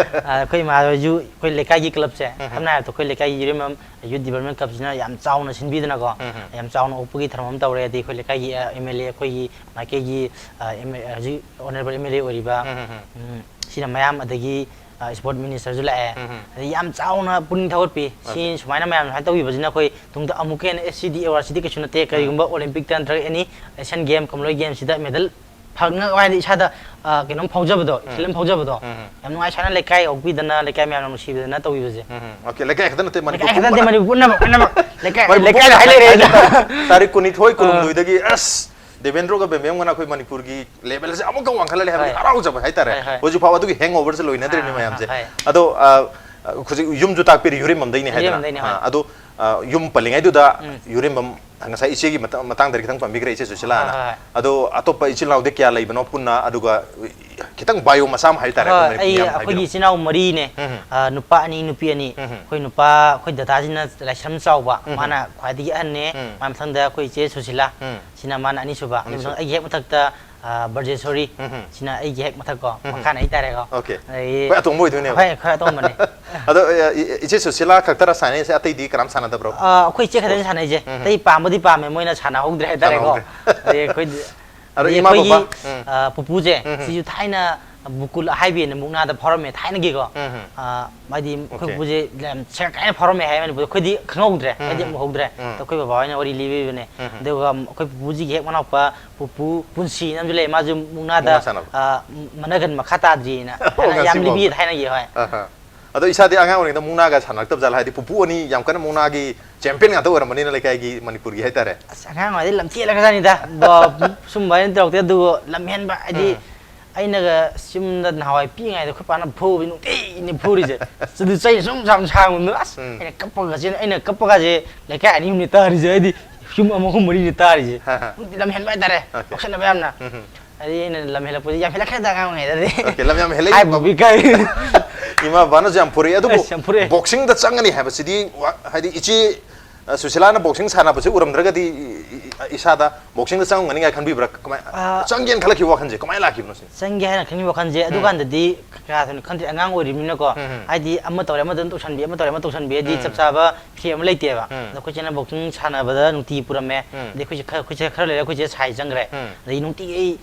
ꯑ, ꯑꯩꯈꯣꯏ ꯏꯃꯥ ꯍꯣꯏꯁꯨ ꯑꯩꯈꯣꯏ ꯂꯩꯀꯥꯏꯒꯤ club ꯁꯦ, ꯎꯝ, ꯎꯝ꯫ ꯁꯝꯅ ꯍꯥꯏꯔꯕꯗ ꯑꯩꯈꯣꯏ ꯂꯩꯀꯥꯏꯒꯤ ꯌꯨꯔꯦꯝꯕꯝ youth development club ꯁꯤꯅ ꯌꯥꯝ ꯆꯥꯎꯅ ꯁꯤꯟꯕꯤꯗꯅꯀꯣ, ꯎꯝ, ꯎꯝ꯫ ꯌꯥꯝ ꯆꯥꯎꯅ ꯑꯣꯛꯄꯒꯤ ꯊꯧꯔꯝ ꯑꯃ ꯇꯧꯔꯦ꯫ ꯑꯗꯩ ꯑꯩꯈꯣꯏ ꯂꯩꯀꯥꯏꯒꯤ, ꯑ, M L A ꯑꯩꯈꯣꯏꯒꯤ ꯃꯥꯏꯀꯩꯒꯤ, ꯑ, M-, ꯑ, ꯍꯧꯖꯤꯛ honourable M L A ꯑꯣꯏꯔꯤꯕ, ꯎꯝ, ꯎꯝ, ꯎꯝ꯫ ꯎꯝ, ꯁꯤꯅ ꯃꯌꯥꯝ, ꯑꯗꯒꯤ, ꯑ, sport minister ꯁꯨ ꯂꯥꯛꯑꯦ꯫ ꯎꯝ, ꯎꯝ꯫ ꯑꯗꯩ ꯌꯥꯝ ꯆꯥꯎꯅ ꯄꯨꯛꯅꯤꯡ ꯊꯧꯒꯠꯄꯤ꯫ ꯁꯤ Okay꯫ ꯁꯨꯃꯥꯏꯅ ꯃꯌꯥꯝ ꯁꯨꯃꯥꯏꯅ ꯇꯧꯕꯤꯕꯁꯤꯅ ꯑꯩꯈꯣꯏ ꯇꯨꯡꯗ ꯑꯃꯨꯛꯀ ꯍꯦꯟꯅ, ꯑꯦ, ꯁꯤꯗꯤ award ꯁꯤꯗꯤ ꯀꯩꯁꯨ ꯅꯠꯇꯦ, ꯎꯝ꯫ ꯀꯔꯤꯒꯨꯝꯕ Olympic ꯇ ꯅꯠꯇ꯭ꯔꯒ any Asian Game, ꯀꯃꯟꯋꯦꯜꯊ ꯒꯦꯝꯁꯤꯗ medal ꯐꯪꯅꯕ ꯍꯥꯏꯗꯤ ꯏꯁꯥꯗ, ꯑ, ꯀꯩꯅꯣꯝ ꯐꯥꯎꯖꯕꯗꯣ, ꯎꯝ꯫ ꯏꯊꯤꯜ ꯑꯃ ꯐꯥꯎꯖꯕꯗꯣ꯫ ꯎꯝ, ꯎꯝ꯫ ꯌꯥꯝ ꯅꯨꯡꯉꯥꯏ, ꯁꯨꯃꯥꯏꯅ ꯂꯩꯀꯥꯏ ꯑꯣꯛꯄꯤꯗꯅ, ꯂꯩꯀꯥꯏ ꯃꯌꯥꯝꯅ ꯅꯨꯡꯁꯤꯕꯤꯗꯅ ꯇꯧꯕꯤꯕꯁꯦ꯫ ꯎꯝ, ꯎꯝ꯫ Okay, ꯂꯩꯀꯥꯏ ꯈꯛꯇ ꯅꯠꯇꯦ, ꯃꯅꯤꯄꯨꯔ ꯂꯩꯀꯥꯏ ꯈꯛꯇ ꯅꯠꯇꯦ, ꯄꯨꯝꯕ꯫ ꯃꯅꯤꯄꯨꯔ ꯄꯨꯝꯅꯃꯛ, ꯄꯨꯝꯅꯃꯛ꯫ ꯂꯩꯀꯥꯏ, ꯃꯅꯤꯄꯨꯔ ꯂꯩꯀꯥꯏ ꯄꯨꯝꯅꯃꯛ ꯍꯥꯏ ꯂꯩꯔꯦ ꯍꯥꯏꯗꯤ ꯑꯩꯅ꯫ ꯇꯥꯔꯤꯛ ꯀꯨꯟꯅꯤꯊꯣꯏ, ꯑꯥ꯫ ꯀꯨꯟꯍꯨꯝꯗꯣꯏꯗꯒꯤ, ꯑꯁ, ꯗꯦꯕꯦꯟꯗ꯭ꯔꯣꯒ ꯕꯦꯝꯕꯦꯝꯒꯅ ꯑꯩꯈꯣꯏ ꯃꯅꯤꯄꯨꯔꯒꯤ level ꯁꯦ ꯑꯃꯨꯛꯀ ꯋꯥꯡꯈꯠꯍꯜꯂꯦ ꯍꯥꯏꯕꯒꯤ ꯍꯣꯏ꯫ ꯍꯔꯥꯎꯖꯕ ꯍꯥꯏꯇꯥꯔꯦ꯫ ꯍꯣꯏ, ꯍꯣꯏ꯫ ꯍꯧꯖꯤꯛ ꯐꯥꯎ ꯑꯗꯨꯒꯤ hangover ꯁꯦ ꯂꯣꯏꯅꯗ꯭ꯔꯤꯅꯦ ꯑꯥ, ꯃꯌꯥꯝꯁꯦ꯫ ꯍꯣꯏ꯫ ꯑꯗꯣ, ꯑ, ꯍꯧꯖꯤꯛ ꯌꯨꯝꯁꯨ ꯇꯥꯛꯄꯤꯔꯤ, ꯌꯨꯔꯦꯝꯕꯝꯗꯩꯅꯤ ꯍꯥꯏꯗꯅ꯫ ꯌꯨꯔꯦꯝꯕꯝꯗꯩꯅꯤ, ꯍꯣꯏ꯫ ꯑ, ꯑꯗꯣ, ꯑ, ꯌꯨꯝ ꯄꯜꯂꯤꯉꯩꯗꯨꯗ ꯎꯝ꯫ ꯌꯨꯔꯦꯝꯕꯝ ꯉꯁꯥꯏ ꯏꯆꯦꯒꯤ ꯃꯇꯥ-, ꯃꯇꯥꯡꯗꯗꯤ ꯈꯤꯇꯪ ꯄꯟꯕꯤꯈ꯭ꯔꯦ, ꯏꯆꯦ ꯁꯨꯁꯤꯂꯥꯅ꯫ ꯍꯣꯏ, ꯍꯣꯏ, ꯍꯣꯏ꯫ ꯑꯗꯣ ꯑꯇꯣꯞꯄ ꯏꯆꯤꯜ ꯏꯅꯥꯎꯗꯤ ꯀꯌꯥ ꯂꯩꯕꯅꯣ ꯄꯨꯟꯅ? ꯑꯗꯨꯒ ꯈꯤꯇꯪ bio ꯃꯆꯥ ꯑꯃ ꯍꯥꯏꯇꯥꯔꯦ, ꯍꯣꯏ, ꯑꯩꯈꯣꯏ ꯃꯅꯤꯄꯨꯔ ꯑꯩ, ꯃꯤꯌꯥꯝ ꯑꯩꯈꯣꯏꯒꯤ ꯍꯥꯏꯕꯤꯔꯣ꯫ ꯏꯆꯤꯜ ꯏꯅꯥꯎ ꯃꯔꯤꯅꯦ꯫ ꯎꯝ, ꯎꯝ꯫ ꯑ, ꯅꯨꯄꯥ ꯑꯅꯤ, ꯅꯨꯄꯤ ꯑꯅꯤ꯫ ꯎꯝ, ꯎꯝ꯫ ꯑꯩꯈꯣꯏ ꯅꯨꯄꯥ, ꯑꯩꯈꯣꯏ ꯗꯗꯥꯁꯤꯅ ꯂꯥꯏꯁ꯭ꯔꯝ ꯆꯥꯎꯕ, ꯎꯝ, ꯎꯝ꯫ ꯃꯥꯅ ꯈ꯭ꯋꯥꯏꯗꯒꯤ ꯑꯍꯟꯅꯦ꯫ ꯎꯝ꯫ ꯃꯥꯏ ꯃꯊꯪꯗ ꯑꯩꯈꯣꯏ ꯏꯆꯦ ꯁꯨꯁꯤꯂꯥ, ꯎꯝ꯫ ꯁꯤꯅ ꯃꯥꯅ ꯑꯅꯤꯁꯨꯕ꯫ ꯑꯅꯤꯁꯨꯕ꯫ ꯑꯗꯨꯒ ꯑꯩꯒꯤ ꯍꯦꯛ ꯃꯊꯛꯇ, ꯑ, ꯕ꯭ꯔꯖꯦꯁꯣꯔꯤ, ꯎꯝ, ꯎꯝ꯫ ꯁꯤꯅ ꯑꯩꯒꯤ ꯍꯦꯛ ꯃꯊꯛ ꯀꯣ, ꯎꯝ, ꯎꯝ꯫ ꯃꯈꯥꯅ ꯑꯩ ꯇꯥꯔꯦꯀꯣ꯫ Okay꯫ ꯑꯗꯒꯤ ꯈ꯭ꯋꯥꯏ ꯑꯇꯣꯝꯕ ꯑꯣꯏꯗꯣꯏꯅꯦꯕ꯫ ꯍꯣꯏ, ꯈ꯭ꯋꯥꯏ ꯑꯇꯣꯝꯕꯅꯦ꯫ ꯑꯗꯣ, ꯑ, ꯏ-, ꯏꯆꯦ ꯁꯨꯁꯤꯂꯥ ꯈꯛꯇꯔ ꯁꯥꯟꯅꯩꯁꯦ, ꯑꯇꯩꯗꯤ ꯀꯅꯥꯝ ꯁꯥꯟꯅꯗꯕ꯭ꯔꯣ? ꯑ, ꯑꯩꯈꯣꯏ ꯏꯆꯦ ꯈꯛꯇꯅꯤ ꯁꯥꯟꯅꯩꯁꯦ꯫ ꯎꯝ, ꯎꯝ꯫ ꯑꯇꯩ ꯄꯥꯝꯕꯨꯗꯤ ꯄꯥꯝꯃꯦ, ꯃꯣꯏꯅ ꯁꯥꯟꯅꯍꯧꯗ꯭ꯔꯦ ꯍꯥꯏꯇꯥꯔꯦꯀꯣ꯫ ꯁꯥꯟꯅꯍꯧꯗ꯭ꯔꯦ꯫ ꯑꯗꯩ ꯑꯩꯈꯣꯏꯗꯤ ꯑꯗꯣ ꯑꯗꯒꯤ ꯏꯃꯥ ꯑꯩꯈꯣꯏꯒꯤ, ꯕꯕꯥ? ꯎꯝ꯫ ꯑ, ꯄꯨꯄꯨꯁꯦ, ꯎꯝ, ꯎꯝ꯫ ꯁꯤꯁꯨ ꯊꯥꯏꯅ ꯕꯨꯀꯨꯜ ꯑꯍꯥꯏꯕꯤꯅ ꯃꯨꯛꯅꯥꯗ ꯐꯥꯎꯔꯝꯃꯦ ꯊꯥꯏꯅꯒꯤꯀꯣ꯫ ꯎꯝ, ꯎꯝ꯫ ꯑ, ꯍꯥꯏꯗꯤ ꯑꯩꯈꯣꯏ Okay꯫ ꯄꯨꯄꯨꯁꯦ ꯌꯥꯝ ꯁꯦꯔꯥꯟ ꯀꯥꯏꯅ ꯐꯥꯎꯔꯝꯃꯦ ꯍꯥꯏ ꯃꯅꯤꯄꯨꯔꯗ꯫ ꯑꯩꯈꯣꯏꯗꯤ ꯈꯪꯍꯧꯗ꯭ꯔꯦ, ꯎꯝ, ꯍꯥꯏꯗꯤ ꯎꯝ꯫ ꯑꯃꯨꯛ ꯍꯧꯗ꯭ꯔꯦ꯫ ꯎꯝ, ꯎꯝ꯫ ꯑꯗꯣ ꯑꯩꯈꯣꯏ ꯕꯕꯥ ꯍꯣꯏꯅ ꯋꯥꯔꯤ ꯂꯤꯕꯤꯕꯅꯦ꯫ ꯎꯝ, ꯎꯝ꯫ ꯑꯗꯨꯒ ꯑꯩꯈꯣꯏ ꯄꯨꯄꯨꯁꯤꯒꯤ ꯍꯦꯛ ꯃꯅꯥꯎꯄꯥ ꯄꯨꯄꯨ ꯄꯨꯟꯁꯤꯅ ꯑꯃꯁꯨ ꯂꯩ, ꯃꯥꯁꯨ ꯃꯨꯛꯅꯥꯗ, ꯃꯨꯛꯅꯥ ꯁꯥꯟꯅꯕ꯫ ꯑ, ꯃꯅꯒꯟ ꯃꯈꯥ ꯇꯥꯗ꯭ꯔꯤꯅ ꯑꯣ, ꯍꯥꯏꯅ ꯌꯥꯝ ꯉꯁꯤꯐꯥꯎ꯫ ꯂꯤꯕꯤ ꯊꯥꯏꯅꯒꯤ, ꯍꯣꯏ꯫ ꯑꯍ꯫ ꯑꯗꯣ ꯏꯁꯥꯗꯤ ꯑꯉꯥꯡ ꯑꯣꯏꯔꯤꯉꯩꯗ ꯃꯨꯛꯅꯥꯒ ꯁꯥꯟꯅꯔꯛꯇꯕ ꯖꯥꯠꯂ? ꯍꯥꯏꯗꯤ ꯄꯨꯄꯨ ꯑꯅꯤ ꯌꯥꯝ ꯀꯟꯅ ꯃꯨꯛꯅꯥꯒꯤ ꯆꯦꯝꯄꯤꯌꯟ ꯉꯥꯛꯇ ꯑꯣꯏꯔꯝꯕꯅꯤꯅ ꯂꯩꯀꯥꯏꯒꯤ, ꯃꯅꯤꯄꯨꯔꯒꯤ ꯍꯥꯏꯇꯥꯔꯦ꯫ ꯑꯁ, ꯑꯉꯥꯡ ꯑꯣꯏꯔꯤꯉꯩꯗ ꯂꯝꯊꯦꯜꯂꯒꯖꯥꯠꯅꯤꯗ꯫ ꯕ-, ꯁꯨꯝꯕ ꯍꯥꯏꯅ ꯇꯧꯔꯛꯇꯦ, ꯑꯗꯨꯕꯨ ꯂꯝꯍꯦꯟꯕ ꯍꯥꯏꯗꯤ ꯎꯝ꯫ ꯑꯩꯅꯒ ꯌꯨꯝꯗ ꯅꯍꯥꯟꯋꯥꯏ ꯄꯤꯛꯏꯉꯩꯗ ꯑꯩꯈꯣꯏ ꯄꯥꯅ ꯐꯨꯕꯤ ꯅꯨꯡꯇꯤꯅꯤ ꯐꯨꯔꯤꯁꯦ꯫ ꯑꯗꯨ ꯆꯩ ꯁꯨꯝ ꯌꯥꯝ ꯁꯥꯡꯕꯗꯣ, ꯑꯁ, ꯎꯝ꯫ ꯑꯩꯅ ꯀꯞꯄꯒꯁꯦ, ꯑꯩꯅ ꯀꯞꯄꯒꯁꯦ ꯂꯩꯀꯥꯏ ꯑꯅꯤ ꯑꯍꯨꯝꯅꯤ ꯇꯥꯔꯤꯁꯦ, ꯍꯥꯏꯗꯤ ꯌꯨꯝ ꯑꯃ ꯑꯍꯨꯝ ꯃꯔꯤꯅꯤ ꯇꯥꯔꯤꯁꯦ꯫ ꯍꯥ, ꯍꯥ꯫ ꯅꯨꯡꯇꯤ ꯂꯝꯍꯦꯟꯕ ꯍꯥꯏꯇꯥꯔꯦ, ꯑꯣꯀꯦ꯫ ꯉꯥꯎꯁꯟꯅꯕ ꯌꯥꯝꯅ꯫ ꯎꯝ, ꯎꯝ꯫ ꯑꯗꯩ ꯑꯩꯅ ꯂꯝ ꯍꯦꯜꯂꯛꯄꯁꯦ, ꯌꯥꯝ ꯍꯦꯜꯂꯛꯈ꯭ꯔꯦꯗ ꯑꯉꯥꯡ ꯑꯣꯏꯔꯤꯉꯩꯗꯗꯤ꯫ ꯑꯣꯀꯦ, ꯂꯝ ꯌꯥꯝ ꯍꯦꯜꯂꯛꯏ꯫ ꯍꯥꯏꯕꯕꯨ ꯏꯀꯥꯏ꯫ ꯏꯃꯥ ꯕꯕꯥꯅꯁꯨ ꯌꯥꯝ ꯐꯨꯔꯛꯏ, ꯑꯗꯨꯕꯨ ꯑꯁ, ꯌꯥꯝ ꯐꯨꯔꯛꯑꯦ꯫ ꯕꯣꯛꯁꯤꯡꯗ ꯆꯪꯒꯅꯤ ꯍꯥꯏꯕꯁꯤꯗꯤ ꯋꯥ-, ꯍꯥꯏꯗꯤ ꯏꯆꯦ, ꯑ, ꯁꯨꯁꯤꯂꯥꯅ ꯕꯣꯛꯁꯤꯡ ꯁꯥꯟꯅꯕꯁꯦ ꯎꯔꯝꯗ꯭ꯔꯒꯗꯤ ꯏ-, ꯏ-, ꯏꯁꯥꯗ ꯕꯣꯛꯁꯤꯡꯗ ꯆꯪꯉꯝꯒꯅꯤ ꯀꯥꯏꯅ ꯈꯟꯕꯤꯕ꯭ꯔꯥ? ꯀꯃꯥꯏ-, ꯑ, ꯆꯪꯒꯦꯅ ꯈꯜꯂꯛꯈꯤꯕ ꯋꯥꯈꯜꯁꯦ ꯀꯃꯥꯏꯅ ꯂꯥꯛꯈꯤꯕꯅꯣ ꯁꯤꯅꯤ? ꯆꯪꯒꯦ ꯍꯥꯏꯅ ꯈꯟꯈꯤꯕ ꯋꯥꯈꯜꯁꯦ ꯎꯝ꯫ ꯑꯗꯨꯀꯥꯟꯗꯗꯤ ꯀꯌꯥ ꯊꯣꯏꯅ ꯈꯟꯗ꯭ꯔꯦ, ꯑꯉꯥꯡ ꯑꯣꯏꯔꯤꯕꯅꯤꯅꯀꯣ꯫ ꯎꯝ, ꯎꯝ꯫ ꯍꯥꯏꯗꯤ ꯑꯃ ꯇꯧꯔꯦ ꯑꯃꯗ ꯑꯗꯨꯝ ꯇꯧꯁꯟꯕꯤ, ꯑꯃ ꯇꯧꯔꯦ ꯑꯃ ꯇꯧꯁꯟꯕꯤ, ꯍꯥꯏꯗꯤ ꯎꯝ꯫ ꯆꯞ ꯆꯥꯕ ꯐꯤꯔꯦꯞ ꯑꯃ ꯂꯩꯇꯦꯕ꯫ ꯎꯝ꯫ ꯑꯗꯣ ꯑꯩꯈꯣꯏ ꯆꯦꯅ ꯕꯣꯛꯁꯤꯡ ꯁꯥꯟꯅꯕꯗ ꯅꯨꯡꯇꯤꯒꯤ ꯄꯨꯔꯝꯃꯦ꯫ ꯎꯝ꯫ ꯑꯗꯩ ꯑꯩꯈꯣꯏ ꯆꯦ ꯈꯔ, ꯑꯩꯈꯣꯏ ꯆꯦ ꯈꯔ ꯂꯩꯔꯦ, ꯑꯩꯈꯣꯏ ꯆꯦ ꯁꯥꯏ ꯆꯪꯈ꯭ꯔꯦ꯫ ꯎꯝ꯫ ꯑꯗꯩ ꯅꯨꯡꯇꯤꯒꯤ ꯑꯩ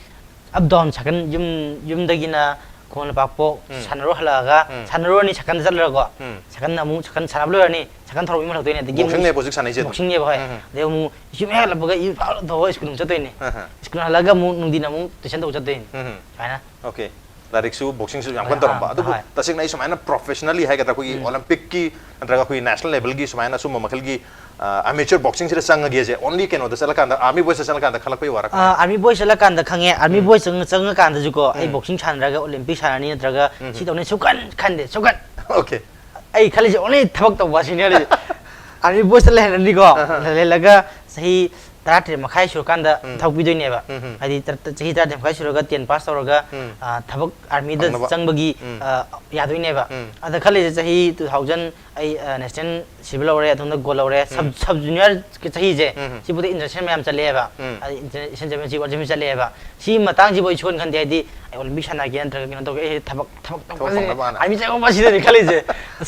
ꯑꯞ ꯗꯥꯎꯟ ꯁꯥꯏꯀꯜ ꯌꯨꯝ, ꯌꯨꯝꯗꯒꯤꯅ ꯈꯨꯃꯟ ꯂꯝꯄꯥꯛꯄꯣꯛ ꯎꯝ꯫ ꯁꯥꯟꯅꯔꯨ ꯍꯜꯂꯛꯑꯒ, ꯎꯝ꯫ ꯁꯥꯟꯅꯔꯨꯔꯅꯤ ꯁꯥꯏꯀꯜꯗ ꯆꯠꯂꯒꯀꯣ꯫ ꯎꯝ꯫ ꯁꯥꯏꯀꯜꯅ ꯑꯃꯨꯛ, ꯁꯥꯏꯀꯜ ꯁꯥꯟꯅꯕ ꯂꯣꯏꯔꯅꯤ, ꯁꯥꯏꯀꯜ ꯊꯧꯔꯒ ꯌꯨꯝ ꯍꯜꯂꯛꯇꯣꯏꯅꯦ꯫ ꯑꯗꯒꯤ ꯑꯃꯨꯛ ꯕꯣꯛꯁꯤꯡꯅꯦꯕ ꯍꯧꯖꯤꯛ ꯁꯥꯟꯅꯩꯁꯦ ꯑꯗꯨꯝ? ꯕꯣꯛꯁꯤꯡꯅꯦꯕ, ꯍꯣꯏ꯫ ꯎꯝ, ꯎꯝ꯫ ꯑꯗꯩ ꯑꯃꯨꯛ ꯌꯨꯝ ꯍꯦꯛ ꯍꯜꯂꯛꯄꯒ ꯏ ꯐꯥ ꯊꯧꯔꯒ ꯁ꯭ꯀꯨꯜ ꯑꯃꯨꯛ ꯆꯠꯇꯣꯏꯅꯦ꯫ ꯑꯍ꯫ ꯁ꯭ꯀꯨꯜ ꯍꯜꯂꯛꯑꯒ ꯑꯃꯨꯛ ꯅꯨꯡꯊꯤꯟ ꯑꯃꯨꯛ ꯇꯨꯏꯁꯟ ꯇꯧꯕ ꯆꯠꯇꯣꯏꯅꯦ꯫ ꯎꯝ, ꯎꯝ꯫ ꯁꯨꯃꯥꯏꯅ꯫ ꯑꯣꯀꯦ꯫ ꯂꯥꯏꯔꯤꯛꯁꯨ, ꯕꯣꯛꯁꯤꯡꯁꯨ ꯌꯥꯝ ꯀꯟꯅ ꯑꯥ, ꯇꯧꯔꯝꯕ꯫ ꯑꯗꯨꯕꯨ ꯍꯣꯏ꯫ ꯇꯁꯦꯡꯅ ꯑꯩ ꯁꯨꯃꯥꯏꯅ ꯄ꯭ꯔꯣꯐꯦꯁꯅꯦꯜꯂꯤ ꯍꯥꯏꯒꯗ꯭ꯔꯥ, ꯑꯩꯈꯣꯏꯒꯤ ꯎꯝ꯫ ꯑꯣꯂꯦꯝꯄꯤꯛꯀꯤ ꯅꯠꯇ꯭ꯔꯒ ꯑꯩꯈꯣꯏꯒꯤ ꯅꯦꯁꯅꯦꯜ ꯂꯦꯚꯦꯜꯒꯤ ꯁꯨꯃꯥꯏꯅ ꯁꯨꯝꯕ ꯃꯈꯜꯒꯤ, ꯑ, ꯑꯦꯃꯦꯆꯔ ꯕꯣꯛꯁꯤꯡꯁꯤꯗ ꯆꯪꯉꯒꯦꯁꯦ only ꯀꯩꯅꯣꯗ ꯆꯠꯂꯀꯥꯟꯗ, ꯑꯥꯔꯃꯤ ꯕꯣꯏꯁꯇ ꯆꯠꯂꯀꯥꯟꯗ ꯈꯜꯂꯛꯄꯩ ꯋꯥꯔ ꯑꯥ, ꯀꯃꯥꯏꯅ? ꯑꯥꯔꯃꯤ ꯕꯣꯏꯁ ꯆꯠꯂꯀꯥꯟꯗ ꯈꯪꯉꯦ꯫ ꯑꯥꯔꯃꯤ ꯎꯝ꯫ ꯕꯣꯏꯁ ꯆꯪꯉ-, ꯆꯪꯉꯀꯥꯟꯗꯁꯨꯀꯣ, ꯑꯩ ꯎꯝ꯫ ꯕꯣꯛꯁꯤꯡ ꯁꯥꯟꯅꯔꯒ ꯑꯣꯂꯦꯝꯄꯤꯛ ꯁꯥꯟꯅꯅꯤ ꯅꯠꯇ꯭ꯔꯒ ꯎꯝ꯫ ꯁꯤ ꯇꯧꯅꯤ ꯁꯨꯡꯈꯟ ꯈꯟꯗꯦ, ꯁꯨꯡꯈꯟ꯫ ꯑꯣꯀꯦ꯫ ꯑꯩ ꯈꯜꯂꯤꯁꯦ only ꯊꯕꯛ ꯇꯧꯕ ꯑꯁꯤꯅꯦ ꯈꯜꯂꯤꯁꯦ꯫ ꯑꯥꯔꯃꯤ ꯕꯣꯏꯁꯇ ꯂꯩꯍꯜꯂꯅꯤꯀꯣ, ꯑꯍ꯫ ꯂꯩꯍꯜꯂꯒ ꯆꯍꯤ ꯇꯔꯥꯇꯔꯦꯠ ꯃꯈꯥꯏ ꯁꯨꯔꯀꯥꯟꯗ ꯎꯝ꯫ ꯊꯕꯛ ꯄꯤꯗꯣꯏꯅꯦꯕ꯫ ꯎꯝ, ꯎꯝ꯫ ꯍꯥꯏꯗꯤ ꯇꯔ-, ꯆꯍꯤ ꯇꯔꯥꯇꯔꯦꯠ ꯃꯈꯥꯏ ꯁꯨꯔꯒ ꯇꯦꯟ ꯄꯥꯁ ꯇꯧꯔꯒ, ꯎꯝ꯫ ꯑ, ꯊꯕꯛ ꯑꯥꯔꯃꯤꯗ ꯐꯪꯅꯕ꯫ ꯆꯪꯕꯒꯤ, ꯎꯝ꯫ ꯑ, ꯌꯥꯗꯣꯏꯅꯦꯕ꯫ ꯎꯝ꯫ ꯑꯗ ꯈꯜꯂꯤꯁꯦ ꯆꯍꯤ two thousand ꯑꯩ, ꯑ, ꯅꯦꯁꯅꯦꯜ ꯁꯤꯜꯚꯔ ꯂꯧꯔꯦ, ꯑꯗꯣꯝꯗ ꯒꯣꯜ ꯂꯧꯔꯦ, ꯁꯕ-, ꯎꯝ꯫ ꯁꯕ ꯖꯨꯅꯤꯌꯔ ꯆꯍꯤꯁꯦ, ꯎꯝ꯫ ꯁꯤꯕꯨꯗꯤ ꯏꯟꯇꯔꯅꯦꯁꯅꯦꯜ ꯃꯌꯥꯝ ꯆꯠꯂꯛꯑꯦꯕ꯫ ꯎꯝ꯫ ꯑ, ꯏꯟꯇꯔꯅꯦꯁꯅꯦꯜ ꯆꯦꯝꯄꯤꯌꯟꯁꯤꯞ, ꯋꯥꯔꯜ ꯆꯦꯝꯄꯤꯌꯟꯁꯤꯞ ꯆꯠꯂꯛꯑꯦꯕ꯫ ꯁꯤ ꯃꯇꯥꯡꯁꯤꯕꯨ ꯑꯩ ꯁꯣꯏꯅ ꯈꯟꯗꯦ, ꯍꯥꯏꯗꯤ ꯑꯩ ꯑꯣꯂꯦꯝꯄꯤꯛ ꯁꯥꯟꯅꯒꯦ ꯅꯠꯇ꯭ꯔꯒ ꯀꯩꯅꯣ ꯇꯧꯒꯦ, ꯑꯩ ꯊꯕꯛ, ꯊꯕꯛ ꯊꯕꯛ ꯇꯧꯕꯁꯦ ꯐꯪꯅꯕ ꯍꯥꯟꯅ꯫ ꯑꯥꯔꯃꯤ ꯆꯪꯉꯛꯄ ꯁꯤꯗꯅꯤ ꯈꯜꯂꯤꯁꯦ꯫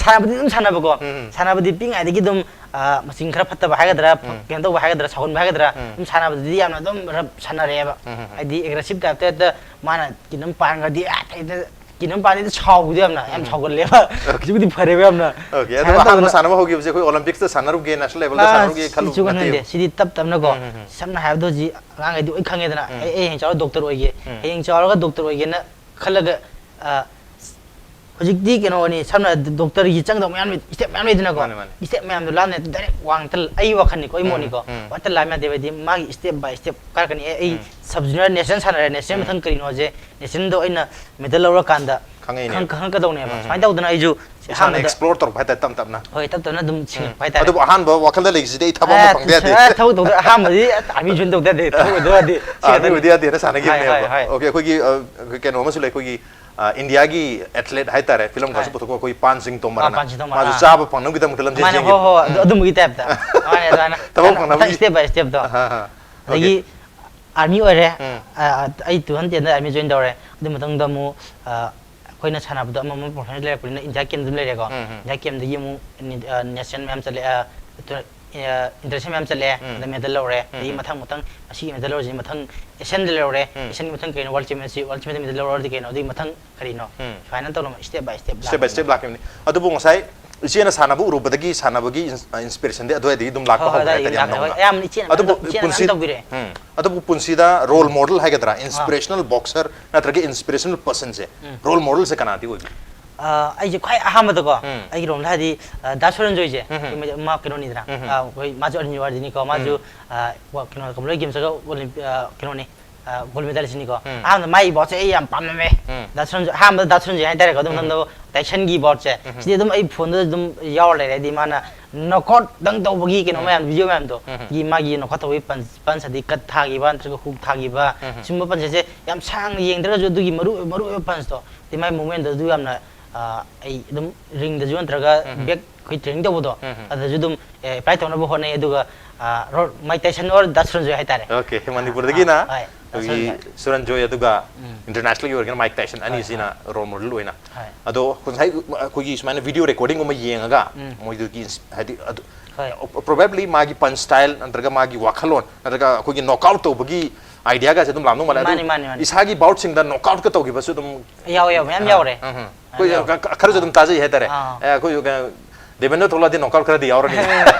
ꯁꯥꯟꯅꯕꯗꯤ ꯑꯗꯨꯝ ꯁꯥꯟꯅꯕꯀꯣ꯫ ꯎꯝ꯫ ꯁꯥꯟꯅꯕꯗꯤ ꯄꯤꯛꯏꯉꯩꯗꯒꯤ ꯑꯗꯨꯝ, ꯑ, ꯃꯆꯤꯟ ꯈꯔ ꯐꯠꯇꯕ ꯍꯥꯏꯒꯗ꯭ꯔꯥ, ꯐ-, ꯎꯝ꯫ ꯀꯩꯅꯣ ꯇꯧꯕ ꯍꯥꯏꯒꯗ꯭ꯔꯥ, ꯁꯥꯎꯒꯟꯕ ꯍꯥꯏꯒꯗ꯭ꯔꯥ, ꯎꯝ꯫ ꯑꯗꯨꯝ ꯁꯥꯟꯅꯕꯗꯗꯤ ꯌꯥꯝꯅ ꯑꯗꯨꯝ ꯔꯞ ꯁꯥꯟꯅꯔꯛꯑꯦꯕ꯫ ꯎꯝ, ꯎꯝ, ꯎꯝ꯫ ꯍꯥꯏꯗꯤ ꯑꯦꯒ꯭ꯔꯦꯁꯤꯞ ꯇꯥꯏꯞꯇ ꯍꯦꯛꯇ ꯃꯥꯅ ꯀꯤꯅꯣꯝ ꯄꯥꯟꯈ꯭ꯔꯗꯤ, ꯑ, ꯍꯦꯛꯇ ꯀꯤꯅꯣꯝ ꯄꯥꯟꯗꯤ ꯁꯥꯎꯕꯗꯣ ꯌꯥꯝꯅ, ꯌꯥꯝ ꯎꯝ꯫ ꯁꯥꯎꯒꯜꯂꯦꯕ꯫ ꯑꯣꯀꯦ, ꯑꯗꯣ ꯁꯤꯕꯨꯗꯤ ꯐꯔꯦꯕ ꯌꯥꯝꯅ꯫ ꯑꯣꯀꯦ, ꯑꯗꯣ ꯁꯥꯟꯅ ꯑꯍꯥꯟꯕ ꯇꯧꯗꯅ ꯁꯥꯟꯅꯕ ꯍꯧꯈꯤꯕꯁꯦ ꯑꯩꯈꯣꯏ ꯑꯣꯂꯦꯝꯄꯤꯛꯁꯇ ꯁꯥꯟꯅꯔꯨꯒꯦ, ꯅꯦꯁꯅꯦꯜ ꯂꯦꯚꯦꯜꯗ ꯑꯥ, ꯁꯥꯟꯅꯔꯨꯒꯦ ꯁꯤ-, ꯁꯤꯁꯨ ꯈꯜꯂꯨꯕ ꯈꯟꯗꯦ꯫ ꯅꯠꯇꯦꯕ꯫ ꯁꯤꯗꯤ ꯇꯞ ꯇꯞꯅꯀꯣ, ꯎꯝ, ꯎꯝ, ꯎꯝ꯫ ꯁꯝꯅ ꯍꯥꯏꯔꯕꯗ ꯍꯧꯖꯤꯛ ꯑꯉꯥꯡꯈꯩꯗꯤ ꯂꯣꯏ ꯈꯪꯉꯦꯗꯅ, ꯎꯝ꯫ "ꯑꯩ, ꯑꯩ ꯍꯌꯦꯡ ꯆꯥꯎꯔꯒ ꯗꯣꯛꯇꯔ ꯑꯣꯏꯒꯦ, ꯎꯝ꯫ ꯍꯌꯦꯡ ꯆꯥꯎꯔꯒ ꯗꯣꯛꯇꯔ ꯑꯣꯏꯒꯦꯅ" ꯈꯜꯂꯒ, ꯑ, ꯍꯧꯖꯤꯛꯇꯤ ꯀꯩꯅꯣꯅꯤ, ꯁꯝꯅ ꯍꯥꯏꯔꯕꯗ ꯗꯣꯛꯇꯔꯒꯤ ꯆꯪꯗꯕ ꯃꯌꯥꯝ ꯂꯩ, ꯁ꯭ꯇꯦꯞ ꯃꯌꯥꯝ ꯂꯩꯗꯅꯀꯣ꯫ ꯃꯥꯅꯦ, ꯃꯥꯅꯦ꯫ ꯁ꯭ꯇꯦꯞ ꯃꯌꯥꯝꯗꯣ ꯂꯥꯟꯅ ꯗꯥꯏꯔꯦꯛ ꯋꯥꯡꯇ ꯑꯩ ꯋꯥꯈꯜꯅꯤꯀꯣ, ꯑꯩ ꯎꯝ, ꯃꯣꯠꯅꯤꯀꯣ꯫ ꯎꯝ꯫ ꯋꯥꯡꯇ ꯂꯥꯟ ꯌꯥꯗꯦꯕ ꯍꯥꯏꯗꯤ ꯃꯥꯒꯤ ꯁ꯭ꯇꯦꯞ ꯕꯥꯏ ꯁ꯭ꯇꯦꯞ ꯀꯥꯔꯛꯀꯅꯤ꯫ ꯑꯦ, ꯑꯩ ꯎꯝ꯫ ꯁꯕ ꯖꯨꯅꯤꯌꯔ ꯅꯦꯁꯅꯦꯜ ꯁꯥꯟꯅꯔꯦ, ꯅꯦꯁꯅꯦꯜ ꯎꯝ꯫ ꯃꯊꯪ ꯀꯔꯤꯅꯣꯁꯦ, ꯅꯦꯁꯅꯦꯜꯗꯣ ꯑꯩꯅ ꯃꯦꯗꯜ ꯂꯧꯔꯀꯥꯟꯗ ꯈꯪꯉꯛꯏꯅꯦ꯫ ꯈꯪ-, ꯈꯪꯉꯛꯀꯗꯧꯅꯦꯕ꯫ ꯎꯝ, ꯁꯨꯃꯥꯏꯅ ꯎꯝ꯫ ꯇꯧꯗꯅ ꯑꯩꯁꯨ ꯏꯁꯥꯅ ꯑꯍꯥꯟꯕꯗ ꯑꯦꯛꯁꯄ꯭ꯂꯣꯔ ꯇꯧꯔꯛꯄ ꯍꯥꯏꯇꯥꯔꯦ, ꯇꯞ ꯇꯞꯅ꯫ ꯍꯣꯏ, ꯇꯞ ꯇꯞꯅ ꯑꯗꯨꯝ ꯁꯤꯡꯉꯛꯄ ꯎꯝ꯫ ꯍꯥꯏꯇꯥꯔꯦ꯫ ꯑꯗꯨꯕꯨ ꯑꯍꯥꯟꯕ ꯋꯥꯈꯜꯗ ꯂꯩꯔꯤꯁꯤꯗꯤ ꯑꯩ ꯊꯕꯛ ꯑꯃ ꯑꯦ, ꯐꯪꯗ ꯌꯥꯗꯦ꯫ ꯑꯦ, ꯊꯕꯛ ꯇꯧꯗ-, ꯑꯍꯥꯟꯕꯗꯤ ꯑꯥꯔꯃꯤ ꯖꯣꯏꯟ ꯇꯧꯗ ꯌꯥꯗꯦ, ꯊꯕꯛ ꯇꯧꯗ ꯌꯥꯗꯦ꯫ ꯁꯤ ꯑꯥ, ꯈꯛꯇꯅꯤ꯫ ꯑꯗꯨꯕꯨꯗꯤ ꯌꯥꯗꯦꯅ ꯁꯥꯟꯅꯈꯤꯕꯅꯦꯕ꯫ ꯍꯣꯏ, ꯍꯣꯏ, ꯍꯣꯏ꯫ ꯑꯣꯀꯦ, ꯑꯩꯈꯣꯏꯒꯤ, ꯑ, ꯀꯩꯅꯣ ꯑꯃꯁꯨ ꯂꯩ, ꯑꯩꯈꯣꯏꯒꯤ, ꯑ, ꯏꯟꯗꯤꯌꯥꯒꯤ ꯑꯦꯊꯂꯦꯠ ꯍꯥꯏꯇꯥꯔꯦ, ꯐꯤꯂꯝꯒꯁꯨ ꯍꯣꯏ꯫ ꯄꯨꯊꯣꯛꯄ ꯑꯩꯈꯣꯏ ꯄꯥꯟ ꯁꯤꯡ ꯇꯣꯃꯔ ꯑꯥ, ꯍꯥꯏꯅ꯫ ꯄꯥꯟ ꯁꯤꯡ ꯇꯣꯃꯔ, ꯃꯥꯁꯨ ꯑꯥ꯫ ꯆꯥꯕ ꯐꯪꯅꯕꯒꯤꯗꯃꯛꯇ ꯂꯝꯖꯦꯜ ꯃꯥꯅꯦ, ꯆꯦꯟꯈꯤꯕ꯫ ꯍꯣꯏ, ꯍꯣꯏ, ꯑꯗꯨ-, ꯑꯗꯨꯝꯕꯒꯤ ꯇꯥꯏꯞꯇ꯫ ꯃꯥꯅꯦ, ꯑꯗꯨꯃꯥꯏꯅ꯫ ꯊꯕꯛ ꯈꯤꯇꯪ ꯐꯪꯅꯕꯒꯤ꯫ step by step ꯇꯣ꯫ ꯑꯍꯥ, ꯑꯍꯥ꯫ ꯑꯗꯒꯤ ꯑꯣꯀꯦ꯫ ꯑꯥꯔꯃꯤ ꯑꯣꯏꯔꯦ꯫ ꯎꯝ꯫ ꯑ, ꯑꯩ two thousand ten ꯗ ꯑꯥꯔꯃꯤ ꯖꯣꯏꯟ ꯇꯧꯔꯦ꯫ ꯑꯗꯨ ꯃꯇꯨꯡꯗ ꯑꯃꯨꯛ, ꯑ, ꯑꯩꯈꯣꯏꯅ ꯁꯥꯟꯅꯕꯗꯣ ꯑꯃꯃꯝ ꯄ꯭ꯔꯣꯐꯦꯁꯅꯦꯜ ꯂꯩꯔꯛꯄꯅꯤꯅ ꯏꯟꯗꯤꯌꯥ ꯀꯦꯝ ꯑꯗꯨꯝ ꯂꯩꯔꯦꯀꯣ꯫ ꯎꯝ, ꯎꯝ꯫ ꯏꯟꯗꯤꯌꯥ ꯀꯦꯝꯗꯒꯤ ꯑꯃꯨꯛ ꯅꯤ-, ꯑ, ꯅꯦꯁꯅꯦꯜ ꯃꯌꯥꯝ ꯆꯠꯂꯦ, ꯑ, ꯇꯨ-, ꯑ, ꯏꯟꯇꯔꯅꯦꯁꯅꯦꯜ ꯃꯌꯥꯝ ꯆꯠꯂꯦ, ꯎꯝ, ꯑꯗ ꯎꯝ꯫ ꯃꯦꯗꯜ ꯂꯧꯔꯦ꯫ ꯎꯝ, ꯑꯗꯒꯤ ꯎꯝ꯫ ꯃꯊꯪ ꯃꯊꯪ ꯑꯁꯤꯒꯤ ꯃꯦꯗꯜ ꯂꯧꯔꯁꯤ, ꯃꯊꯪ ꯑꯦꯁꯤꯌꯥꯟꯗ ꯂꯧꯔꯦ, ꯎꯝ꯫ ꯑꯦꯁꯤꯌꯥꯟꯒꯤ ꯃꯊꯪ ꯀꯩꯅꯣ, world championship, world championship medal ꯂꯧꯔꯗꯤ ꯀꯩꯅꯣ, ꯑꯗꯨꯒꯤ ꯃꯊꯪ ꯀꯔꯤꯅꯣ? ꯎꯝ꯫ ꯁꯨꯃꯥꯏꯅ ꯇꯧꯔꯒ step by step Step by step ꯂꯥꯛꯄꯅꯦ꯫ ꯂꯥꯛꯈꯤꯕꯅꯤ꯫ ꯑꯗꯨꯕꯨ ꯉꯁꯥꯏ ꯏꯆꯦꯅ ꯁꯥꯟꯅꯕ ꯎꯔꯨꯕꯗꯒꯤ ꯁꯥꯟꯅꯕꯒꯤ ꯏꯟꯁ-, inspiration ꯗꯤ ꯑꯗꯨꯋꯥꯏꯗꯒꯤ ꯑꯗꯨꯝ ꯂꯥꯛꯄ ꯍꯣꯏ, ꯍꯣꯏ, ꯍꯧꯈ꯭ꯔꯦ ꯍꯥꯏꯇꯥꯔꯦ, ꯑꯗꯨꯋꯥꯏꯗꯒꯤ ꯌꯥꯝ ꯂꯥꯛꯈ꯭ꯔꯦ꯫ ꯅꯧꯅ꯫ ꯍꯣꯏ, ꯌꯥꯝ ꯏꯆꯦꯅ ꯑꯗꯨꯕꯨ ꯐꯖꯅ ꯇꯧꯕꯤꯔꯛꯑꯦ꯫ ꯎꯝ꯫ ꯑꯗꯨꯕꯨ ꯄꯨꯟꯁꯤꯗ role model ꯍꯥꯏꯒꯗ꯭ꯔꯥ, inspirational boxer ꯅꯠꯇ꯭ꯔꯒ inspirational person ꯁꯦ, ꯎꯝ꯫ role model ꯁꯦ ꯀꯅꯥꯗꯤ ꯑꯣꯏꯕꯤ? ꯑ, ꯑꯩꯁꯦ ꯈ꯭ꯋꯥꯏ ꯑꯍꯥꯟꯕꯗꯀꯣ, ꯎꯝ꯫ ꯑꯩꯒꯤ ꯔꯣꯝꯗ ꯍꯥꯏꯗꯤ, ꯑ, ꯗꯥ ꯁꯨꯔꯟꯖꯣꯏꯁꯦ, ꯎꯝ, ꯎꯝ꯫ ꯑꯩꯈꯣꯏ ꯃ-, ꯃꯥ ꯀꯩꯅꯣꯅꯤꯗꯅ, ꯎꯝ, ꯎꯝ꯫ ꯑ, ꯑꯩꯈꯣꯏ ꯃꯥꯁꯨ ꯑꯔꯖꯨꯟ ꯑꯦꯋꯥꯔꯗꯅꯤꯀꯣ, ꯃꯥꯁꯨ, ꯎꯝ꯫ ꯑ, ꯋꯥ-, ꯀꯩꯅꯣ, ꯀꯃꯟꯋꯦꯜꯊ ꯒꯦꯝꯁꯇꯒ ꯑꯣꯂꯤꯝꯄꯤ-, ꯑ, ꯀꯩꯅꯣꯅꯤ, ꯑ, ꯒꯣꯜ ꯃꯦꯗꯥꯂꯤꯁꯅꯤꯀꯣ꯫ ꯎꯝ꯫ ꯑꯍꯥꯟꯕꯗ ꯃꯥꯒꯤ ꯕꯥꯎꯠꯁꯦ ꯑꯩ ꯌꯥꯝ ꯄꯥꯝꯃꯝꯃꯦ꯫ ꯎꯝ꯫ ꯗꯥ ꯁꯨꯔꯟꯖꯣꯏ, ꯑꯍꯥꯟꯕꯗ ꯗꯥ ꯁꯨꯔꯟꯖꯣꯏ ꯍꯥꯏꯇꯥꯔꯦꯀꯣ, ꯑꯗꯨꯝ ꯎꯝ꯫ ꯅꯝꯗꯣ ꯇꯥꯏꯁꯟꯒꯤ ꯕꯥꯎꯠꯁꯦ꯫ ꯎꯝ꯫ ꯁꯤꯗꯤ ꯑꯗꯨꯝ ꯑꯩ ꯐꯣꯟꯗ ꯑꯗꯨꯝ ꯌꯥꯎꯔ ꯂꯩꯔꯦ꯫ ꯍꯥꯏꯗꯤ ꯃꯥꯅ ꯅꯣꯛꯑꯥꯎꯠ ꯗꯪ ꯇꯧꯕꯒꯤ ꯀꯩꯅꯣ ꯎꯝ꯫ ꯃꯌꯥꯝ, ꯚꯤꯗꯤꯑꯣ ꯃꯌꯥꯝꯗꯣ꯫ ꯎꯝ꯫ ꯁꯤꯒꯤ ꯃꯥꯒꯤ ꯅꯣꯛꯑꯥꯎꯠ ꯇꯧꯕꯒꯤ ꯄꯟꯁ, ꯄꯟꯁ ꯍꯥꯏꯗꯤ ꯀꯠ ꯊꯥꯈꯤꯕ ꯅꯠꯇ꯭ꯔꯒ ꯍꯨꯛ ꯊꯥꯈꯤꯕ, ꯎꯝ꯫ ꯁꯤꯒꯨꯝꯕ ꯄꯟꯁ ꯍꯥꯏꯁꯦ ꯌꯥꯝ ꯁꯥꯡꯅ ꯌꯦꯡꯗ꯭ꯔꯒꯁꯨ ꯑꯗꯨꯒꯤ ꯃꯔꯨ-, ꯃꯔꯨꯑꯣꯏꯕ ꯄꯟꯁꯇꯣ꯫ ꯍꯥꯏꯗꯤ ꯃꯥꯒꯤ ꯃꯨꯚꯃꯦꯟꯗꯣ ꯑꯗꯨ ꯌꯥꯝꯅ, ꯑ, ꯑꯩ ꯑꯗꯨꯝ ꯔꯤꯡꯗꯁꯨ ꯅꯠꯇ꯭ꯔꯒ ꯎꯝ꯫ ꯕꯦꯛ ꯑꯩꯈꯣꯏ ꯇ꯭ꯔꯦꯅꯤꯡ ꯇꯧꯕꯗꯣ, ꯎꯝ꯫ ꯑꯗꯨꯗꯁꯨ ꯑꯗꯨꯝ, ꯑꯦ, ꯑꯦꯄ꯭ꯂꯥꯏ ꯇꯧꯅꯕ ꯍꯣꯠꯅꯩ꯫ ꯑꯗꯨꯒ, ꯑ, ꯔꯣ-, ꯃꯥꯏꯛ ꯇꯥꯏꯁꯟ ꯑꯣꯔ ꯗꯥ ꯁꯨꯔꯟꯖꯣꯏ ꯍꯥꯏꯇꯥꯔꯦ꯫ ꯑꯣꯀꯦ, ꯃꯅꯤꯄꯨꯔꯗꯒꯤꯅ ꯑ, ꯍꯣꯏ, ꯗꯥ ꯑꯩꯈꯣꯏꯒꯤ ꯁꯨꯔꯟꯖꯣꯏ꯫ ꯁꯨꯔꯟꯖꯣꯏ, ꯑꯗꯨꯒ ꯎꯝ꯫ ꯏꯟꯇꯔꯅꯦꯁꯅꯦꯜꯒꯤ ꯑꯣꯏꯔꯒꯅ ꯃꯥꯏꯛ ꯇꯥꯏꯁꯟ, ꯍꯣꯏ, ꯑꯅꯤꯁꯤꯅ ꯍꯣꯏ꯫ ꯔꯣꯜ ꯃꯣꯗꯦꯜ ꯑꯣꯏꯅ꯫ ꯍꯣꯏ꯫ ꯑꯗꯣ ꯉꯁꯥꯏ ꯑꯩꯈꯣꯏꯒꯤ ꯁꯨꯃꯥꯏꯅ ꯚꯤꯗꯤꯑꯣ ꯔꯦꯀꯣꯔꯗꯤꯡꯒꯨꯝꯕ ꯌꯦꯡꯉꯒ ꯎꯝ꯫ ꯃꯣꯏꯗꯨꯒꯤ ꯏꯟꯁ-, ꯍꯥꯏꯗꯤ ꯑꯗꯨ, ꯍꯣꯏ꯫ ꯄ꯭ꯔꯣꯕꯦꯕ꯭ꯂꯤ ꯃꯥꯒꯤ ꯄꯟꯁ ꯁ꯭ꯇꯥꯏꯜ ꯅꯠꯇ꯭ꯔꯒ ꯃꯥꯒꯤ ꯋꯥꯈꯜꯂꯣꯟ ꯅꯠꯇ꯭ꯔꯒ ꯑꯩꯈꯣꯏꯒꯤ ꯅꯣꯛꯑꯥꯎꯠ ꯇꯧꯕꯒꯤ ꯑꯥꯏꯗꯤꯌꯥꯒꯁꯦ ꯑꯗꯨꯝ ꯂꯥꯛꯑꯝꯗꯧ ꯃꯥꯜꯂꯦ꯫ ꯑꯗꯨ ꯃꯥꯅꯤ, ꯃꯥꯅꯤ, ꯃꯥꯅꯤ꯫ ꯏꯁꯥꯒꯤ ꯕꯥꯎꯠꯁꯤꯡꯗ ꯅꯣꯛꯑꯥꯎꯠꯀ ꯇꯧꯈꯤꯕꯁꯨ ꯑꯗꯨꯝ ꯌꯥꯎꯋꯦ, ꯌꯥꯎꯋꯦ, ꯃꯌꯥꯝ ꯌꯥꯎꯔꯦ꯫ ꯎꯝ, ꯎꯝ꯫ ꯃꯌꯥꯝ ꯑꯩꯈꯣꯏ ꯌꯥꯎꯔꯦ꯫ ꯈ-, ꯈꯔꯁꯨ ꯑꯗꯨꯝ ꯇꯥꯖꯩ ꯍꯥꯏꯇꯥꯔꯦ꯫ ꯑꯥ꯫ ꯑꯦ, ꯑꯩꯈꯣꯏ ꯗꯦꯕꯦꯟꯗ꯭ꯔ ꯊꯣꯛꯂꯛꯑꯗꯤ ꯅꯣꯛꯑꯥꯎꯠ ꯈꯔꯗꯤ ꯌꯥꯎꯔꯅꯤ꯫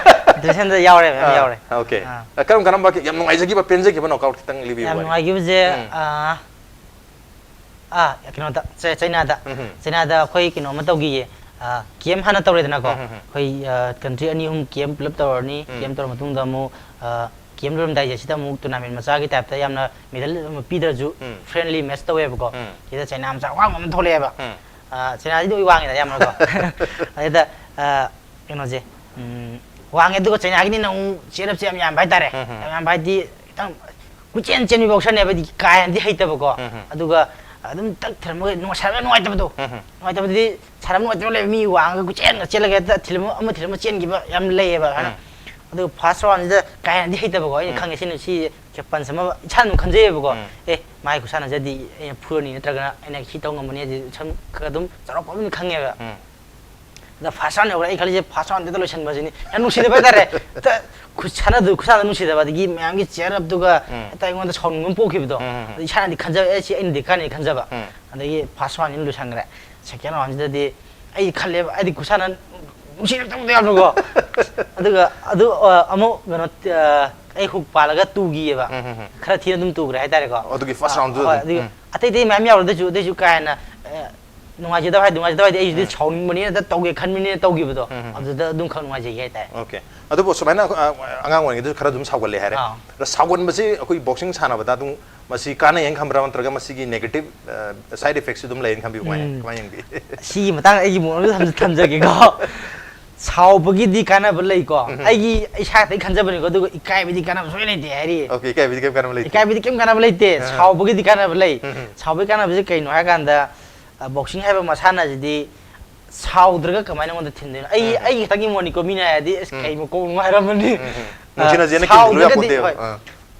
ꯗ꯭ꯔꯤꯁꯦꯟꯗ ꯌꯥꯎꯔꯦ, ꯃꯌꯥꯝ ꯑꯥ, ꯌꯥꯎꯔꯦ꯫ ꯑꯣꯀꯦ꯫ ꯑꯥ꯫ ꯑ, ꯀꯔꯝ ꯀꯔꯝꯕ ꯌꯥꯝ ꯅꯨꯡꯉꯥꯏꯖꯈꯤꯕ, ꯄꯦꯟꯖꯈꯤꯕ ꯅꯣꯛꯑꯥꯎꯠ ꯈꯤꯇꯪ ꯂꯤꯕꯤꯌꯨ ꯌꯥꯝ ꯋꯥꯔꯤ꯫ ꯅꯨꯡꯉꯥꯏꯈꯤꯕꯁꯦ, ꯎꯝ꯫ ꯑꯥ, ꯑꯥ, ꯀꯩꯅꯣꯗ, ꯆ-, ꯆꯩꯅꯥꯗ꯫ ꯎꯝ ꯍꯝ꯫ ꯆꯩꯅꯥꯗ ꯑꯩꯈꯣꯏ ꯀꯩꯅꯣ ꯑꯃ ꯇꯧꯈꯤꯌꯦ꯫ ꯑ, ꯀꯦꯝ ꯍꯥꯟꯅ ꯇꯧꯔꯦꯗꯅꯀꯣ꯫ ꯎꯝ ꯍꯝ ꯍꯝ꯫ ꯑꯩꯈꯣꯏ, ꯑ, ꯀꯟꯇ꯭ꯔꯤ ꯑꯅꯤ ꯑꯍꯨꯝ ꯀꯦꯝ ꯄꯨꯂꯞ ꯇꯧꯔꯅꯤ꯫ ꯎꯝ꯫ ꯀꯦꯝ ꯇꯧꯔ ꯃꯇꯨꯡꯗ ꯑꯃꯨꯛ, ꯑ, ꯀꯦꯝ ꯂꯣꯏꯔꯝꯗꯥꯏꯁꯦ ꯁꯤꯗ ꯑꯃꯨꯛ ꯇꯣꯔꯅꯥꯃꯦꯟ ꯃꯆꯥꯒꯤ ꯇꯥꯏꯞꯇ ꯌꯥꯝꯅ ꯃꯦꯗꯜ ꯑꯃ ꯄꯤꯗ꯭ꯔꯁꯨ ꯎꯝ꯫ ꯐ꯭ꯔꯦꯟꯂꯤ ꯃꯦꯠꯆ ꯇꯧꯋꯦꯕꯀꯣ꯫ ꯎꯝ꯫ ꯁꯤꯗ ꯆꯩꯅꯥ ꯃꯆꯥ ꯑꯋꯥꯡꯕ ꯑꯃ ꯊꯣꯛꯂꯛꯑꯦꯕ꯫ ꯎꯝ꯫ ꯑ, ꯆꯩꯅꯥꯁꯤꯗꯤ ꯂꯣꯏ ꯋꯥꯡꯉꯤꯗ ꯑꯌꯥꯝꯕꯅꯀꯣ꯫ ꯑꯗꯨꯗ, ꯑ, ꯀꯩꯅꯣꯁꯦ, ꯎꯝ, ꯋꯥꯡꯉꯦ, ꯑꯗꯨꯒ ꯆꯩꯅꯥꯒꯤꯅꯤꯅ ꯑꯃꯨꯛ ꯆꯦꯔꯞꯁꯦ ꯌꯥꯝ ꯌꯥꯝꯕ ꯍꯥꯏꯇꯥꯔꯦ꯫ ꯎꯝ ꯍꯝ꯫ ꯌꯥꯝ ꯌꯥꯝꯕ ꯍꯥꯏꯗꯤ ꯈꯤꯇꯪ ꯀꯨꯆꯦꯟ ꯆꯦꯟꯕꯤ ꯕꯣꯛꯁꯔꯅꯦꯕ, ꯍꯥꯏꯗꯤ ꯀꯥ ꯍꯦꯟꯅꯗꯤ ꯍꯩꯇꯕꯀꯣ꯫ ꯎꯝ ꯍꯝ꯫ ꯑꯗꯨꯒ ꯑꯗꯨꯝ ꯇꯛ ꯊꯤꯜꯂꯝꯃꯒ ꯅꯨꯡꯉꯥꯏ-, ꯁꯥꯟꯅꯕ ꯌꯥꯝ ꯅꯨꯡꯉꯥꯏꯇꯕꯗꯣ꯫ ꯎꯝ ꯍꯝ꯫ ꯅꯨꯡꯉꯥꯏꯇꯕꯗꯤ ꯁꯥꯟꯅꯕ ꯅꯨꯡꯉꯥꯏꯇꯕ ꯂꯩꯕ, ꯃꯤ ꯋꯥꯡꯉꯒ ꯀꯨꯆꯦꯟꯒ ꯆꯦꯜꯂꯒ ꯍꯦꯛꯇ ꯊꯤꯜꯂꯝꯃ-, ꯑꯃ ꯊꯤꯜꯂꯝꯃ ꯆꯦꯟꯈꯤꯕ ꯌꯥꯝ ꯂꯩꯌꯦꯕ ꯑꯗꯨꯃꯥꯏꯅ꯫ ꯎꯝ꯫ ꯑꯗꯨꯒ ꯐꯥꯔꯁ ꯔꯥꯎꯟꯁꯤꯗ ꯀꯥ ꯍꯦꯟꯅꯗꯤ ꯍꯩꯇꯕꯀꯣ꯫ ꯑꯩꯅ ꯎꯝ꯫ ꯈꯪꯉꯦ ꯁꯤ ꯅꯨ-, ꯁꯤ ꯄꯟꯆ ꯑꯃ ꯏꯁꯥꯅ ꯑꯗꯨꯝ ꯈꯟꯖꯩꯌꯦꯕꯀꯣ꯫ ꯎꯝ꯫ ꯑꯦ, ꯃꯥꯒꯤ ꯈꯨꯁꯥꯟꯅꯁꯤꯗꯤ ꯑꯩꯅ ꯐꯨꯔꯅꯤ ꯅꯠꯇ꯭ꯔꯒꯅ ꯑꯩꯅ ꯁꯤ ꯇꯧ ꯉꯝꯃꯅꯤ ꯍꯥꯏꯗꯤ ꯁꯨꯝ ꯈꯔ ꯑꯗꯨꯝ ꯆꯥꯎꯔꯥꯛꯄ ꯑꯃ ꯈꯪꯉꯦꯕ꯫ ꯎꯝ꯫ ꯑꯗ ꯐꯥꯔꯁ ꯔꯥꯎꯟ ꯌꯧꯈ꯭ꯔꯦ, ꯑꯩ ꯈꯜꯂꯤꯁꯦ ꯐꯥꯔꯁ ꯔꯥꯎꯟꯗꯨꯗ ꯂꯣꯏꯁꯤꯟꯕꯁꯤꯅꯤ꯫ ꯌꯥꯝ ꯅꯨꯡꯁꯤꯗꯕ ꯍꯥꯏꯇꯥꯔꯦ꯫ ꯍꯦꯛꯇ ꯈꯨꯠꯁꯥꯟꯅꯗꯨ, ꯈꯨꯠꯁꯥꯟꯅꯗ ꯅꯨꯡꯁꯤꯗꯕ, ꯑꯗꯒꯤ ꯃꯌꯥꯝꯒꯤ ꯆꯤꯌꯔ ꯑꯞꯇꯨꯒ ꯎꯝ꯫ ꯍꯦꯛꯇ ꯑꯩꯉꯣꯟꯗ ꯁꯥꯎꯅꯤꯡꯕ ꯑꯃ ꯄꯣꯛꯈꯤꯕꯗꯣ꯫ ꯎꯝ, ꯎꯝ, ꯎꯝ꯫ ꯑꯗ ꯏꯁꯥꯅꯗꯤ ꯈꯟꯖꯕ, "ꯑꯦ, ꯁꯤ ꯑꯩꯅꯗꯤ ꯀꯥꯟꯅꯤ" ꯈꯟꯖꯕ꯫ ꯎꯝ꯫ ꯑꯗꯒꯤ ꯐꯥꯔꯁ ꯔꯥꯎꯟꯁꯤꯅ ꯂꯣꯏꯁꯟꯈ꯭ꯔꯦ꯫ ꯁꯦꯀꯦꯟ ꯔꯥꯎꯟꯁꯤꯗꯗꯤ ꯑꯩ ꯈꯜꯂꯦꯕ, ꯑꯩꯗꯤ ꯈꯨꯠꯁꯥꯟꯅ ꯅꯨꯡꯁꯤꯔꯛꯇꯕꯗꯣ ꯌꯥꯝꯅꯀꯣ꯫ ꯑꯗꯨꯒ ꯑꯗꯨ, ꯑ, ꯑꯃꯨꯛ ꯀꯩꯅꯣ, ꯑ, ꯑꯩ ꯍꯨꯛ ꯄꯥꯜꯂꯒ ꯇꯨꯈꯤꯌꯦꯕ꯫ ꯎꯝ, ꯎꯝ, ꯎꯝ꯫ ꯈꯔ ꯊꯤꯅ ꯑꯗꯨꯝ ꯇꯨꯈ꯭ꯔꯦ ꯍꯥꯏꯇꯥꯔꯦꯀꯣ꯫ ꯑꯗꯨꯒꯤ ꯐꯥꯔꯁ ꯑ, ꯔꯥꯎꯟꯗꯨꯗ ꯍꯣꯏ, ꯑꯗꯨꯝ꯫ ꯑꯗꯨꯒꯤ ꯎꯝ꯫ ꯑꯇꯩ ꯑꯇꯩ ꯃꯌꯥꯝ ꯌꯥꯎꯔꯦ, ꯑꯗꯨꯏꯁꯨ, ꯑꯗꯨꯏꯁꯨ ꯀꯥ ꯍꯦꯟꯅ, ꯑ, ꯅꯨꯡꯉꯥꯏꯖꯗꯕ ꯍꯥꯏ, ꯅꯨꯡꯉꯥꯏꯖꯗꯕ ꯍꯥꯏꯗꯤ ꯑꯩꯁꯨ ꯎꯝ꯫ ꯁꯥꯎꯅꯤꯡꯕꯅꯤꯅ ꯍꯦꯛꯇ ꯇꯧꯒꯦ ꯈꯟꯕꯅꯤꯅ ꯇꯧꯈꯤꯕꯗꯣ, ꯎꯝ, ꯎꯝ, ꯎꯝ꯫ ꯑꯗꯨꯗ ꯑꯗꯨꯝ ꯈꯔ ꯅꯨꯡꯉꯥꯏꯖꯈꯤ ꯍꯥꯏꯇꯥꯔꯦ꯫ ꯑꯣꯀꯦ꯫ ꯑꯗꯨꯕꯨ ꯁꯨꯃꯥꯏꯅ, ꯑ, ꯑꯉꯥꯡ ꯑꯣꯏꯔꯤꯉꯩꯗꯁꯨ ꯈꯔ ꯑꯗꯨꯝ ꯁꯥꯎꯒꯜꯂꯦ ꯍꯥꯏꯔꯦ꯫ ꯑꯥ꯫ ꯑꯗ ꯁꯥꯎꯒꯟꯕꯁꯤ ꯑꯩꯈꯣꯏ ꯕꯣꯛꯁꯤꯡ ꯁꯥꯟꯅꯕꯗ ꯑꯗꯨꯝ ꯃꯁꯤ ꯀꯥꯟꯅꯩ ꯍꯥꯏꯅ ꯈꯟꯕ꯭ꯔꯥ, ꯅꯠꯇ꯭ꯔꯒ ꯃꯁꯤꯒꯤ negative, ꯑ, side effectꯁꯨ ꯑꯗꯨꯝ ꯂꯩ ꯍꯥꯏꯅ ꯈꯟꯕꯤꯕ꯭ꯔꯥ? ꯎꯝ꯫ ꯀꯃꯥꯏꯅ ꯌꯦꯡꯕꯤ? ꯁꯤꯒꯤ ꯃꯇꯥꯡꯗ ꯑꯩꯒꯤ ꯃꯣꯠ ꯑꯃ ꯊꯝ-, ꯊꯝꯖꯒꯦꯀꯣ꯫ ꯁꯥꯎꯕꯒꯤꯗꯤ ꯀꯥꯟꯅꯕ ꯂꯩꯀꯣ꯫ ꯎꯝ꯫ ꯑꯩꯒꯤ ꯏꯁꯥ ꯈꯛꯇꯒꯤ ꯈꯟꯖꯕꯅꯤꯀꯣ, ꯑꯗꯨꯒ ꯏꯀꯥꯏꯕꯗꯤ ꯀꯥꯟꯅꯕ ꯁꯣꯏ ꯂꯩꯇꯦ ꯍꯥꯏꯔꯤ꯫ ꯑꯣꯀꯦ, ꯏꯀꯥꯏꯕꯗꯤ ꯀꯩꯝ ꯀꯥꯟꯅꯕ ꯂꯩꯇꯦ꯫ ꯏꯀꯥꯏꯕꯗꯤ ꯀꯩꯝ ꯀꯥꯟꯅꯕ ꯂꯩꯇꯦ꯫ ꯑꯥ꯫ ꯁꯥꯎꯕꯒꯤꯗꯤ ꯀꯥꯟꯅꯕ ꯂꯩ꯫ ꯎꯝ꯫ ꯁꯥꯎꯕꯒꯤ ꯀꯥꯟꯅꯕꯁꯦ ꯀꯩꯅꯣ ꯍꯥꯏ ꯀꯥꯟꯗ, ꯑ, ꯕꯣꯛꯁꯤꯡ ꯍꯥꯏꯕ ꯃꯁꯥꯟꯅꯁꯤꯗꯤ ꯁꯥꯎꯗ꯭ꯔꯒ ꯀꯃꯥꯏꯅ ꯑꯩꯉꯣꯟꯗ ꯊꯤꯟꯗꯣꯏꯅꯣ? ꯑꯩ, ꯎꯝ꯫ ꯑꯩꯒꯤ ꯈꯛꯇꯪꯒꯤ ꯃꯣꯠꯅꯤꯀꯣ, ꯃꯤꯅ ꯍꯥꯏꯔꯗꯤ, "ꯑꯁ, ꯎꯝ꯫ ꯀꯩ ꯃꯀꯣꯛ ꯑꯃ ꯍꯥꯏꯔꯝꯃꯅꯤ"꯫ ꯎꯝ, ꯎꯝ꯫ ꯑ, ꯅꯨꯡꯁꯤꯅꯖꯦꯅ ꯀꯤꯝ ꯊꯤꯜꯂꯨ ꯁꯥꯎꯗ꯭ꯔꯒꯗꯤ, ꯌꯥꯄꯣꯠꯇꯦꯕ꯫ ꯍꯣꯏ꯫ ꯑꯥ꯫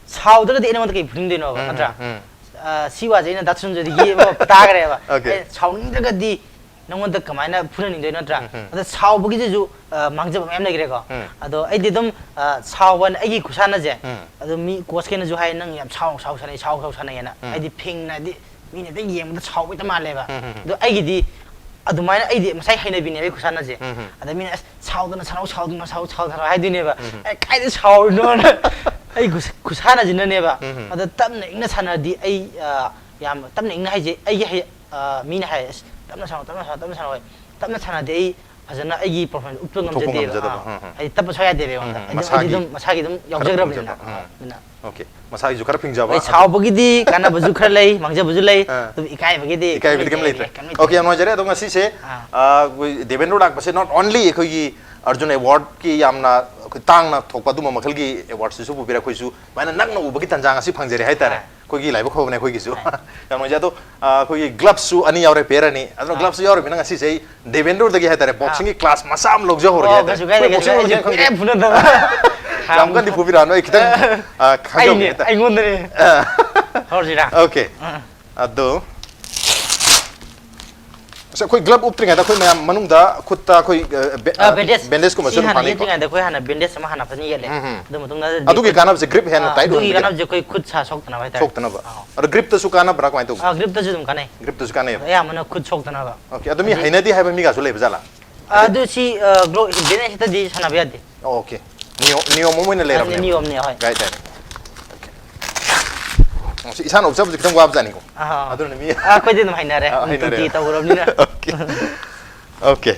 ꯁꯥꯎꯗ꯭ꯔꯒꯗꯤ ꯑꯩ ꯅꯉꯣꯟꯗ ꯀꯩ ꯐꯨꯅꯤꯡꯗꯣꯏꯅꯣꯕ, ꯎꯝ, ꯅꯠꯇ꯭ꯔꯥ? ꯎꯝ, ꯎꯝ꯫ ꯑ, ꯁꯤ ꯋꯥꯁꯦ ꯑꯩꯅ ꯗꯥ ꯁꯨꯟꯖꯗꯒꯤ ꯑꯃ ꯇꯥꯈ꯭ꯔꯦꯕ꯫ ꯑꯣꯀꯦ꯫ ꯑꯩ ꯁꯥꯎꯅꯤꯡꯗ꯭ꯔꯒꯗꯤ ꯅꯉꯣꯟꯗ ꯀꯃꯥꯏꯅ ꯐꯨꯅꯅꯤꯡꯗꯣꯏꯅꯣ, ꯅꯠꯇ꯭ꯔꯥ? ꯎꯝ, ꯎꯝ꯫ ꯑꯗ ꯁꯥꯎꯕꯒꯤꯁꯤꯁꯨ, ꯑ, ꯃꯥꯡꯖꯕ ꯃꯌꯥꯝ ꯂꯩꯈ꯭ꯔꯦꯀꯣ꯫ ꯎꯝ꯫ ꯑꯗꯣ ꯑꯩꯗꯤ ꯑꯗꯨꯝ, ꯑ, ꯁꯥꯎꯕꯅ ꯑꯩꯒꯤ ꯈꯨꯁꯥꯟꯅꯁꯦ, ꯎꯝ꯫ ꯑꯗꯣ ꯃꯤ ꯀꯣꯆꯈꯩꯅꯁꯨ ꯍꯥꯏ, "ꯅꯪ ꯌꯥꯝ ꯁꯥꯎ ꯁꯥꯎ ꯁꯥꯟꯅꯩ, ꯁꯥꯎ ꯁꯥꯎ ꯁꯥꯟꯅꯩꯌꯦꯅ"꯫ ꯎꯝ꯫ ꯍꯥꯏꯗꯤ ꯐꯤꯡꯅꯗꯤ ꯃꯤꯅ ꯍꯦꯛꯇ ꯌꯦꯡꯕꯗ ꯁꯥꯎꯕ ꯍꯦꯛꯇ ꯃꯥꯜꯂꯦꯕ꯫ ꯎꯝ, ꯎꯝ, ꯎꯝ꯫ ꯑꯗꯣ ꯑꯩꯒꯤꯗꯤ ꯑꯗꯨꯃꯥꯏꯅ ꯑꯩꯗꯤ ꯃꯁꯥꯏ ꯍꯩꯅꯕꯤꯅꯦꯕ ꯑꯩ ꯈꯨꯁꯥꯟꯅꯁꯦ꯫ ꯎꯝ, ꯎꯝ꯫ ꯑꯗ ꯃꯤꯅ, "ꯑꯁ, ꯁꯥꯎꯗꯅ ꯁꯥꯟꯅꯧ, ꯁꯥꯎꯗꯅ ꯁꯥꯎ, ꯁꯥꯎꯗꯅ" ꯍꯥꯏꯗꯣꯏꯅꯦꯕ꯫ ꯎꯝ, ꯎꯝ꯫ ꯑꯩ ꯀꯥꯏꯗ ꯁꯥꯎꯔꯤꯅꯣꯅ꯫ ꯑꯩ ꯈꯨꯁ-, ꯈꯨꯁꯥꯟꯅꯁꯤꯅꯅꯦꯕ꯫ ꯎꯝ, ꯎꯝ꯫ ꯑꯗ ꯇꯞꯅ ꯏꯪꯅ ꯁꯥꯟꯅꯔꯗꯤ ꯑꯩ, ꯑ, ꯌꯥꯝ ꯇꯞꯅ ꯏꯪꯅ ꯍꯥꯏꯁꯦ ꯑꯩꯒꯤ ꯍꯩ-, ꯑ, ꯃꯤꯅ ꯍꯥꯏ, "ꯑꯁ, ꯇꯞꯅ ꯁꯥꯟꯅꯧ, ꯇꯞꯅ ꯁꯥꯟꯅꯧ, ꯇꯞꯅ ꯁꯥꯟꯅꯧ, ꯇꯞꯅ ꯁꯥꯟꯅꯗꯦ ꯑꯩ ꯐꯖꯅ ꯑꯩꯒꯤ ꯄꯔꯐꯣꯔꯃꯦꯟꯁ ꯎꯠꯄ ꯎꯠꯊꯣꯛꯄ ꯉꯝꯖꯗꯦꯕ." ꯉꯝꯖꯗꯕ, ꯑꯥ, ꯎꯝ, ꯎꯝ꯫ ꯍꯥꯏꯗꯤ ꯇꯞꯄ ꯁꯨꯡꯌꯥ ꯌꯥꯗꯦꯕ ꯑꯩꯉꯣꯟꯗ꯫ ꯎꯝ, ꯎꯝ, ꯑꯩ ꯑꯗꯨꯝ, ꯑꯩꯗꯤ ꯃꯁꯥꯒꯤ꯫ ꯑꯗꯨꯝ ꯃꯁꯥꯒꯤ ꯑꯗꯨꯝ ꯈꯔ ꯌꯥꯎꯖꯈ꯭ꯔꯕꯅꯤꯅ꯫ ꯐꯪꯖꯕ, ꯎꯝ꯫ ꯑꯗꯨꯅ ꯑꯣꯀꯦ, ꯃꯁꯥꯒꯤꯁꯨ ꯈꯔ ꯐꯤꯡꯖꯕ ꯍꯣꯏ, ꯑꯗꯨ꯫ ꯁꯥꯎꯕꯒꯤꯗꯤ ꯀꯥꯟꯅꯕꯁꯨ ꯈꯔ ꯂꯩ, ꯃꯥꯡꯖꯕꯁꯨ ꯂꯩ꯫ ꯑꯥ꯫ ꯑꯗꯨꯝ ꯏꯀꯥꯏꯕꯒꯤꯗꯤ ꯏꯀꯥꯏꯕꯗꯤ ꯀꯩꯝ ꯀꯩꯝ ꯂꯩꯇ꯭ꯔꯦ, ꯂꯩꯇ꯭ꯔꯦ꯫ ꯀꯩꯝ ꯂꯩꯇ꯭ꯔꯦ꯫ ꯑꯣꯀꯦ, ꯌꯥꯝ ꯅꯨꯡꯉꯥꯏꯖꯔꯦ꯫ ꯑꯗꯣ ꯉꯁꯤꯁꯦ, ꯑꯥ꯫ ꯑꯥ, ꯑꯩꯈꯣꯏ ꯗꯦꯕꯦꯟꯗ꯭ꯔꯣ ꯂꯥꯛꯄꯁꯦ not only ꯑꯩꯈꯣꯏꯒꯤ ꯑꯔꯖꯨꯟ ꯑꯦꯋꯥꯔꯗꯀꯤ ꯌꯥꯝꯅ ꯑꯩꯈꯣꯏ ꯇꯥꯡꯅ ꯊꯣꯛꯄ ꯑꯗꯨꯝꯕ ꯃꯈꯜꯒꯤ ꯑꯦꯋꯥꯔꯗꯁꯤꯁꯨ ꯄꯨꯕꯤꯔꯦ, ꯑꯩꯈꯣꯏꯁꯨ ꯑꯗꯨꯃꯥꯏꯅ ꯅꯛꯅ ꯎꯕꯒꯤ ꯇꯥꯟꯖꯥ ꯉꯁꯤ ꯐꯪꯖꯔꯦ ꯍꯥꯏꯇꯥꯔꯦ꯫ ꯑꯥ꯫ ꯑꯩꯈꯣꯏꯒꯤ ꯂꯥꯏꯕꯛ ꯐꯕꯅꯦ ꯑꯩꯈꯣꯏꯒꯤꯁꯨ꯫ ꯑꯥ꯫ ꯌꯥꯝ ꯅꯨꯡꯉꯥꯏꯖꯩ꯫ ꯑꯗꯣ, ꯑꯥ, ꯑꯩꯈꯣꯏꯒꯤ ꯒ꯭ꯂꯞꯁꯨ ꯑꯅꯤ ꯌꯥꯎꯔꯦ, ꯄꯦꯌꯔ ꯑꯅꯤ꯫ ꯑꯗꯣ ꯑꯥ꯫ ꯒ꯭ꯂꯞꯁꯨ ꯌꯥꯎꯔꯕꯅꯤꯅ ꯉꯁꯤꯁꯦ ꯑꯩ ꯗꯦꯕꯦꯟꯗ꯭ꯔꯣꯗꯒꯤ ꯍꯥꯏꯇꯥꯔꯦ, ꯑꯥ꯫ ꯕꯣꯛꯁꯤꯡꯒꯤ ꯀ꯭ꯂꯥꯁ ꯃꯆꯥ ꯑꯃ ꯂꯧꯖꯍꯧꯔꯒꯦ ꯑꯣ, ꯍꯥꯏꯇꯥꯔꯦ꯫ ꯀꯩꯁꯨ ꯀꯥꯏꯗꯦ, ꯑꯩꯈꯣꯏ ꯀꯩꯁꯨ ꯕꯣꯛꯁꯤꯡ ꯀꯥꯏꯗꯦ꯫ ꯂꯧꯁꯦ ꯑꯩꯁꯨ ꯈꯪꯗꯦ꯫ ꯀꯨꯏꯔꯦ ꯄꯨꯅꯗꯕ꯫ ꯌꯥꯝ ꯀꯟꯅꯗꯤ ꯄꯨꯕꯤꯔꯛꯑꯅꯨ, ꯑꯩ ꯈꯤꯇꯪ, ꯑꯥ, ꯈꯪꯖꯍꯧꯒꯦ ꯑꯩꯅꯦ, ꯍꯦꯛꯇ꯫ ꯑꯩꯉꯣꯟꯗꯅꯦ꯫ ꯑꯥ꯫ ꯍꯧꯔꯁꯤꯔꯥ? ꯑꯣꯀꯦ꯫ ꯑꯥ꯫ ꯑꯗꯣ, ꯑꯁ, ꯑꯩꯈꯣꯏ ꯒ꯭ꯂꯞ ꯎꯞꯇ꯭ꯔꯤꯉꯩꯗ ꯑꯩꯈꯣꯏ ꯃꯌꯥꯝ ꯃꯅꯨꯡꯗ ꯈꯨꯠꯇ ꯑꯩꯈꯣꯏ, ꯑ, ꯕꯦ-, ꯑ, ꯑ, ꯕꯦꯟꯗꯦꯖ꯫ ꯕꯦꯟꯗꯦꯖꯀꯨꯝꯕ ꯁꯤ ꯁꯨ ꯑꯗꯨꯝ ꯍꯥꯟꯅ ꯐꯥꯅꯩꯀꯣ? ꯌꯦꯠꯇ꯭ꯔꯤꯉꯩꯗ ꯑꯩꯈꯣꯏ ꯍꯥꯟꯅ ꯕꯦꯟꯗꯦꯖ ꯑꯃ ꯍꯥꯟꯅ ꯐꯖꯅ ꯌꯦꯠꯂꯦ꯫ ꯎꯝ, ꯎꯝ꯫ ꯑꯗꯨ ꯃꯇꯨꯡꯗ ꯑꯗꯨꯒꯤ ꯈꯨꯠ-, ꯀꯥꯟꯅꯕꯁꯦ ꯒ꯭ꯔꯤꯞ ꯍꯦꯟꯅ ꯑ, ꯇꯥꯏꯠ ꯑꯗꯨꯒꯤ ꯑꯣꯏꯍꯟꯕꯅꯦ꯫ ꯀꯥꯟꯅꯕꯁꯦ ꯑꯩꯈꯣꯏ ꯈꯨꯠ ꯁꯥ ꯁꯣꯛꯇꯅꯕ ꯍꯥꯏꯇꯥꯔꯦ꯫ ꯁꯣꯛꯇꯅꯕ꯫ ꯑꯥ꯫ ꯑꯗꯣ ꯒ꯭ꯔꯤꯞꯇꯁꯨ ꯀꯥꯟꯅꯕ꯭ꯔꯥ? ꯀꯃꯥꯏꯅ ꯇꯧꯒꯦ? ꯑꯥ, ꯒ꯭ꯔꯤꯞꯇꯁꯨ ꯑꯗꯨꯝ ꯀꯥꯟꯅꯩ꯫ ꯒ꯭ꯔꯤꯞꯇꯁꯨ ꯀꯥꯟꯅꯩꯌꯦꯕ? ꯑꯌꯥꯝꯕꯅ ꯈꯨꯠ ꯁꯣꯛꯇꯅꯕ꯫ ꯑꯣꯀꯦ, ꯑꯗꯣ ꯃꯤ ꯑꯗꯩ ꯍꯩꯅꯗꯦ ꯍꯥꯏꯕ ꯃꯤꯒꯁꯨ ꯂꯩꯕ ꯖꯥꯠꯂꯥ? ꯑꯗꯨ ꯁꯤ, ꯑ, ꯒ꯭ꯂꯣ-, ꯕꯦꯟꯗꯦꯖ ꯍꯦꯛꯇꯗꯤ ꯁꯥꯟꯅꯕ ꯌꯥꯗꯦ꯫ ꯑꯣꯀꯦ꯫ ꯅꯤꯌꯣꯝ, ꯅꯤꯌꯣꯝ ꯑꯃ ꯑꯣꯏꯅ ꯑꯗꯨ ꯂꯩꯔꯕꯅꯦꯕ꯫ ꯅꯤꯌꯣꯝꯅꯦ, ꯍꯣꯏ꯫ Guide line. ꯑꯣꯀꯦ꯫ ꯑꯣ, ꯁꯤ ꯏꯁꯥꯅ ꯎꯞꯆꯕꯁꯦ ꯈꯤꯇꯪ ꯋꯥꯕꯖꯥꯠꯅꯤꯀꯣ꯫ ꯑꯥ꯫ ꯑꯗꯨꯅ ꯃꯤ ꯑꯥ, ꯑꯩꯈꯣꯏꯗꯤ ꯑꯗꯨꯝ ꯍꯩꯅꯔꯦ꯫ ꯑꯥ, ꯍꯩꯅꯔꯦ꯫ ꯅꯨꯡꯇꯤ ꯇꯧꯔꯕꯅꯤꯅ꯫ ꯑꯣꯀꯦ꯫ ꯑꯣꯀꯦ꯫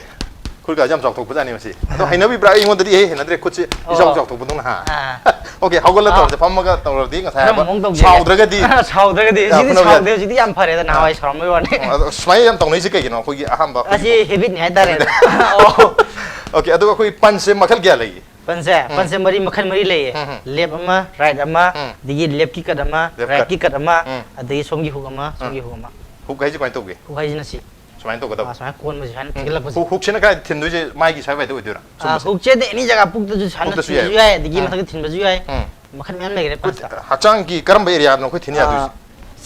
ꯈꯨꯠꯀꯥꯁꯦ ꯌꯥꯝ ꯆꯥꯎꯊꯣꯛꯄꯖꯥꯠꯅꯤ ꯃꯁꯤ꯫ ꯑꯗꯣ ꯑꯥ꯫ ꯍꯩꯅꯕꯤꯕ꯭ꯔꯥ? ꯑꯩꯉꯣꯟꯗꯗꯤ ꯏꯍꯩ ꯍꯩꯅꯗ꯭ꯔꯦ, ꯈꯨꯠꯁꯦ ꯏꯆꯥꯎ ꯑꯣ꯫ ꯆꯥꯎꯊꯣꯛꯄꯗꯧꯅ, ꯍꯥ꯫ ꯑꯥ꯫ ꯑꯣꯀꯦ, ꯍꯧꯒꯠꯂ ꯑꯥ꯫ ꯇꯧꯔꯁꯦ, ꯐꯝꯃꯒ ꯇꯧꯔꯗꯤ ꯉꯁꯥꯏ ꯈꯔ ꯍꯥꯏꯕ ꯃꯑꯣꯡ ꯇꯧꯖꯩ꯫ ꯁꯥꯎꯗ꯭ꯔꯒꯗꯤ꯫ ꯑꯥ, ꯁꯥꯎꯗ꯭ꯔꯒꯗꯤ꯫ ꯌꯥ, ꯁꯤꯗꯤ ꯐꯨꯅꯕ ꯌꯥꯗꯦ꯫ ꯁꯥꯎꯗꯦ, ꯍꯧꯖꯤꯛꯇꯤ ꯌꯥꯝ ꯐꯔꯦꯗ, ꯑꯥ꯫ ꯅꯍꯥꯟꯋꯥꯏ ꯁꯥꯎꯔꯝꯕꯩ ꯋꯥꯅꯤ꯫ ꯑꯣ, ꯑꯗꯣ ꯁꯨꯃꯥꯏꯅ ꯌꯥꯝ ꯇꯧꯅꯩꯁꯦ ꯀꯩꯒꯤꯅꯣ? ꯑꯩꯈꯣꯏꯒꯤ ꯑꯍꯥꯟꯕ ꯑꯁꯤ ꯑꯩꯈꯣꯏꯒꯤ ꯍꯦꯕꯤꯠꯅꯤ ꯍꯥꯏꯇꯥꯔꯦ꯫ ꯍꯦꯕꯤꯠ꯫ ꯑꯣ꯫ ꯑꯣꯀꯦ, ꯑꯗꯨꯒ ꯑꯩꯈꯣꯏ ꯄꯟꯁꯁꯦ ꯃꯈꯜ ꯀꯌꯥ ꯂꯩꯒꯦ? ꯄꯟꯁꯦ, ꯎꯝ꯫ ꯄꯟꯁꯦ ꯃꯔꯤ, ꯃꯈꯜ ꯃꯔꯤ ꯂꯩꯌꯦ꯫ ꯎꯝ, ꯎꯝ꯫ ꯂꯦꯐ ꯑꯃ, ꯔꯥꯏꯠ ꯑꯃ, ꯎꯝ꯫ ꯑꯗꯒꯤ ꯂꯦꯐꯀꯤ ꯀꯠ ꯑꯃ, ꯂꯦꯐ ꯔꯥꯏꯠꯀꯤ ꯀꯠ꯫ ꯀꯠ ꯑꯃ, ꯎꯝ꯫ ꯑꯗꯒꯤ ꯁꯣꯝꯒꯤ ꯍꯨꯛ ꯑꯃ, ꯎꯝ꯫ ꯁꯣꯝꯒꯤ ꯍꯨꯛ ꯑꯃ꯫ ꯍꯨꯛ ꯍꯥꯏꯁꯦ ꯀꯃꯥꯏꯅ ꯇꯧꯒꯦ? ꯍꯨꯛ ꯍꯥꯏꯁꯤꯅ ꯁꯤ꯫ ꯁꯨꯃꯥꯏꯅ ꯇꯧꯒꯗꯕ? ꯑꯥ, ꯁꯨꯃꯥꯏꯅ ꯀꯣꯟꯕꯁꯦ, ꯁꯨꯃꯥꯏꯅ ꯎꯝ꯫ ꯊꯤꯒꯠꯂꯛꯄꯁꯦ꯫ ꯍꯨꯛ, ꯍꯨꯛꯁꯤꯅ ꯀꯥꯏ ꯊꯤꯟꯗꯣꯏꯁꯦ? ꯃꯥꯏꯒꯤ ꯁ꯭ꯋꯥꯏ ꯋꯥꯏꯗ ꯑꯣꯏꯗꯣꯏꯔꯥ? ꯑꯥ, ꯁꯨꯝꯕꯁꯦ? ꯍꯨꯛꯁꯦ ꯑꯗꯨꯝ ꯑꯦꯅꯤ ꯖꯒꯥ ꯄꯨꯛꯇꯁꯨ ꯁꯨꯃꯥꯏꯅ ꯄꯨꯛꯇꯁꯨ ꯊꯤꯟꯕꯁꯨ ꯌꯥꯏ꯫ ꯌꯥꯏ, ꯑꯗꯒꯤ ꯑꯥ꯫ ꯃꯊꯛꯇ ꯊꯤꯟꯕꯁꯨ ꯌꯥꯏ꯫ ꯎꯝ꯫ ꯃꯈꯜ ꯃꯌꯥꯝ ꯂꯩꯈ꯭ꯔꯦ ꯄꯟꯁꯇ꯫ ꯍꯛꯆꯥꯡꯒꯤ ꯀꯔꯝꯕ ꯑꯦꯔꯤꯌꯥꯗꯅꯣ ꯑꯩꯈꯣꯏ ꯊꯤꯟ ꯌꯥꯗꯣꯏꯁꯦ? ꯑꯥ,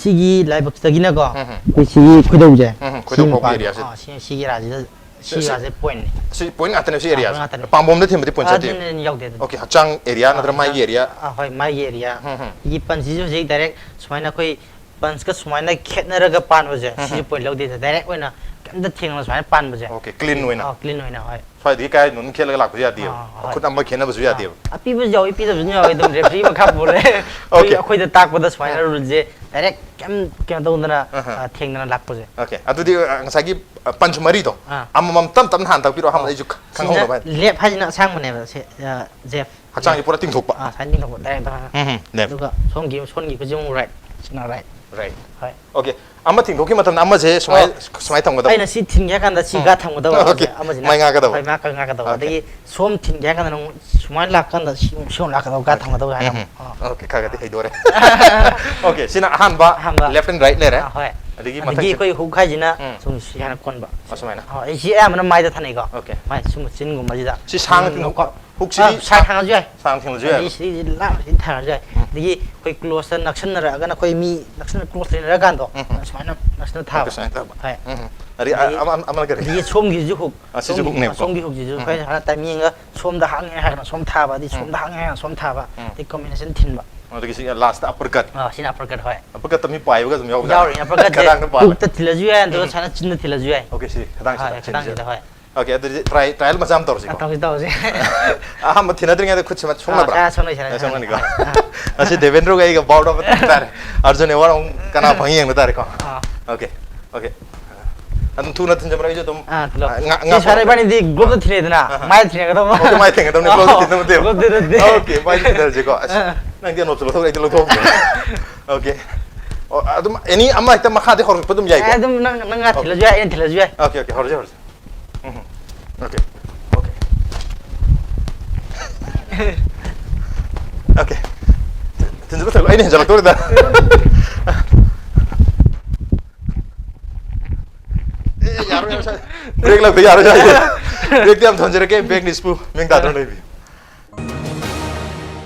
ꯁꯤꯒꯤ ꯂꯥꯏꯕꯛꯁꯤꯗꯒꯤꯅꯀꯣ, ꯎꯝ, ꯎꯝ꯫ ꯑꯩꯈꯣꯏ ꯁꯤꯒꯤ ꯈꯣꯏꯗꯧꯁꯦ, ꯎꯝ, ꯎꯝ, ꯁꯤ ꯈꯣꯏꯗꯧ ꯐꯥꯎꯕ ꯃꯄꯥꯗꯣ, ꯑꯦꯔꯤꯌꯥꯁꯦ꯫ ꯑꯥ, ꯁꯤ, ꯁꯤ ꯑꯦꯔꯤꯌꯥꯁꯤꯗ, ꯁꯤ ꯁꯤ, ꯑꯦꯔꯤꯌꯥꯁꯦ ꯄꯣꯏꯟꯠꯅꯤ꯫ ꯁꯤ ꯄꯣꯏꯟꯠ ꯉꯥꯛꯇꯅꯦ, ꯁꯤ ꯑꯥ, ꯑꯦꯔꯤꯌꯥꯁꯦ꯫ ꯄꯣꯏꯟꯠ ꯉꯥꯛꯇꯅꯦ꯫ ꯄꯥꯝꯕꯣꯝꯗ ꯊꯤꯟꯕꯗꯤ ꯄꯣꯏꯟꯠ ꯆꯠꯇꯦ꯫ ꯑꯗꯨꯅ ꯌꯥꯎꯗꯦ ꯑꯗꯨꯗꯤ꯫ ꯑꯣꯀꯦ, ꯍꯛꯆꯥꯡ ꯑꯦꯔꯤꯌꯥ ꯑꯥ, ꯅꯠꯇ꯭ꯔꯒ ꯃꯥꯏꯒꯤ ꯑꯥ, ꯑꯦꯔꯤꯌꯥ? ꯑꯥ, ꯍꯣꯏ, ꯃꯥꯏꯒꯤ ꯑꯦꯔꯤꯌꯥ꯫ ꯎꯝ, ꯎꯝ꯫ ꯁꯤꯒꯤ ꯄꯟꯁꯤꯁꯨ ꯍꯧꯖꯤꯛ ꯗꯥꯏꯔꯦꯛ ꯁꯨꯃꯥꯏꯅ ꯑꯩꯈꯣꯏ ꯄꯟꯁꯀ ꯁꯨꯃꯥꯏꯅ ꯈꯦꯠꯅꯔꯒ ꯄꯥꯟꯕꯁꯦ, ꯎꯝ, ꯁꯤꯁꯨ ꯎꯝ꯫ ꯄꯣꯏꯟꯠ ꯂꯧꯗꯦ꯫ ꯗꯥꯏꯔꯦꯛ ꯑꯣꯏꯅ ꯀꯩꯝꯇ ꯊꯦꯡꯅ ꯁꯨꯃꯥꯏꯅ ꯄꯥꯟꯕꯁꯦ꯫ ꯑꯣꯀꯦ, ꯀ꯭ꯂꯤꯟ ꯑꯣꯏꯅ꯫ ꯑꯥ, ꯀ꯭ꯂꯤꯟ ꯑꯣꯏꯅ, ꯍꯣꯏ꯫ ꯁ꯭ꯋꯥꯏꯗꯒꯤ ꯀꯥꯏ ꯑꯗꯨꯝ ꯈꯦꯠꯂꯒ ꯂꯥꯛꯄꯁꯨ ꯌꯥꯗꯦꯕ꯫ ꯑꯥ, ꯍꯣꯏ꯫ ꯈꯨꯠ ꯑꯃ ꯈꯦꯠꯅꯕꯁꯨ ꯌꯥꯗꯦꯕ꯫ ꯑꯄꯤꯕꯁꯨ ꯌꯥꯎꯏ, ꯄꯤꯗꯕꯁꯨ ꯌꯥꯎꯏ, ꯑꯗꯨꯝ ꯔꯦꯐ꯭ꯔꯤ ꯃꯈꯥ ꯄꯣꯜꯂꯦ꯫ ꯑꯩꯈꯣꯏ Okay. ꯑꯩꯈꯣꯏꯗ ꯇꯥꯛꯄꯗ ꯁꯨꯃꯥꯏꯅ ꯑꯥ꯫ ꯔꯨꯜꯁꯦ ꯗꯥꯏꯔꯦꯛ ꯀꯩꯝ ꯀꯩꯅꯣ ꯇꯧꯗꯅ ꯑꯍꯥ꯫ ꯑ, ꯊꯦꯡꯅꯅ ꯂꯥꯛꯄꯁꯦ꯫ Okay, ꯑꯗꯨꯗꯤ ꯑ, ꯉꯁꯥꯏꯒꯤ ꯄꯟꯆ ꯃꯔꯤꯗꯣ ꯑꯥ꯫ ꯑꯃꯃꯝ ꯇꯞ ꯇꯞꯅ ꯍꯥꯟꯅ ꯇꯥꯛꯄꯤꯔꯣ, ꯑꯍꯥꯟꯕꯗ ꯑꯩꯁꯨ ꯈ- ꯈꯪꯍꯧꯅꯕ ꯍꯥꯏꯅ꯫ ꯂꯦꯞ ꯍꯥꯏꯁꯤꯅ ꯑꯁꯥꯡꯕꯅꯦꯕ ꯁꯦ, ꯑ, ꯖꯦꯐ꯫ ꯍꯛꯆꯥꯡꯁꯦ ꯄꯨꯔꯥ ꯇꯤꯡꯊꯣꯛꯄ꯫ ꯑꯥ, ꯁꯨꯃꯥꯏꯅ ꯇꯤꯡꯊꯣꯛꯄ ꯗꯥꯏꯔꯦꯛ ꯇꯧꯔꯒ꯫ ꯎꯝ, ꯎꯝ, ꯂꯦꯞ꯫ ꯑꯗꯨꯒ ꯁꯣꯝꯒꯤ ꯁꯣꯟꯒꯤ ꯈꯨꯠꯁꯦ ꯑꯃꯨꯛ ꯔꯥꯏꯠ, ꯁꯤꯅ ꯔꯥꯏꯠ꯫ Right. ꯍꯣꯏ꯫ Okay, ꯑꯃ ꯊꯤꯡꯗꯣꯛꯈꯤꯕ ꯃꯇꯝꯗ ꯑꯃꯁꯦ ꯁꯨꯃꯥꯏꯅ ꯑꯣ꯫ ꯁꯨꯃꯥꯏꯅ ꯊꯝꯒꯗꯕ꯫ ꯑꯩꯅ ꯁꯤ ꯊꯤꯡꯒꯦ ꯍꯥꯏ ꯀꯥꯟꯗ ꯁꯤ ꯎꯝ꯫ ꯒꯥ ꯊꯝꯒꯗꯕ꯫ Okay, ꯑꯃꯁꯤꯅ ꯃꯥꯏ ꯉꯥꯛꯀꯗꯕ꯫ ꯍꯣꯏ, ꯃꯥ ꯀ- ꯉꯥꯛꯀꯗꯕ꯫ Okay. ꯑꯗꯒꯤ ꯁꯣꯝ ꯊꯤꯡꯒꯦ ꯍꯥꯏ ꯀꯥꯟꯗ ꯅꯪ ꯁꯨꯃꯥꯏꯅ ꯂꯥꯛꯀꯥꯟꯗ ꯁꯤ ꯁꯣꯝ ꯂꯥꯛꯀꯗꯕ, ꯒꯥ ꯊꯝꯒꯗꯕ ꯍꯥꯏꯅ꯫ ꯎꯝ꯫ ꯑꯥ꯫ Okay, ꯈꯔ ꯈꯔꯗꯤ ꯍꯩꯗꯣꯔꯦ꯫ Okay, ꯁꯤꯅ ꯑꯍꯥꯟꯕ ꯑꯍꯥꯟꯕ꯫ Left and right ꯂꯩꯔꯦ꯫ ꯑꯥ, ꯍꯣꯏ꯫ ꯑꯗꯒꯤ ꯑꯗꯒꯤ ꯃꯊꯛꯁꯦ꯫ ꯑꯩꯈꯣꯏ ꯍꯨꯛ ꯍꯥꯏꯁꯤꯅ ꯎꯝ꯫ ꯁꯨꯝ ꯁꯤ ꯍꯥꯏꯅ ꯀꯣꯟꯕ꯫ ꯑꯁꯨꯃꯥꯏꯅ꯫ ꯑꯥ, ꯑꯩ ꯁꯤ ꯑꯌꯥꯝꯕꯅ ꯃꯥꯏꯗ ꯊꯥꯅꯩꯀꯣ꯫ Okay. ꯃꯥꯏ ꯁꯨꯝ ꯆꯤꯟꯒꯨꯝꯕꯁꯤꯗ꯫ ꯁꯤ ꯁꯥꯡꯅ ꯎꯝ, ꯊꯤꯡꯗꯣꯛ-, ꯀꯣ-, ꯍꯨꯛꯁꯤꯗꯤ ꯑꯥ, ꯁꯥꯡ ꯊꯥꯡꯉꯁꯨ ꯌꯥꯏ꯫ ꯁꯥꯡ ꯊꯤꯡꯉꯁꯨ ꯌꯥꯏ꯫ ꯑꯗꯒꯤ ꯁꯤꯗꯤ ꯂꯥꯞꯅ ꯁꯤ ꯊꯥꯡꯉꯁꯨ ꯌꯥꯏ꯫ ꯑꯗꯒꯤ ꯑꯩꯈꯣꯏ close ꯇ ꯅꯛꯁꯟꯅꯔꯛꯑꯒꯅ ꯑꯩꯈꯣꯏ ꯃꯤ ꯅꯛꯁꯟꯅ close ꯂꯩꯅꯔꯀꯥꯟꯗꯣ꯫ ꯎꯝ꯫ ꯁꯨꯃꯥꯏꯅ ꯅꯛꯁꯟꯅ ꯊꯥꯕ꯫ Okay, ꯁꯨꯃꯥꯏꯅ ꯊꯥꯕ꯫ ꯍꯣꯏ꯫ ꯎꯝ꯫ ꯑꯗꯒꯤ ꯑꯗꯒꯤ ꯑꯃ-, ꯑꯃ-, ꯑꯃꯅ ꯀꯔꯤ? ꯑꯗꯒꯤ ꯁꯣꯝꯒꯤꯁꯨ ꯍꯨꯛ꯫ ꯑꯥ, ꯁꯤꯁꯨ ꯁꯣꯝ-, ꯍꯨꯛꯅꯦꯕꯀꯣ꯫ ꯁꯣꯝꯒꯤ ꯍꯨꯛꯁꯤꯁꯨ ꯎꯝ꯫ ꯑꯩꯈꯣꯏꯅ ꯍꯥꯏꯅ timing ꯒ ꯁꯣꯝꯗ ꯍꯥꯡꯉꯦ ꯍꯥꯏꯔꯒꯅ ꯁꯣꯝ ꯊꯥꯕ, ꯑꯗꯩ ꯎꯝ꯫ ꯁꯣꯝꯗ ꯍꯥꯡꯉꯦ ꯍꯥꯏꯔꯒꯅ ꯁꯣꯝ ꯊꯥꯕ, ꯎꯝ꯫ ꯑꯗꯩ combination ꯊꯤꯟꯕ꯫ ꯑꯗꯒꯤ ꯁꯤ last ꯇ uppercut꯫ ꯑꯥ, ꯁꯤꯅ uppercut, ꯍꯣꯏ꯫ Uppercut ꯇ ꯃꯤ ꯄꯥꯏꯕꯒ ꯑꯗꯨꯝ ꯌꯥꯎꯕ ꯌꯥꯎꯔꯤ, uppercut ꯁꯦ ꯈꯗꯥꯡꯗ ꯄꯥꯏꯕ꯫ ꯍꯨꯛꯇ ꯊꯤꯜꯂꯁꯨ ꯌꯥꯏ, ꯑꯗꯨꯒ ꯎꯝ꯫ ꯁꯨꯃꯥꯏꯅ ꯆꯤꯟꯗ ꯊꯤꯜꯂꯁꯨ ꯌꯥꯏ꯫ Okay, ꯁꯤ ꯈꯗꯥꯡꯁꯤꯗ ꯍꯣꯏ, ꯆꯤꯟꯁꯤꯗ꯫ ꯈꯗꯥꯡꯁꯤꯗ, ꯍꯣꯏ꯫ Okay, ꯑꯗꯨꯗꯤ try, trial ꯃꯆꯥ ꯑꯃ ꯇꯧꯔꯁꯤꯀꯣ꯫ ꯑꯥ, ꯇꯧꯁꯤ, ꯇꯧꯁꯤ꯫ ꯑꯍꯥꯟꯕ ꯊꯤꯟꯅꯗ꯭ꯔꯤꯉꯩꯗ ꯈꯨꯠꯁꯤꯃ ꯁꯣꯛꯅꯕ꯭ꯔꯥ? ꯑꯥ, ꯁꯣꯛꯅꯩ, ꯁꯣꯛꯅꯩ, ꯑꯥ, ꯁꯣꯛꯅꯩ꯫ ꯑꯥ꯫ ꯑꯁꯤ ꯗꯦꯕꯦꯟꯗ꯭ꯔꯣꯒ ꯑꯩꯒ bout ꯑꯃ ꯇꯥꯔꯦ꯫ ꯑꯔꯖꯨꯟ award ꯑꯃꯨꯛ ꯀꯅꯥ ꯐꯪꯉꯤ ꯌꯦꯡꯕ ꯇꯥꯔꯦꯀꯣ꯫ ꯑꯥ꯫ Okay, okay꯫ ꯑꯗꯨꯝ ꯊꯨꯅ ꯊꯤꯟꯖꯕ꯭ꯔꯥ? ꯑꯩꯁꯨ ꯑꯗꯨꯝ, ꯑꯥ, ꯊꯤꯜꯂꯣ꯫ ꯑꯥ, ꯉꯥ-, ꯁꯤ ꯉꯥ ꯁꯥꯟꯅ ꯏꯕꯥꯅꯤꯗꯤ glove ꯇ ꯊꯤꯜꯂꯦꯗꯅ, ꯑꯥ꯫ ꯃꯥꯏꯗ ꯊꯤꯜꯂꯦꯒꯗꯧꯕ꯫ Okay, ꯃꯥꯏ ꯊꯦꯡꯒꯗꯧꯅꯦ, glove ꯇ ꯊꯤꯟꯗꯧ ꯅꯠꯇꯦꯕ꯫ Glove ꯇ ꯅꯠꯇꯦ꯫ Okay, ꯃꯥꯏ ꯊꯤꯟꯖꯔꯁꯤꯀꯣ꯫ ꯑꯁ, ꯑꯥ꯫ ꯅꯪꯗꯤ ꯑꯅꯣꯞꯁꯨ ꯂꯧꯊꯣꯛ, ꯑꯩꯗꯤ ꯂꯧꯊꯣꯛꯍꯧꯗ꯭ꯔꯦ꯫ Okay꯫ ꯑꯣ, ꯑꯗꯨꯝ any ꯑꯃ ꯍꯦꯛꯇ ꯃꯈꯥꯗꯤ ꯍꯧꯔꯛꯄ ꯑꯗꯨꯝ ꯌꯥꯏꯀꯣ? ꯑꯦ, ꯑꯗꯨꯝ ꯅꯪ, ꯅꯪ ꯉꯥ ꯊꯤꯜꯂꯁꯨ ꯌꯥꯏ, ꯑꯩꯅ ꯊꯤꯜꯂꯁꯨ ꯌꯥꯏ꯫ Okay, okay, ꯍꯧꯔꯁꯤ, ꯍꯧꯔꯁꯤ꯫ ꯎꯝ, okay, okay꯫ Okay꯫ ꯊꯤꯟꯖꯤꯜꯂꯨ, ꯊꯤꯟꯖꯤꯜꯂꯨ, ꯑꯩꯅ ꯍꯦꯟꯖꯜꯂꯛꯇꯣꯔꯦꯗ꯫ ꯑꯦ, ꯌꯥꯔꯣꯏ, ꯌꯥꯔꯣꯏ, ꯁ꯭ꯋꯥꯏ꯫ Break ꯂꯧꯗ ꯌꯥꯔꯣꯏ, ꯁ꯭ꯋꯥꯏꯗꯤ꯫ Break ꯇꯤ ꯌꯥꯝ ꯊꯣꯟꯖꯔꯛꯀꯦ, break ꯅꯤꯁꯄꯨ ꯃꯤꯡ ꯇꯥꯗꯨꯅ ꯂꯩꯕꯤꯌꯨ꯫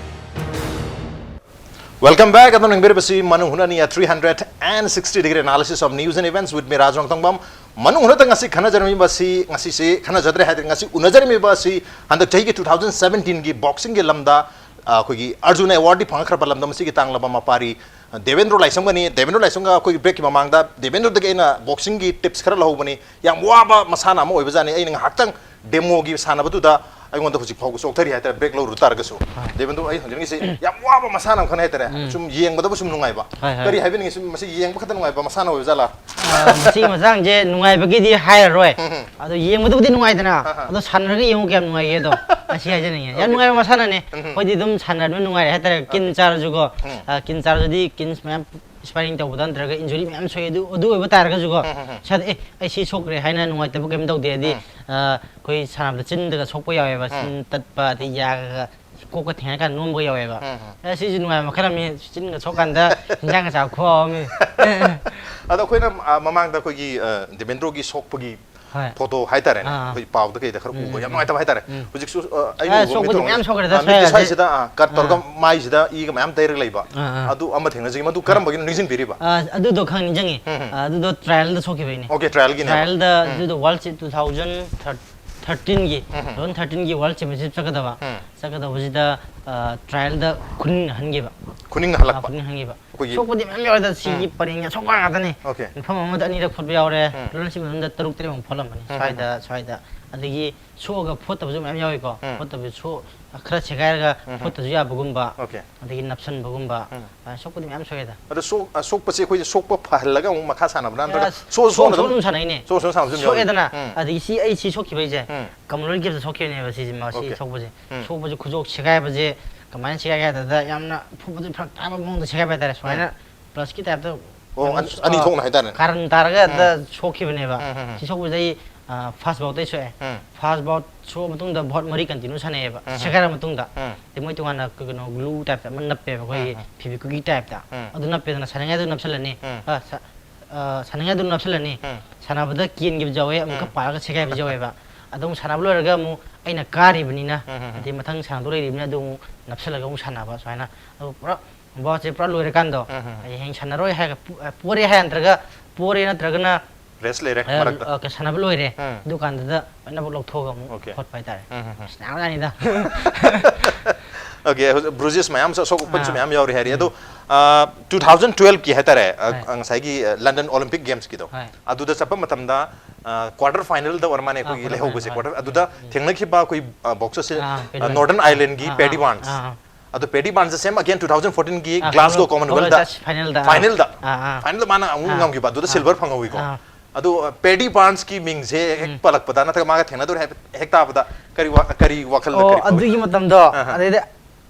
Welcome back꯫ ꯑꯗꯣꯝꯅ ꯌꯦꯡꯕꯤꯔꯤꯕꯁꯤ ꯃꯅꯨꯡ ꯍꯨꯠꯅꯅꯤ, a three hundred and sixty degree analysis of news and events with me, ꯔꯥꯖ ꯔꯣꯡꯊꯣꯡꯕꯝ꯫ ꯃꯅꯨꯡ ꯍꯨꯠꯅ ꯉꯁꯤ ꯈꯟꯅꯖꯔꯝꯃꯤꯕ ꯑꯁꯤ, ꯉꯁꯤꯁꯦ ꯈꯟꯅꯖꯗ꯭ꯔꯦ ꯍꯥꯏꯗꯤ, ꯉꯁꯤ ꯎꯅꯖꯔꯝꯃꯤꯕ ꯑꯁꯤ ꯍꯟꯗꯛ ꯆꯍꯤꯒꯤ two thousand seventeen ꯒꯤ boxing ꯒꯤ ꯂꯝꯗ, ꯑ, ꯑꯩꯈꯣꯏꯒꯤ ꯑꯔꯖꯨꯟ award ꯗꯤ ꯐꯪꯉꯛꯈ꯭ꯔꯕ ꯂꯝꯗꯝ ꯑꯁꯤꯒꯤ ꯇꯥꯡꯂꯕ ꯃꯄꯥꯔꯤ, ꯑ, ꯗꯦꯕꯦꯟꯗ꯭ꯔꯣ ꯂꯥꯏꯁ꯭ꯔꯝꯒꯅꯤ꯫ ꯗꯦꯕꯦꯟꯗ꯭ꯔꯣ ꯂꯥꯏꯁ꯭ꯔꯝꯒ ꯑꯩꯈꯣꯏꯒꯤ break ꯀꯤ ꯃꯃꯥꯡꯗ ꯗꯦꯕꯦꯟꯗ꯭ꯔꯣꯗꯒꯤ ꯑꯩꯅ boxing ꯒꯤ tips ꯈꯔ ꯂꯧꯍꯧꯕꯅꯤ꯫ ꯌꯥꯝ ꯋꯥꯕ ꯃꯁꯥꯟꯅ ꯑꯃ ꯑꯣꯏꯕꯖꯥꯠꯅꯤ꯫ ꯑꯩꯅ ꯉꯥꯏꯍꯥꯛꯇꯪ ꯗꯦꯃꯣꯒꯤ ꯁꯥꯟꯅꯕꯗꯨꯗ ꯑꯩꯉꯣꯟꯗ ꯍꯧꯖꯤꯛ ꯐꯥꯎꯕ ꯆꯣꯛꯊꯔꯤ ꯍꯥꯏꯇꯥꯔꯦ, ꯕ꯭ꯔꯦꯛ ꯂꯧꯔꯨ ꯇꯥꯔꯒꯁꯨ꯫ ꯑꯗꯩ ꯃꯗꯨ ꯑꯩ ꯍꯪꯖꯅꯤꯡꯉꯤꯁꯦ, ꯌꯥꯝ ꯋꯥꯕ ꯃꯁꯥꯟꯅ ꯑꯃꯈꯛꯅꯦ ꯍꯥꯏꯇꯥꯔꯦ꯫ ꯁꯨꯝ ꯌꯦꯡꯕꯗꯕꯨ ꯁꯨꯝ ꯅꯨꯡꯉꯥꯏꯕ꯫ ꯍꯣꯏ, ꯍꯣꯏ꯫ ꯀꯔꯤ ꯍꯥꯏꯕꯤꯅꯤꯡꯉꯤ? ꯁꯨꯝ ꯃꯁꯤ ꯌꯦꯡꯕ ꯈꯛꯇ ꯅꯨꯡꯉꯥꯏꯕ ꯃꯁꯥꯟꯅ ꯑꯣꯏꯕ ꯖꯥꯠꯂꯥ? ꯑ, ꯃꯁꯤꯒꯤ ꯃꯇꯥꯡꯁꯦ ꯅꯨꯡꯉꯥꯏꯕꯒꯤꯗꯤ ꯍꯥꯏꯔꯔꯣꯏ꯫ ꯎꯝ, ꯎꯝ꯫ ꯑꯗꯣ ꯌꯦꯡꯕꯗꯕꯨꯗꯤ ꯅꯨꯡꯉꯥꯏꯗꯅ꯫ ꯑꯥ, ꯑꯥ꯫ ꯑꯗꯣ ꯁꯥꯟꯅꯔꯒ ꯌꯦꯡꯉꯨ ꯀꯌꯥꯝ ꯅꯨꯡꯉꯥꯏꯒꯦ ꯑꯗꯣ꯫ ꯃꯁꯤ ꯍꯥꯏꯖꯅꯤꯡꯉꯦ꯫ ꯌꯥꯝ ꯑꯣꯀꯦ꯫ ꯅꯨꯡꯉꯥꯏꯕ ꯃꯁꯥꯟꯅꯅꯦ꯫ ꯎꯝ, ꯎꯝ꯫ ꯑꯩꯈꯣꯏꯗꯤ ꯑꯗꯨꯝ ꯁꯥꯟꯅꯔꯒ ꯅꯨꯡꯉꯥꯏꯔꯦ ꯍꯥꯏꯇꯥꯔꯦ꯫ ꯀꯤꯟ ꯑꯣꯀꯦ꯫ ꯆꯥꯔꯁꯨꯀꯣ, ꯎꯝ꯫ ꯑ, ꯀꯤꯟ ꯆꯥꯔꯁꯨꯗꯤ ꯀꯤꯟꯁ ꯃꯌꯥꯝ ꯁ꯭ꯄꯥꯔꯤꯡ ꯇꯧꯕꯗ ꯅꯠꯇ꯭ꯔꯒ ꯏꯟꯖꯨꯔꯤ ꯃꯌꯥꯝ ꯁꯣꯛꯑꯦ꯫ ꯑꯗꯨ, ꯑꯗꯨ ꯑꯣꯏꯕ ꯇꯥꯔꯒꯁꯨꯀꯣ, ꯎꯝ, ꯎꯝ, ꯎꯝ꯫ ꯏꯁꯥꯗ, "ꯑꯦ, ꯑꯩ ꯁꯤ ꯁꯣꯛꯈ꯭ꯔꯦ" ꯍꯥꯏꯅ ꯅꯨꯡꯉꯥꯏꯇꯕ ꯀꯩꯝ ꯇꯧꯗꯦ꯫ ꯍꯥꯏꯗꯤ, ꯎꯝ꯫ ꯑ, ꯑꯩꯈꯣꯏ ꯁꯥꯟꯅꯕꯗ ꯆꯤꯟꯗꯒ ꯁꯣꯛꯄ ꯌꯥꯎꯋꯦꯕ, ꯎꯝ꯫ ꯆꯤꯟ ꯇꯠꯄ, ꯑꯗꯩ ꯌꯥꯒ ꯀꯣꯛꯀ ꯊꯦꯡꯅꯔꯀꯥꯟꯗ ꯅꯣꯝꯕꯒ ꯌꯥꯎꯋꯦꯕ꯫ ꯎꯝ, ꯎꯝ꯫ ꯑꯦ, ꯁꯤꯁꯨ ꯅꯨꯡꯉꯥꯏꯕ ꯃꯈꯜ ꯑꯃꯅꯤ꯫ ꯆꯤꯟꯒ ꯁꯣꯛꯀꯥꯟꯗ ꯍꯤꯟꯖꯥꯡꯒ ꯆꯥꯕ ꯈꯨꯍꯥꯎ ꯑꯃꯅꯤ꯫ ꯑꯗꯣ ꯑꯩꯈꯣꯏꯅ, ꯑ, ꯃꯃꯥꯡꯗ ꯑꯩꯈꯣꯏꯒꯤ, ꯑ, ꯗꯦꯕꯦꯟꯗ꯭ꯔꯣꯒꯤ ꯁꯣꯛꯄꯒꯤ ꯍꯣꯏ꯫ ꯐꯣꯇꯣ ꯍꯥꯏꯇꯥꯔꯦꯅꯦ, ꯑꯥ, ꯑꯥ꯫ ꯑꯩꯈꯣꯏ ꯄꯥꯎꯗ ꯀꯩꯗ ꯈꯔ ꯎꯝ, ꯎꯕ, ꯎꯝ, ꯌꯥꯝ ꯎꯝ꯫ ꯅꯨꯡꯉꯥꯏꯇꯕ ꯍꯥꯏꯇꯥꯔꯦ꯫ ꯎꯝ꯫ ꯍꯧꯖꯤꯛꯁꯨ, ꯑ, ꯑꯩꯅ ꯑꯦ, ꯎꯕ ꯁꯣꯛꯄꯗꯤ ꯃꯤꯠꯇ ꯃꯌꯥꯝ ꯁꯣꯛꯈ꯭ꯔꯦꯗ, ꯑ, ꯃꯤꯠꯀꯤ ꯁ꯭ꯋꯥꯏ ꯁ꯭ꯋꯥꯏꯁꯤꯗ, ꯑ, ꯀꯠ ꯇꯧꯔꯒ ꯑꯥ꯫ ꯃꯥꯏꯁꯤꯗ ꯏꯒ ꯃꯌꯥꯝ ꯇꯩꯔꯒ ꯂꯩꯕ꯫ ꯑꯥ, ꯑꯥ꯫ ꯑꯗꯨ ꯑꯃ ꯊꯦꯡꯅꯖꯩ꯫ ꯃꯗꯨ ꯀꯔꯝꯕꯒꯤꯅꯣ ꯅꯤꯡꯁꯤꯡꯕꯤꯔꯤꯕ? ꯑ, ꯑꯗꯨꯗꯣ ꯈꯪ ꯅꯤꯡꯁꯤꯡꯉꯤ꯫ ꯎꯝ, ꯎꯝ꯫ ꯑ, ꯑꯗꯨꯗꯣ ꯇ꯭ꯔꯥꯏꯌꯦꯜꯗ ꯁꯣꯛꯈꯤꯕꯩꯅꯦ꯫ ꯑꯣꯀꯦ, ꯇ꯭ꯔꯥꯏꯌꯦꯜꯒꯤꯅꯦꯕ꯫ ꯇ꯭ꯔꯥꯏꯌꯦꯜꯗ ꯎꯝ꯫ ꯑꯗꯨꯗꯣ ꯋꯥꯔꯜ ꯆꯦ-, ꯇꯨ ꯊꯥꯎꯖꯟ ꯊꯥꯔꯇꯤꯟꯒꯤ, ꯎꯝ, ꯎꯝ꯫ ꯇꯨ ꯊꯥꯎꯖꯟ ꯊꯥꯔꯇꯤꯟꯒꯤ ꯋꯥꯔꯜ ꯆꯦꯝꯄꯤꯌꯟꯁꯤꯞ ꯆꯠꯀꯗꯕ꯫ ꯎꯝ꯫ ꯆꯠꯀꯗꯕꯁꯤꯗ, ꯑ, ꯇ꯭ꯔꯥꯏꯌꯦꯜꯗ ꯈꯨꯅꯤꯡ ꯍꯟꯈꯤꯕ꯫ ꯈꯨꯅꯤꯡ ꯍꯜꯂꯛꯄ꯫ ꯑ, ꯈꯨꯅꯤꯡ ꯍꯟꯈꯤꯕ꯫ ꯑꯩꯈꯣꯏꯒꯤ ꯁꯣꯛꯄꯗꯤ ꯃꯌꯥꯝ ꯌꯥꯎꯋꯦꯗ, ꯁꯤꯒꯤ ꯎꯝ꯫ ꯄꯔꯦꯡ ꯑꯁꯣꯛꯄ ꯉꯥꯛꯇꯅꯤ꯫ ꯑꯣꯀꯦ꯫ ꯃꯐꯝ ꯑꯃꯗ ꯑꯅꯤꯔꯛ ꯐꯣꯠꯄ ꯌꯥꯎꯔꯦ꯫ ꯎꯝ꯫ ꯇꯣꯔꯅꯥꯃꯦꯟ ꯁꯤ ꯃꯅꯨꯡꯗ ꯇꯔꯨꯛ ꯇꯔꯦꯠꯃꯨꯛ ꯐꯣꯠꯂꯝꯕꯅꯤ꯫ ꯎꯝ, ꯎꯝ, ꯁ꯭ꯋꯥꯏꯗ, ꯎꯝ꯫ ꯁ꯭ꯋꯥꯏꯗ꯫ ꯑꯗꯒꯤ ꯁꯣꯛꯑꯒ ꯐꯣꯠꯇꯕꯁꯨ ꯃꯌꯥꯝ ꯌꯥꯎꯏꯀꯣ꯫ ꯎꯝ꯫ ꯐꯣꯠꯇꯕꯁꯨ ꯁꯣꯛ-, ꯈꯔ ꯁꯦꯒꯥꯏꯔꯒ ꯎꯝ, ꯎꯝ꯫ ꯐꯣꯠꯇꯕꯁꯨ ꯌꯥꯕꯒꯨꯝꯕ꯫ ꯑꯣꯀꯦ꯫ ꯑꯗꯒꯤ ꯅꯞꯁꯟꯕꯒꯨꯝꯕ꯫ ꯎꯝ꯫ ꯑ, ꯁꯣꯛꯄꯗꯤ ꯃꯌꯥꯝ ꯁꯣꯛꯑꯦꯗ꯫ ꯑꯗꯣ ꯁꯣꯛ-, ꯑ, ꯁꯣꯛꯄꯁꯦ ꯑꯩꯈꯣꯏꯁꯦ ꯁꯣꯛꯄ ꯐꯍꯜꯂꯒ ꯑꯃꯨꯛ ꯃꯈꯥ ꯁꯥꯟꯅꯕ꯭ꯔꯥ? ꯅꯠꯇ꯭ꯔꯒ ꯑꯁ, ꯁꯣꯛꯑ ꯁꯣꯛꯑ ꯁꯣꯛꯑ ꯑꯗꯨꯝ ꯑꯗꯨꯝ ꯁꯥꯟꯅꯩꯅꯦ꯫ ꯁꯣꯛꯑ ꯁꯣꯛꯑ ꯁꯥꯟꯅꯕꯁꯨ ꯑꯗꯨꯝ ꯌꯥꯎꯋꯤ꯫ ꯁꯣꯛꯑꯦꯗꯅ꯫ ꯎꯝ꯫ ꯑꯗꯒꯤ ꯁꯤ ꯑꯩ ꯁꯤ ꯁꯣꯛꯈꯤꯕꯩꯁꯦ, ꯎꯝ꯫ ꯀꯃꯟꯋꯦꯜꯊ ꯒꯦꯝꯁꯇ ꯁꯣꯛꯈꯤꯕꯅꯦꯕ ꯁꯤꯁꯦ, ꯃꯥ-, ꯁꯤ ꯑꯣꯀꯦ꯫ ꯁꯣꯛꯄꯁꯦ꯫ ꯎꯝ꯫ ꯁꯣꯛꯄꯁꯦ ꯈꯨꯖꯣꯛ ꯁꯦꯒꯥꯏꯕꯁꯦ ꯀꯃꯥꯏꯅ ꯁꯦꯒꯥꯏꯒꯦ ꯍꯥꯏ ꯀꯥꯟꯗ ꯌꯥꯝꯅ ꯐꯨꯕꯁꯦ ꯐꯔꯛ ꯇꯥꯕ ꯃꯑꯣꯡꯗ ꯁꯦꯒꯥꯏꯕ ꯍꯥꯏꯇꯥꯔꯦ꯫ ꯁꯨꯃꯥꯏꯅ ꯎꯝ꯫ ꯄ꯭ꯂꯁꯀꯤ ꯇꯥꯏꯞꯇ ꯑꯣ, ꯌꯥꯝꯅ, ꯑꯅꯤ, ꯑꯅꯤ ꯑ, ꯊꯣꯛꯅ ꯍꯥꯏꯇꯥꯔꯦ꯫ ꯀꯥꯔꯟ ꯇꯥꯔꯒ ꯎꯝ꯫ ꯍꯦꯛꯇ ꯁꯣꯛꯈꯤꯕꯅꯦꯕ꯫ ꯎꯝ, ꯎꯝ, ꯎꯝ꯫ ꯁꯤ ꯁꯣꯛꯄꯁꯦ ꯑꯩ, ꯑ, ꯐꯥꯔꯁ ꯕꯥꯎꯠꯇꯩ ꯁꯣꯛꯑꯦ꯫ ꯎꯝ꯫ ꯐꯥꯔꯁ ꯕꯥꯎꯠ ꯁꯣꯛꯑ ꯃꯇꯨꯡꯗ ꯕꯥꯎꯠ ꯃꯔꯤ ꯀꯟꯇꯤꯅ꯭ꯌꯨ ꯁꯥꯟꯅꯩꯌꯦꯕ꯫ ꯎꯝ꯫ ꯁꯦꯒꯥꯏꯔ ꯃꯇꯨꯡꯗ꯫ ꯎꯝ꯫ ꯑꯗꯩ ꯃꯣꯏ ꯇꯣꯉꯥꯟꯅ ꯀꯩꯅꯣ ꯒ꯭ꯂꯨ ꯇꯥꯏꯞꯇ ꯑꯃ ꯅꯞꯄꯦꯕ, ꯑꯩꯈꯣꯏꯒꯤ ꯎꯝ, ꯎꯝ꯫ ꯐꯦꯕꯤꯀ꯭ꯋꯤꯛꯀꯤ ꯇꯥꯏꯞꯇ꯫ ꯎꯝ꯫ ꯑꯗꯨ ꯅꯞꯄꯦꯗꯅ, ꯁꯥꯟꯅꯉꯥꯏꯗ ꯅꯞꯁꯜꯂꯅꯤ꯫ ꯎꯝ꯫ ꯑ, ꯁ-, ꯑ, ꯁꯥꯟꯅꯉꯥꯏꯗ ꯅꯞꯁꯜꯂꯅꯤ꯫ ꯎꯝ꯫ ꯁꯥꯟꯅꯕꯗ ꯀꯦꯟꯈꯤꯕꯁꯨ ꯌꯥꯎꯋꯦ, ꯑꯃꯨꯛꯀ ꯎꯝ꯫ ꯄꯥꯜꯂꯒ ꯁꯦꯒꯥꯏꯕꯁꯨ ꯌꯥꯎꯋꯦꯕ꯫ ꯑꯗꯣ ꯑꯃꯨꯛ ꯁꯥꯟꯅꯕ ꯂꯣꯏꯔꯒ ꯑꯃꯨꯛ ꯑꯩꯅ ꯀꯥꯔꯤꯕꯅꯤꯅ, ꯎꯝ, ꯎꯝ, ꯎꯝ꯫ ꯑꯗꯩ ꯃꯊꯪ ꯁꯥꯟꯅꯗꯧ ꯂꯩꯔꯤꯕꯅꯤꯅ ꯑꯗꯨ ꯑꯃꯨꯛ ꯅꯞꯁꯜꯂꯒ ꯑꯃꯨꯛ ꯁꯥꯟꯅꯕ ꯁꯨꯃꯥꯏꯅ꯫ ꯑꯗꯨ ꯄꯨꯔꯥ ꯕꯥꯎꯠꯁꯦ ꯄꯨꯔꯥ ꯂꯣꯏꯔꯀꯥꯟꯗꯣ, ꯎꯝ, ꯎꯝ, ꯎꯝ꯫ ꯑꯩ ꯍꯌꯦꯡ ꯁꯥꯟꯅꯔꯣꯏ ꯍꯥꯏꯔꯒ ꯄꯨ-, ꯑ, ꯄꯣꯔꯦ ꯍꯥꯏ ꯅꯠꯇ꯭ꯔꯒ, ꯄꯣꯔꯦ ꯅꯠꯇ꯭ꯔꯒꯅ, ꯔꯦꯁ ꯂꯩꯔꯦ ꯑ, ꯃꯔꯛꯇ꯫ ꯑ, ꯁꯥꯟꯅꯕ ꯂꯣꯏꯔꯦ꯫ ꯎꯝ꯫ ꯑꯗꯨꯀꯥꯟꯗꯨꯗ ꯂꯣꯏꯅꯃꯛ ꯂꯧꯊꯣꯛꯑꯒ ꯑꯃꯨꯛ ꯑꯣꯀꯦ꯫ ꯈꯣꯠꯄ ꯍꯥꯏꯇꯥꯔꯦ꯫ ꯎꯝ, ꯎꯝ, ꯎꯝ꯫ ꯑꯁ, ꯅꯥꯕꯖꯥꯠꯅꯤꯗ꯫ Okay, ꯍꯧꯖꯤꯛ bruises ꯃꯌꯥꯝꯁꯨ, ꯑꯁꯣꯛ ꯑꯄꯟꯁꯨ ꯑꯥ. ꯃꯌꯥꯝ ꯌꯥꯎꯔꯤ ꯍꯥꯏꯔꯤ꯫ ꯎꯝ. ꯑꯗꯣ, ꯑ, two thousand twelve ꯀꯤ ꯍꯥꯏꯇꯥꯔꯦ, ꯑ, ꯍꯣꯏ. ꯉꯁꯥꯏꯒꯤ, ꯑ, London Olympic Games ꯀꯤꯗꯣ, ꯍꯣꯏ. ꯑꯗꯨꯗ ꯆꯠꯄ ꯃꯇꯝꯗ, ꯑ, quarter final ꯗ ꯑꯣꯏꯔ ꯃꯥꯅꯦ, ꯑꯥ, ꯑꯩꯈꯣꯏꯒꯤ quarter ꯂꯩꯍꯧꯕꯁꯦ, final. quarter, ꯎꯝ, ꯑꯗꯨꯗ ꯎꯝ. ꯊꯦꯡꯅꯈꯤꯕ ꯑꯩꯈꯣꯏ, ꯑ, boxer ꯁꯦ, ꯑꯥ, ꯑ, Paddy Barnes. Northern Ireland ꯒꯤ ꯑꯥ, Paddy ꯑꯥ. Barnes. ꯑꯥ, ꯑꯥ. ꯑꯗꯣ Paddy Barnes ꯁꯦ same again two thousand fourteen ꯒꯤ ꯑꯥ, Glasgow Commonwealth, Commonwealth ꯗ Commonwealth final ꯗ. final ꯗ, ꯑꯥ, ꯑꯥ. final ꯗ ꯃꯥꯅ ꯑꯃꯨꯛ ꯑꯥ. ꯉꯝꯈꯤꯕ, ꯑꯗꯨꯗ ꯑꯥ. silver ꯐꯪꯍꯧꯋꯤꯀꯣ꯫ ꯑꯥ. ꯑꯗꯣ, ꯑ, Paddy Barnes ꯀꯤ ꯃꯤꯡꯁꯦ ꯍꯦꯛ ꯎꯝ. ꯄꯜꯂꯛꯄꯗ ꯅꯠꯇ꯭ꯔꯒ ꯃꯥꯒ ꯊꯦꯡꯅꯗꯧꯔꯦ ꯍꯥꯏꯐꯦꯠ ꯍꯦꯛ ꯇꯥꯕꯗ ꯀꯔꯤ ꯋꯥ-, ꯀꯔꯤ ꯋꯥꯈꯜꯗ, ꯑꯣ, ꯀꯔꯤ ꯐꯥꯎꯏ? ꯑꯗꯨꯒꯤ ꯃꯇꯝꯗꯣ, ꯑꯍ. ꯑꯗꯩꯗ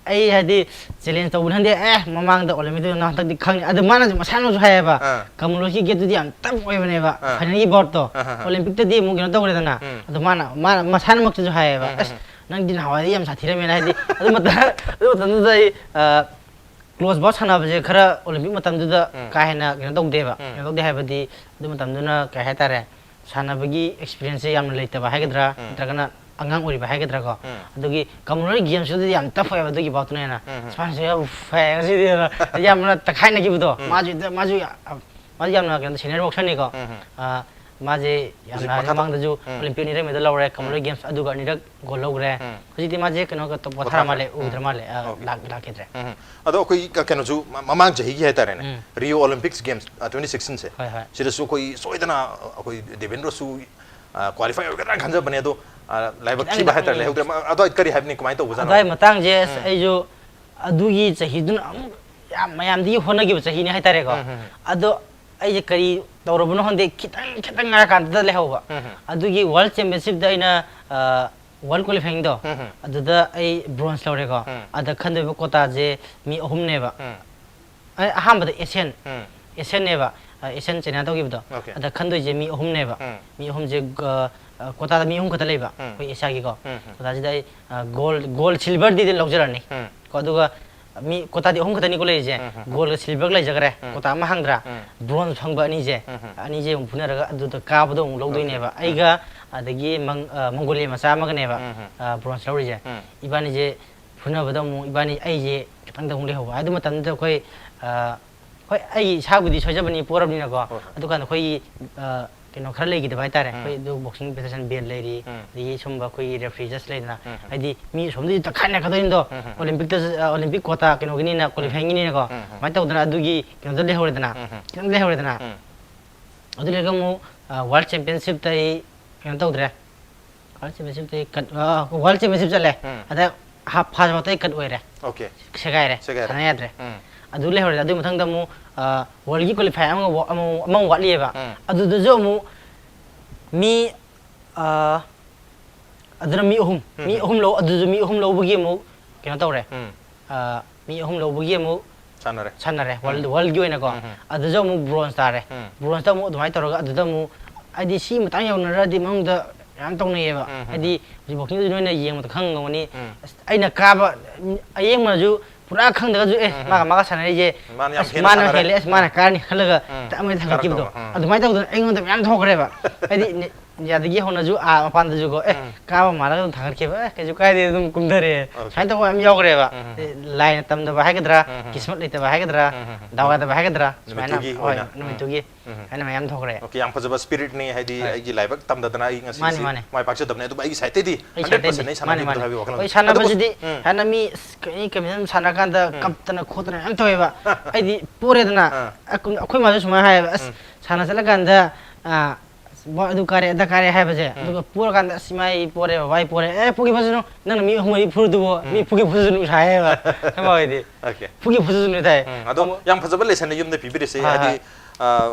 ꯑꯩ ꯍꯥꯏꯗꯤ challenge ꯇꯧꯕꯅꯤ ꯈꯪꯗꯦ, ꯑꯦ, ꯃꯃꯥꯡꯗ Olympic ꯇ ꯍꯟꯗꯛꯇꯤ ꯈꯪꯅꯤ꯫ ꯑꯗꯨ ꯃꯥꯅꯁꯨ ꯃꯁꯥꯅꯁꯨ ꯍꯥꯏꯌꯦꯕ, ꯑꯥ. Commonwealth ꯀꯤ gate ꯇꯨꯗꯤ ꯌꯥꯝ tough ꯑꯣꯏꯕꯅꯦꯕ, ꯑꯥ. final ꯒꯤ bout ꯇꯣ꯫ ꯑꯍ, ꯑꯍ. Olympic ꯇꯗꯤ ꯑꯃꯨꯛ ꯀꯩꯅꯣ ꯇꯧꯔꯦꯗꯅ, ꯎꯝ. ꯑꯗꯣ ꯃꯥꯅ, ꯃꯥꯅ ꯃꯁꯥꯅꯃꯛꯇꯁꯨ ꯍꯥꯏꯌꯦꯕ, ꯎꯝ, "ꯑꯁ, ꯎꯝ. ꯅꯪꯗꯤ ꯅꯍꯥꯟꯋꯥꯏꯗꯤ ꯌꯥꯝ ꯁꯥꯊꯤꯔꯝꯃꯦꯅ", ꯍꯥꯏꯗꯤ ꯑꯗꯨ ꯃꯇꯝ-, ꯑꯗꯨ ꯃꯇꯝꯗꯨꯗ ꯑꯩ, ꯑ, close bout ꯁꯥꯟꯅꯕꯁꯦ ꯈꯔ Olympic ꯃꯇꯝꯗꯨꯗ ꯎꯝ. ꯀꯥ ꯍꯦꯟꯅ ꯀꯩꯅꯣ ꯇꯧꯗꯦꯕ, ꯎꯝ. ꯀꯩꯅꯣ ꯇꯧꯗꯦ ꯍꯥꯏꯕꯗꯤ ꯑꯗꯨ ꯃꯇꯝꯗꯨꯅ ꯀꯩ ꯍꯥꯏꯇꯥꯔꯦ, ꯁꯥꯟꯅꯕꯒꯤ experience ꯁꯦ ꯌꯥꯝꯅ ꯂꯩꯇꯕ ꯍꯥꯏꯒꯗ꯭ꯔꯥ, ꯎꯝ. ꯅꯠꯇ꯭ꯔꯒꯅ ꯑꯉꯥꯡ ꯑꯣꯏꯔꯤꯕ ꯍꯥꯏꯒꯗ꯭ꯔꯥꯀꯣ꯫ ꯎꯝ. ꯑꯗꯨꯒꯤ Commonwealth Games ꯇꯨꯗꯤ ꯌꯥꯝ tough ꯑꯣꯏꯌꯦꯕ ꯑꯗꯨꯒꯤ bout ꯇꯨꯅ ꯍꯦꯟꯅ꯫ ꯎꯝ, ꯎꯝ. ꯃꯥꯁꯦ ꯌꯥꯝ ꯐꯩ ꯉꯁꯤꯗꯤ ꯌꯥꯝꯅ ꯇꯛꯈꯥꯏꯅꯈꯤꯕꯗꯣ꯫ ꯎꯝ. ꯃꯥꯁꯨ, ꯃꯥꯁꯨ ꯌꯥꯝ, ꯃꯥꯁꯨ ꯌꯥꯝꯅ ꯀꯩꯅꯣ senior boxer ꯅꯤꯀꯣ꯫ ꯎꯝ, ꯎꯝ. ꯑ, ꯃꯥꯁꯦ ꯌꯥꯝꯅ ꯍꯧꯖꯤꯛ ꯃꯈꯥ ꯃꯃꯥꯡꯗꯁꯨ ꯎꯝ. Olympic ꯑꯅꯤꯔꯛ medal ꯂꯧꯔꯦ, Commonwealth Games ꯑꯗꯨꯒ ꯑꯅꯤꯔꯛ gold ꯂꯧꯈ꯭ꯔꯦ꯫ ꯎꯝ. ꯍꯧꯖꯤꯛꯇꯤ ꯃꯥꯁꯦ ꯀꯩꯅꯣ ꯇꯧ-, ꯄꯣꯊꯥꯔ ꯄꯣꯊꯥꯈ꯭ꯔꯦ. ꯃꯥꯜꯂꯦ, ꯎꯗ꯭ꯔ ꯎꯝ. ꯃꯥꯜꯂꯦ, ꯑ, Okay. ꯂꯥꯛ-, ꯂꯥꯛꯈꯤꯗ꯭ꯔꯦ꯫ ꯎꯝ. ꯑꯗꯣ ꯑꯩꯈꯣꯏ ꯀ-, ꯀꯩꯅꯣꯁꯨ ꯃ-, ꯃꯃꯥꯡ ꯆꯍꯤꯒꯤ ꯍꯥꯏꯇꯥꯔꯦꯅꯦ, ꯎꯝ. Rio Olympics Games, ꯑ, twenty sixteen ꯁꯦ, ꯍꯣꯏ, ꯍꯣꯏ. ꯁꯤꯗꯁꯨ ꯑꯩꯈꯣꯏ ꯁꯣꯏꯗꯅ ꯑꯩꯈꯣꯏ ꯗꯦꯕꯦꯟꯗ꯭ꯔꯣꯁꯨ, ꯑ, qualify ꯑꯣꯏꯒꯗ꯭ꯔꯥ ꯈꯟꯖꯕꯅꯦ, ꯑꯗꯣ, ꯑ, ꯂꯥꯏꯕꯛ ꯈꯤꯇꯪ, ꯊꯤꯕ ꯈꯤꯇꯪ, ꯍꯥꯏꯇꯥꯔꯦ, ꯎꯝ. ꯂꯩꯍꯧꯗ꯭ꯔꯦ꯫ ꯃ-, ꯑꯗꯣ ꯀꯔꯤ ꯍꯥꯏꯕꯅꯤ, ꯀꯃꯥꯏꯅ ꯇꯧꯕꯖꯥꯠꯅꯣ? ꯑꯗꯨꯋꯥꯏ ꯃꯇꯥꯡꯁꯦ ꯑꯁ, ꯎꯝ. ꯑꯩꯁꯨ ꯑꯗꯨꯒꯤ ꯆꯍꯤꯗꯨꯅ ꯑꯃꯨꯛ ꯌꯥꯝ ꯃꯌꯥꯝꯗꯒꯤ ꯍꯣꯠꯅꯈꯤꯕ ꯆꯍꯤꯅꯤ ꯍꯥꯏꯇꯥꯔꯦꯀꯣ꯫ ꯎꯝ, ꯎꯝ, ꯎꯝ. ꯑꯗꯣ ꯑꯩꯁꯦ ꯀꯔꯤ ꯇꯧꯔꯕꯅꯣ ꯈꯪꯗꯦ, ꯈꯤꯇꯪ, ꯈꯤꯇꯪ ꯉꯥꯏꯔꯀꯥꯟꯗ ꯂꯩꯍꯧꯕ꯫ ꯎꯝ, ꯎꯝ. ꯑꯗꯨꯒꯤ World Championship ꯇ ꯑꯩꯅ, ꯑ, World Qualifying ꯗꯣ, ꯎꯝ, ꯎꯝ. ꯑꯗꯨꯗ ꯑꯩ bronze ꯂꯧꯔꯦꯀꯣ꯫ ꯎꯝ. ꯑꯗ ꯈꯟꯗꯣꯏꯕ quota ꯁꯦ ꯃꯤ ꯑꯍꯨꯝꯅꯦꯕ꯫ ꯎꯝ. ꯑꯩ ꯑꯍꯥꯟꯕꯗ Asian, ꯎꯝ. Asian ꯅꯦꯕ, ꯑ, Asian China ꯇꯧꯈꯤꯕꯗꯣ꯫ Okay. ꯑꯗ ꯈꯟꯗꯣꯏꯁꯦ ꯃꯤ ꯑꯍꯨꯝꯅꯦꯕ꯫ ꯎꯝ. ꯃꯤ ꯑꯍꯨꯝꯁꯦ, ꯑ, ꯑ, quota ꯗ ꯃꯤ ꯑꯍꯨꯝ ꯈꯛꯇ ꯂꯩꯕ, ꯎꯝ. ꯑꯩꯈꯣꯏ Asia ꯒꯤꯀꯣ꯫ ꯎꯝ, ꯎꯝ. Quota ꯁꯤꯗ ꯑꯩ, ꯑ, gold, gold, silver ꯗꯤ ꯂꯧꯖꯔꯅꯤ꯫ ꯎꯝ. ꯀꯣ, ꯑꯗꯨꯒ ꯃꯤ quota ꯗꯤ ꯑꯍꯨꯝ ꯈꯛꯇꯅꯤꯀꯣ ꯂꯩꯔꯤꯁꯦ꯫ ꯎꯝ, ꯎꯝ, ꯎꯝ. Gold ꯒ silver ꯒ ꯂꯩꯖꯈ꯭ꯔꯦ, ꯎꯝ. quota ꯑꯃ ꯍꯥꯡꯗ꯭ꯔꯥ? ꯎꯝ. Bronze ꯐꯪꯕ ꯑꯅꯤꯁꯦ, ꯎꯝ, ꯎꯝ. ꯑꯅꯤꯁꯦ ꯑꯃꯨꯛ ꯐꯨꯅꯔꯒ ꯑꯗꯨꯗ ꯀꯥꯕꯗꯣ ꯑꯃꯨꯛ ꯂꯧꯗꯣꯏꯅꯦꯕ꯫ Okay. ꯑꯩꯒ ꯑꯗꯒꯤ ꯃꯪ-, ꯑ, Mongolia ꯃꯆꯥ ꯑꯃꯒꯅꯦꯕ, ꯎꯝ, ꯎꯝ. ꯑ, bronze ꯂꯧꯔꯤꯁꯦ꯫ ꯎꯝ. ꯏꯕꯥꯅꯤꯁꯦ ꯐꯨꯅꯕꯗ ꯑꯃꯨꯛ ꯏꯕꯥꯅꯤ, ꯑꯩꯁꯦ ꯈꯤꯇꯪꯗ ꯑꯃꯨꯛ ꯂꯩꯍꯧꯕ꯫ ꯑꯗꯨ ꯃꯇꯝꯗꯨꯗ ꯑꯩꯈꯣꯏ, ꯑ, ꯍꯣꯏ, ꯑꯩ ꯏꯁꯥꯕꯨꯗꯤ ꯁꯣꯏꯖꯕꯅꯤ, ꯄꯣꯔꯕꯅꯤꯅꯀꯣ꯫ ꯍꯣꯏ, ꯍꯣꯏ. ꯑꯗꯨꯀꯥꯟꯗ ꯑꯩꯈꯣꯏꯒꯤ, ꯑ, ꯀꯩꯅꯣ ꯈꯔ ꯂꯩꯈꯤꯗꯕ ꯍꯥꯏꯇꯥꯔꯦ꯫ ꯑꯩꯈꯣꯏ ꯑꯗꯨ boxing federation ban ꯂꯩꯔꯤ, ꯑꯗꯒꯤ ꯁꯨꯝꯕ ꯑꯩꯈꯣꯏꯒꯤ referee judge ꯂꯩꯗꯅ, ꯍꯥꯏꯗꯤ ꯃꯤ ꯑꯁꯣꯝꯗꯒꯤ ꯇꯪꯈꯥꯏ ꯅꯥꯏꯔꯛꯀꯗꯣꯏꯅꯤꯗꯣ꯫ Olympic ꯇ, ꯑ, Olympic quota ꯀꯩꯅꯣꯒꯤꯅꯤꯅ, qualifying ꯒꯤꯅꯤꯅꯀꯣ꯫ ꯑꯗꯨꯃꯥꯏꯅ ꯇꯧꯗꯅ ꯑꯗꯨꯒꯤ ꯀꯩꯅꯣꯗ ꯂꯩꯍꯧꯔꯦꯗꯅ, ꯈꯤꯇꯪ ꯂꯩꯍꯧꯔꯦꯗꯅ꯫ ꯑꯗꯨ ꯂꯩꯔꯒ ꯑꯃꯨꯛ, ꯑ, World Championship ꯇ ꯑꯩ ꯀꯩꯅꯣ ꯇꯧꯗ꯭ꯔꯦ꯫ World Championship ꯇ ꯑꯩ cut, ꯑ, World Championship ꯆꯠꯂꯦ꯫ ꯑꯗ half first ꯐꯥꯎꯗ ꯑꯩ cut ꯑꯣꯏꯔꯦ꯫ Okay꯫ ꯁꯦꯒꯥꯏꯔꯦ꯫ ꯁꯦꯒꯥꯏꯔꯦ꯫ ꯁꯥꯟꯅ ꯌꯥꯗ꯭ꯔꯦ꯫ ꯑꯗꯨ ꯂꯩꯍꯧꯔꯦ꯫ ꯑꯗꯨꯒꯤ ꯃꯊꯪꯗ ꯑꯃꯨꯛ, ꯑ, world ꯒꯤ qualify ꯑꯃ ꯋꯥ-, ꯑꯃ, ꯑꯃ ꯋꯥꯠꯂꯤꯑꯕ꯫ ꯑꯗꯨꯗꯁꯨ ꯑꯃꯨꯛ ꯃꯤ, ꯑ, ꯑꯗꯨꯅ ꯃꯤ ꯑꯍꯨꯝ꯫ ꯃꯤ ꯑꯍꯨꯝ ꯂꯧ-, ꯑꯗꯨꯁꯨ ꯃꯤ ꯑꯍꯨꯝ ꯂꯧꯕꯒꯤ ꯑꯃꯨꯛ ꯀꯩꯅꯣ ꯇꯧꯔꯦ꯫ ꯑ, ꯃꯤ ꯑꯍꯨꯝ ꯂꯧꯕꯒꯤ ꯑꯃꯨꯛ ꯁꯥꯟꯅꯔꯦ꯫ ꯁꯥꯟꯅꯔꯦ, world, world ꯒꯤ ꯑꯣꯏꯅꯀꯣ꯫ ꯑꯗꯨꯁꯨ ꯑꯃꯨꯛ bronze ꯇꯥꯔꯦ꯫ Bronze ꯇ ꯑꯃꯨꯛ ꯑꯗꯨꯃꯥꯏꯅ ꯇꯧꯔꯒ ꯑꯗꯨꯗ ꯑꯃꯨꯛ, ꯍꯥꯏꯗꯤ ꯁꯤ ꯃꯇꯥꯡ ꯌꯧꯅꯔꯗꯤ ꯃꯅꯨꯡꯗ ꯃꯌꯥꯝ ꯇꯧꯅꯩꯌꯦꯕ꯫ ꯍꯥꯏꯗꯤ ꯍꯧꯖꯤꯛꯐꯥꯎꯀꯤꯗꯤ ꯅꯣꯏꯅ ꯌꯦꯡꯕꯗ ꯈꯪꯉꯝꯒꯅꯤ꯫ ꯑꯁ, ꯑꯩꯅ ꯀꯥꯕ, ꯑꯌꯦꯡꯕꯅꯁꯨ ꯄꯨꯔꯥ ꯈꯪꯗ꯭ꯔꯒꯁꯨ, "ꯑꯦ, ꯃꯥꯒ ꯃꯥꯒ ꯁꯥꯟꯅꯔꯤꯁꯦ, ꯃꯥꯅ ꯌꯥꯝ ꯑꯁ, ꯍꯦꯟꯅ ꯃꯥꯅ ꯁꯥꯟꯅꯔꯦ꯫ ꯍꯦꯜꯂꯦ, ꯑꯁ, ꯃꯥꯅ ꯀꯥꯔꯅꯤ" ꯈꯜꯂꯒ ꯇꯛ ꯑꯃ ꯊꯥꯡꯒꯠꯈꯤꯕꯗꯣ꯫ ꯀꯥꯔꯛꯇꯕ꯫ ꯑꯗꯨꯃꯥꯏꯅ ꯇꯧꯗꯅ ꯑꯩꯉꯣꯟꯗ ꯃꯌꯥꯝ ꯊꯣꯛꯈ꯭ꯔꯦꯕ꯫ ꯍꯥꯏꯗꯤ ꯅꯦ-, ꯏꯟꯗꯤꯌꯥꯗꯒꯤ ꯍꯧꯅꯁꯨ ꯑꯥ ꯃꯄꯥꯟꯗꯁꯨꯀꯣ, "ꯑꯦ, ꯀꯥꯕ ꯃꯥꯜꯂꯒ ꯑꯗꯨꯝ ꯊꯥꯡꯒꯠꯈꯤꯕ, ꯑꯦ, ꯀꯩꯁꯨ ꯀꯥꯏꯗꯦ, ꯑꯗꯨꯝ ꯀꯨꯝꯊꯔꯛꯑꯦ"꯫ Okay꯫ ꯁꯨꯃꯥꯏꯅ ꯇꯧꯕ ꯃꯌꯥꯝ ꯌꯥꯎꯈ꯭ꯔꯦꯕ꯫ ꯑꯦ, ꯂꯥꯏꯅ ꯇꯝꯗꯕ ꯍꯥꯏꯒꯗ꯭ꯔꯥ, ꯀꯤꯁꯃꯠ ꯂꯩꯇꯕ ꯍꯥꯏꯒꯗ꯭ꯔꯥ, ꯗꯥꯎ ꯌꯥꯗꯕ ꯍꯥꯏꯒꯗ꯭ꯔꯥ, ꯁꯨꯃꯥꯏꯅ, ꯅꯨꯃꯤꯠꯇꯨꯒꯤ ꯍꯣꯏ, ꯑꯣꯏꯅ꯫ ꯅꯨꯃꯤꯠꯇꯨꯒꯤ꯫ ꯁꯨꯃꯥꯏꯅ ꯃꯌꯥꯝ ꯊꯣꯛꯈ꯭ꯔꯦ꯫ Okay, ꯌꯥꯝ ꯐꯖꯕ spirit ꯅꯤ, ꯍꯥꯏꯗꯤ ꯍꯣꯏ꯫ ꯑꯩꯒꯤ ꯂꯥꯏꯕꯛ ꯇꯝꯗꯗꯅ ꯑꯩ ꯉꯁꯤꯁꯤ ꯃꯥꯅꯦ, ꯃꯥꯅꯦ꯫ ꯃꯥꯏ ꯄꯥꯛꯆꯗꯕꯅꯦ, ꯑꯗꯨꯕꯨ ꯑꯩꯒꯤ side ꯇꯩꯗꯤ ꯑꯩ side ꯇꯩꯗꯤ꯫ hundred percent ꯑꯩ ꯃꯥꯅꯦ, ꯁꯥꯟꯅꯅꯤꯡꯕꯗꯣ ꯃꯥꯅꯦ꯫ ꯍꯥꯏꯕꯒꯤ ꯋꯥꯈꯜꯂꯣꯟ꯫ ꯍꯣꯏ, ꯑꯗꯨꯕꯨ ꯁꯥꯟꯅꯕꯁꯤꯗꯤ ꯎꯝ꯫ ꯍꯥꯟꯅ ꯃꯤ ꯑꯁ, ꯀꯩ, ꯀꯩ ꯁꯥꯟꯅꯔꯀꯥꯟꯗ ꯎꯝ꯫ ꯀꯞꯇꯅ ꯈꯣꯠꯇꯅ ꯃꯌꯥꯝ ꯇꯧꯋꯦꯕ꯫ ꯑꯩꯗꯤ ꯄꯣꯔꯦꯗꯅ, ꯑꯥ꯫ ꯑꯩꯈꯣꯏ, ꯑꯩꯈꯣꯏ ꯃꯥꯁꯨ ꯁꯨꯃꯥꯏꯅ ꯍꯥꯏꯌꯦꯕ, "ꯑꯁ, ꯎꯝ꯫ ꯁꯥꯟꯅ ꯆꯠꯂꯀꯥꯟꯗ, ꯑꯥ, ꯑꯁ, ꯃꯣꯏ ꯑꯗꯨ ꯀꯥꯔꯦ, ꯑꯗꯥ ꯀꯥꯔꯦ" ꯍꯥꯏꯕꯁꯦ, ꯎꯝ꯫ ꯑꯗꯨꯒ ꯄꯣꯔꯀꯥꯟꯗ, "ꯑꯁ, ꯏꯃꯥ, ꯑꯩ ꯄꯣꯔꯦ, ꯕꯕꯥ, ꯑꯩ ꯄꯣꯔꯦ"꯫ "ꯑꯦ, ꯄꯨꯒꯦ ꯐꯖꯅꯨ, ꯅꯪꯅ ꯃꯤ ꯑꯍꯨꯝ ꯃꯔꯤ ꯐꯨꯔꯗꯨꯕꯨ, ꯃꯤ ꯎꯝ꯫ ꯐꯨꯒꯦ ꯐꯨꯖꯅꯨ" ꯍꯥꯏꯌꯦꯕ꯫ ꯑꯩꯈꯣꯏ ꯃꯥ ꯍꯣꯏꯗꯤ꯫ Okay꯫ "ꯐꯨꯒꯦ ꯐꯨꯖꯅꯨ" ꯇꯥꯏ꯫ ꯎꯝ, ꯑꯗꯣ ꯑꯃꯨꯛ ꯌꯥꯝ ꯐꯖꯕ lesson ꯅꯤ ꯌꯨꯝꯗ ꯄꯤꯕꯤꯔꯤꯁꯦ, ꯍꯣꯏ, ꯍꯥꯏꯗꯤ, ꯍꯣꯏ꯫ ꯑ,